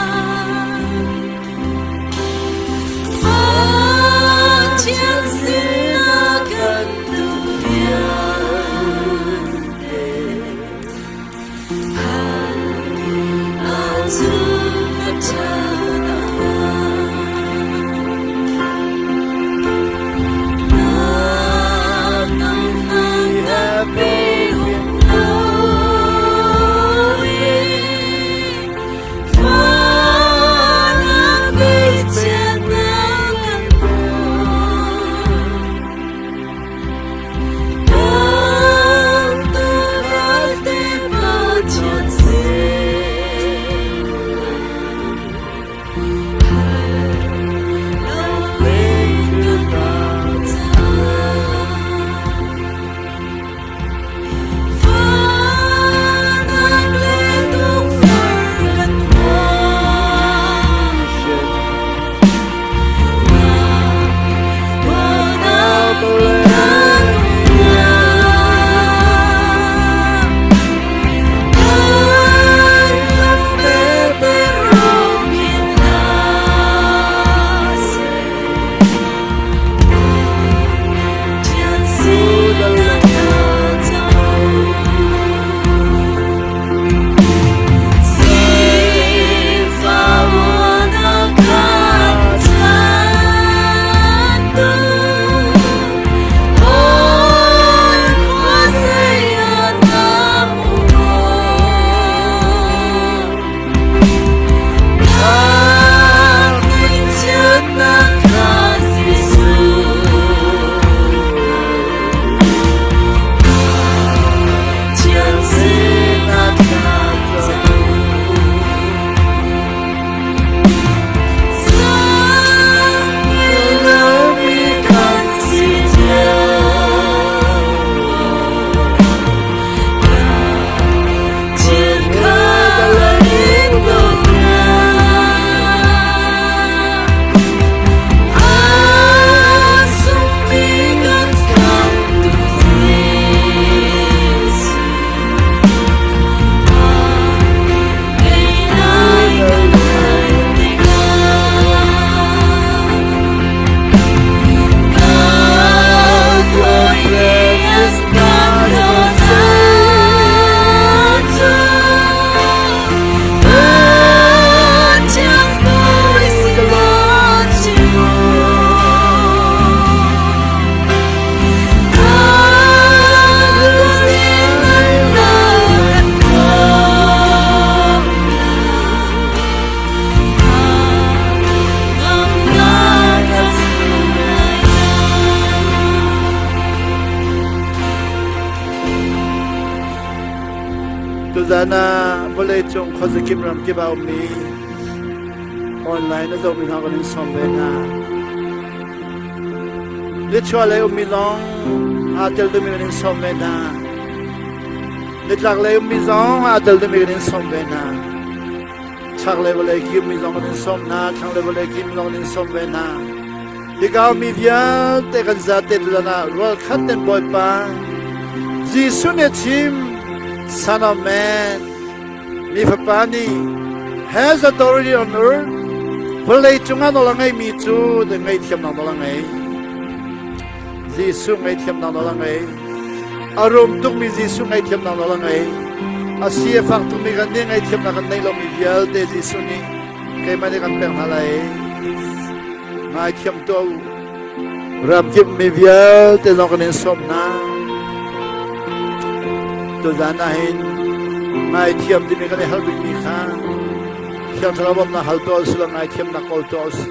Tuzan ah vawleicung khuazakip ramkip ah ummi online a zohmi hna kan in sawm ve hna. Nichuahlei ummi zong aa tel dingmi kan in sawm ve hna. Nitlaklei ummi zong aa tel dingmi kan in sawm ve hna. Chaklei vawlei ki ummi zong kan in sawm hna. Thlanglei vawlei ki ummi zong kan in sawm ve hna. Hika mi vialte kan zate tuzan ah rualkhat ten Bawipa Jesuh nih a chim Son of Man mi fapa nih has authority on earth vawlei cungah nawl a ngeimi cu ngaihthiamnak nawl a ngei Jesuh ngaihthiamnak nawl a ngei a rum tukmi Jesuh ngaihthiamnak nawl a ngei a si a fak tukmi kan nih ngaihthiamnak kan neih lomi vialte Jesuh nih keimah nih kan pek hna lai Ngaithiam tuah u. Ramkip mi vialte zong kan in sawm hna. Tuzan ah hin ngaithiam timi kan i hal bikmi kha Thiang Thlarau bawmhnak hal tuah usih law ngaithiamnak kawl tuah usih.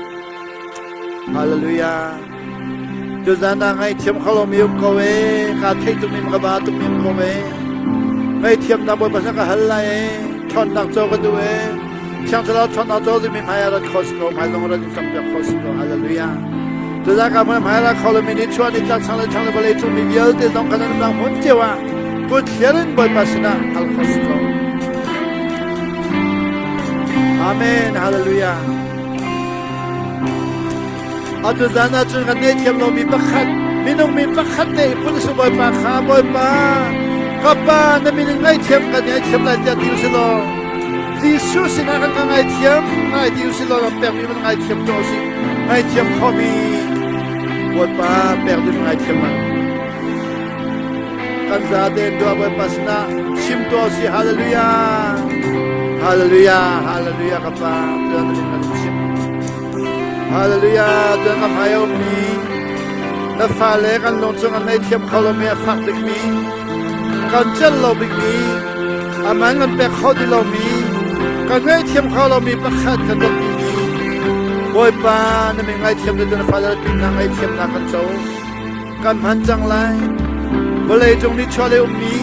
Hallelujah. Tuzan ah ngaihthiam kho lomi um ko ee. Kaa theih tukmi ka ba tukmi um ko ee. Ngaihthiamnak Bawipa sin ka hal lai ee. Ṭhawnnak co ka duh ee. Thiang Thlarau ṭhawnnak co dingmi hmai ah rat kho si ko. Hmai zong rat in campiak kho si ko. Hallelujah. Tuzan ka hmai hmai ra kho lomi nih chuah ni tlak sang le thang le vawlei cung mi vialte zong kan umnak hmun cio ah kut thliar in Bawipa sinah hal kho si ko. Amen. Hallelujah. Atu zan ah cun kan ngaihthiam lomi pakhat minung mi pakhat te i phun si Bawipa kha Bawipa ka pa na min in ngaihthiam kan ngaihthiam lai tiah ti usih law Jesuh sinah kan ka ngaithiam ngai ti usih law ram pekmi man ngaithiam tuah usih ngaithiam khomi Bawipa pek ding ngaithiam man kan zaten tuah Bawipa sinah chim tuah usih hallelujah hallelujah hallelujah ka pa tuan na min kan chim Hallelujah tuan ka hmai a ummi na fale kan lung chung an ngaihthiam kho lomi a fak bikmi kan celh lo bikmi a man kan pek kho ti lomi kan ngaihthiam kho lomi pakhat kan dawtmi Bawipa na min ngaithiam tu na fale pinnak ngaihthiamnak kan co kan hman cang lai vawlei cung ni chuah le ummi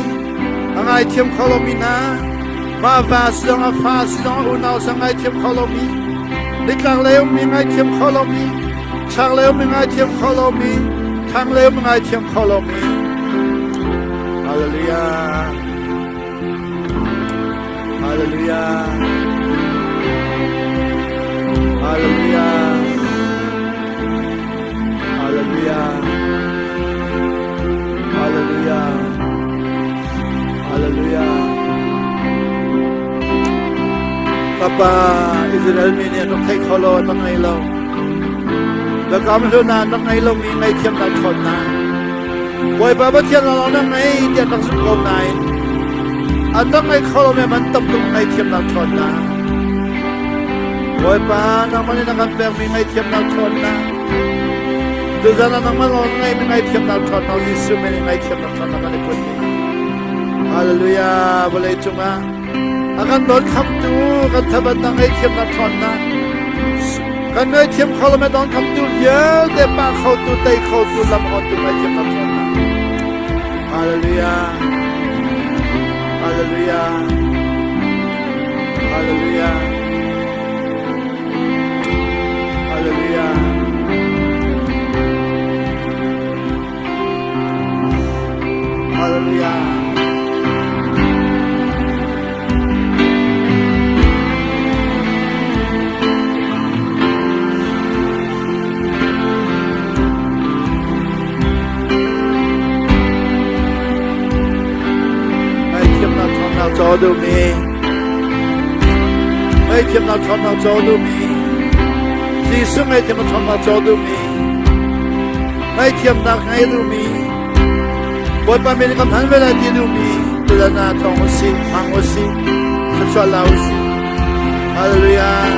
a ngaithiam kho lomi hna mah va si zong a fa si zong a unau sang ngaithiam kho lomi nitlak lei ummi ngaithiam kho lomi chak lei ummi ngaithiam kho lomi thlang lei ummi ngaithiam kho lomi Hallelujah Hallelujah Hallelujah Hallelujah. Kapa Israel mi nih an rak thei kho lo, an rak ngei lo. Biakam hlun ah an rak ngei lomi ngaihthiamnak ṭhawnnak. Bawipa Pathian lawng na ngei tiah an rak zumh ko nain an rak ngei kho lomi man tam tuk ngaihthiamnak ṭhawnnak. Bawipa nangmah nih na kan pekmi ngaihthiamnak ṭhawnnak. Tuzan ah nangmah lawng na ngeimi ngaihthiamnak ṭhawnnak Jesuh min in ngaihthiamnak ṭhawnnak kan i put ni. Hallelujah vawlei cungah a kan dawt khamtu kan thabatnak ngaihthiamnak ṭhawnnak kan ngaihthiam kho lo don khamtu vialte pa khotu tei khotu lam ontu ngaihthiamnak ṭhawnnak. Hallelujah. Hallelujah. Hallelujah. Hallelujah. Hallelujah. Ngaihthiamnak ṭhawnnak caw duhmi Ngaihthiamnak ṭhawnnak caw duhmi Jesuh ngaihthiamnak ṭhawnnak caw duhmi Ngaihthiamnak ngei duhmi Bawipa min kan hman ve lai ti duhmi tutan ah tlawng usih, hmang usih, thluachuah la usih. Hallelujah.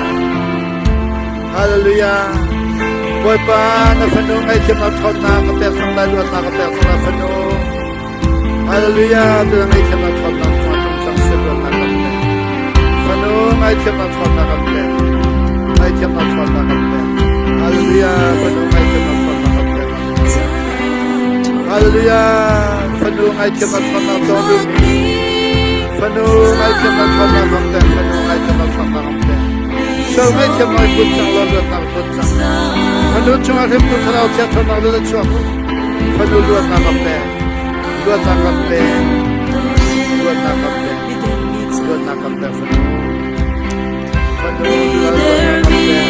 Hallelujah. Bawipa na fanu ngaihthiamnak ṭhawnnak ka pek cang lai luatnak ka pek cang lai fanu. Hallelujah. Tutan ngaihthiamnak ṭhawnnak cungah tlung cang seh luatnak kan pek. Fanu ngaihthiamnak ṭhawnnak kan pek. Ngaihthiamnak ṭhawnnak kan pek. Hallelujah. Fanu ngaihthiamnak ṭhawnnak kan pek. Hallelujah. Fanu ngaihthiamnak ṭhawnnak cawng duhmi. Fanu ngaihthiamnak ṭhawnnak kan pek. Fanu ngaihthiamnak ṭhawnnak kan pek. Sual ngaihthiamnak i put cang law luatnak put cang. Fanu chungah hremtu thlarau chia ṭhawnnak luat a chuak. Fanu luatnak kan pek. Luatnak kan pek. Luatnak kan pek. Luatnak kan pek fanu. Fanu luatnak kan pek.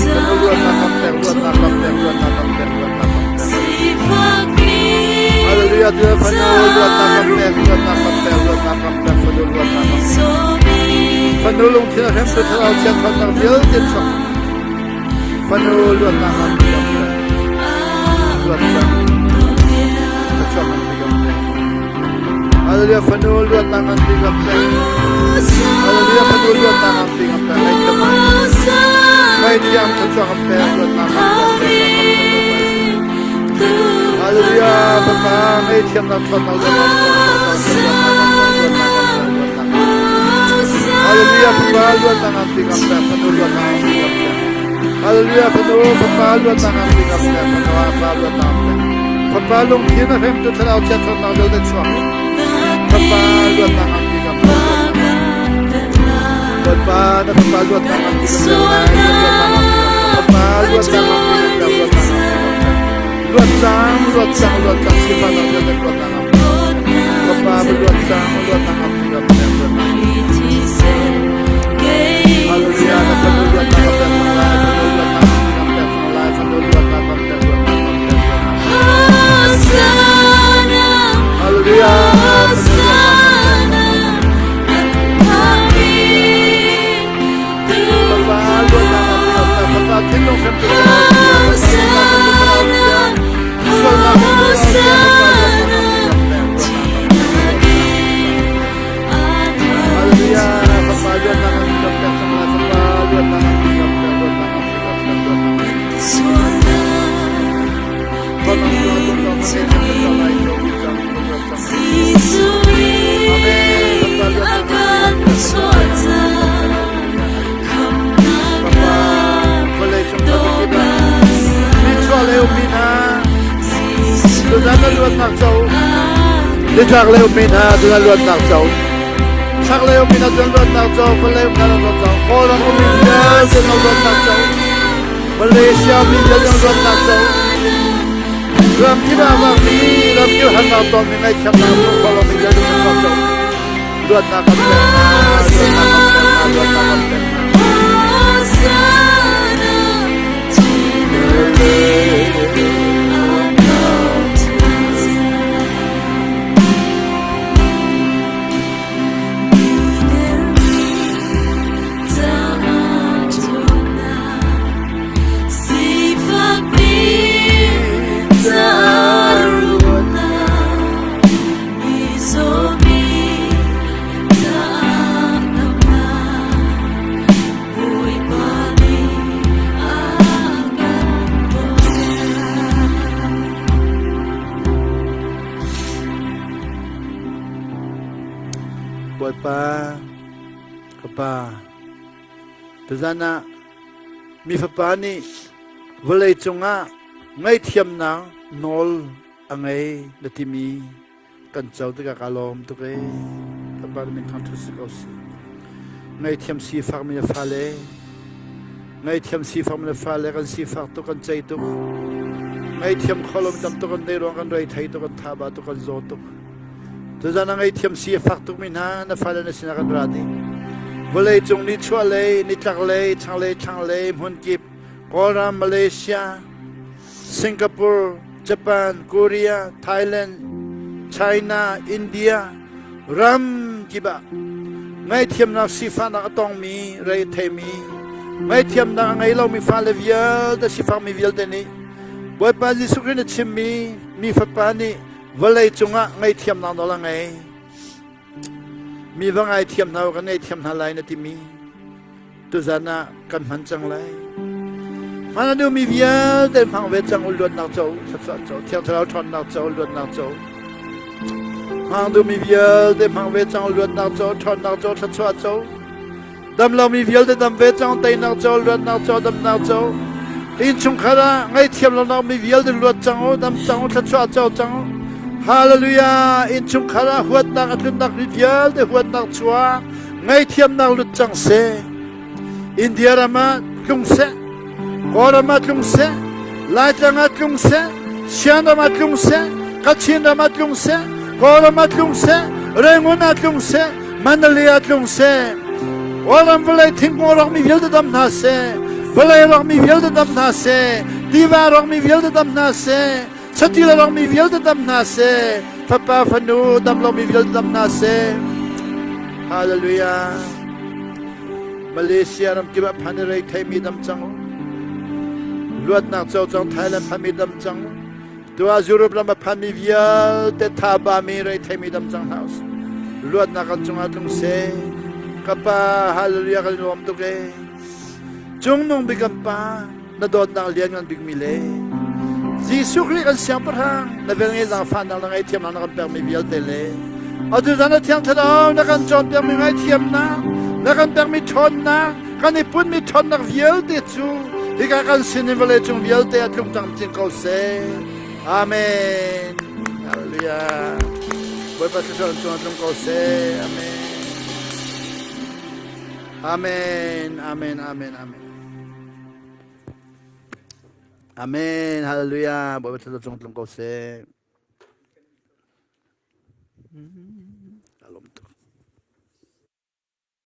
Fanu luatnak kan pek. Luatnak kan pek. Luatnak kan pek. Luatnak kan pek. Hallelujah. Fanu luatnak kan pek. Luatnak kan pek. Luatnak kan pek. Fanu luatnak kan pek. Fanu lungthin a hremtu thlarau chia ṭhawnnak vialte chuak. Fanu luatnak kan pek. Luat cang. Thluachuah kan pe kan pek. Hallelujah. Fanu luatnak kan pe kan pek. Hallelujah. Fanu luatnak kan pe kan pek. Ngaihthiam. Ngaihthiam thluachuah kan pek. Luatnak kan pek. Hallelujah. Fapa ngaihthiamnak ṭhawnnak luatnak Hallelujah. Fapa luatnak kan pe kan pek. Fanu luatnak kan pe kan pek. Hallelujah. Fanu Fapa luatnak kan pe kan pek. Fanu Fapa luatnak kan pek. Fapa lungthin a hremtu thlarau chia ṭhawnnak vialte chuak. Fapa luatnak kan pe kan pek. Bawipa na fapa luatnak kan pe kan pek lai. Fapa luatnak kan pe kan pek. Luatnak kan pe kan pek. Luat cang, luat cang, luat cang, sifahnak vialte luatnak kan pe. Fapa luat cang, luatnak kan pe kan pek. Luatnak. Hallelujah, na fanu luatnak kan pek cang lai. Fanu luatnak kan pek cang lai. Fanu luatnak kan pek, luatnak kan pek, luatnak. Hallelujah, fanu luatnak kan pek. Fapa luatnak kan pek, Fapa thinlung hremtu thlarau chia, Fapa thinlung hremtu thlarau chia, sualnak hremtu thlarau chia, Fapa luatnak kan pek, kan pek, luatnak kan pek. Hallelujah, Fapa luatnak kan pek, pek cang lai. Fapa luatnak kan pek, kan pek, luatnak kan pek, kan pek, luatnak kan pek. Thawng cungah tung cang, kan ngei cang lai, cang, cang, luat cang. Amen. Fapa luatnak kan pek, kan pek, Fapa, vawlei cung khuazakip ah nichuah lei ummi hna, tuzan na luatnak co. Nitlak lei ummi hna, tuzan luatnak co. Chaklei ummi hna, tuzan luatnak co. Vawlei ummi hna, luatnak co. Kawlram ummi vialte na luatnak co. Malaysia mi vialte na luatnak co. Ram kip ah vakmi, ram kip harnak tonmi ngaihthiamnak hmuh kho lomi vialte na luatnak co. Luatnak kan pek hna, luatnak kan pek hna, luatnak kan pek hna. Bawipa, ka Pa, tuzan ah mi fapa nih vawlei cungah ngaihthiamnak nawl a ngei na timi kan co tikah ka lawm tuk ee. Kan Pa min thangṭhat si ko sih. Ngaihthiam sifakmi na fale, ngaihthiam sifakmi na fale kan sifak tuk kan cei tuk. Ngaihthiam kho lomi tam tuk kan nei ruang kan rei thei tuk kan thaba tuk kan zaw tuk. Tuzan a ngaihthiam si a fak tukmi hna na fale na sinah kan ra dih. Vawlei cung nichuah lei, nitlak lei, thlanglei, thlanglei, hmunkip, Kawlram, Malaysia, Singapore, Japan, Korea, Thailand, China, India, ram kip ah ngaihthiamnak sifahnak a tongmi, rei a theimi, ngaihthiamnak a ngei lomi fale vialte, sifakmi vialte nih Bawipa Jesuh Khrih nih chimmi mi fapa nih vawlei cungah ngaihthiamnak nawl a ngei. Mi va ngaithiam hna kan ngaihthiam hna lai na timi tuzan ah kan hman cang lai. Hman a duhmi vialte hmang ve cang u luatnak co, thluachuah co, thiang thlarau ṭhawnnak co, luatnak co. Hmang duhmi vialte hmang ve cang u luatnak co, ṭhawnnak co, thluachuah co. Dam lomi vialte dam ve cang, teinak co, luatnak co, damnak co. Innchungkhar ah ngaihthiam lonak mi vialte luat cang u, dam cang u, thluachuah co cang u. Hallelujah! Innchungkhar ah huatnak a tlunnak mi vialte huatnak chuah, ngaihthiamnak lut cang seh. India ram ah tlung seh, Kawlram ah tlung seh, Laitlang ah tlung seh, Sian ram ah tlung seh, Kachin ram ah tlung seh, Kawlram ah tlung seh, Rangoon ah tlung seh, Mandalay ah tlung seh. Kawlram vawlei thingkung rawkmi vialte dam hna seh, vawlei rawkmi vialte dam hna seh, tiva rawkmi vialte dam hna seh, satil rawkmi vialte dam hna seh, fapa fanu dam lomi vialte dam hna seh. Hallelujah. Malaysia ram kip ah phan i rei theimi dam cang u. Luatnak co cang Thailand phanmi dam cang u. Tuah Europe ram a phanmi vialte thaba mi rei theimi dam cang hna usih. Luatnak kan cungah tlung seh. Ka pa hallelujah kan lawm tuk ee. Cungnung bik kan pa na dawtnak lian ngan bikmi le Jesuh Khrih kan siangpahrang na velngeih zaangfahnak na ngaihthiamnak na kan pekmi vialte le atu zan na thiang thlarau na kan cawnpiakmi ngaihthiamnak na kan pekmi ṭhawnnak kan i punmi ṭhawnnak vialte cu hika kan sin in vawlei cung vialte a tlung cang ko seh. Amen. Hallelujah. Bawipa thluachuah cung tlung ko seh. Amen. Amen. Amen. Amen. Amen. Amen. Hallelujah. Bawipa thluachuah cung tlung ko seh. Alom tuk.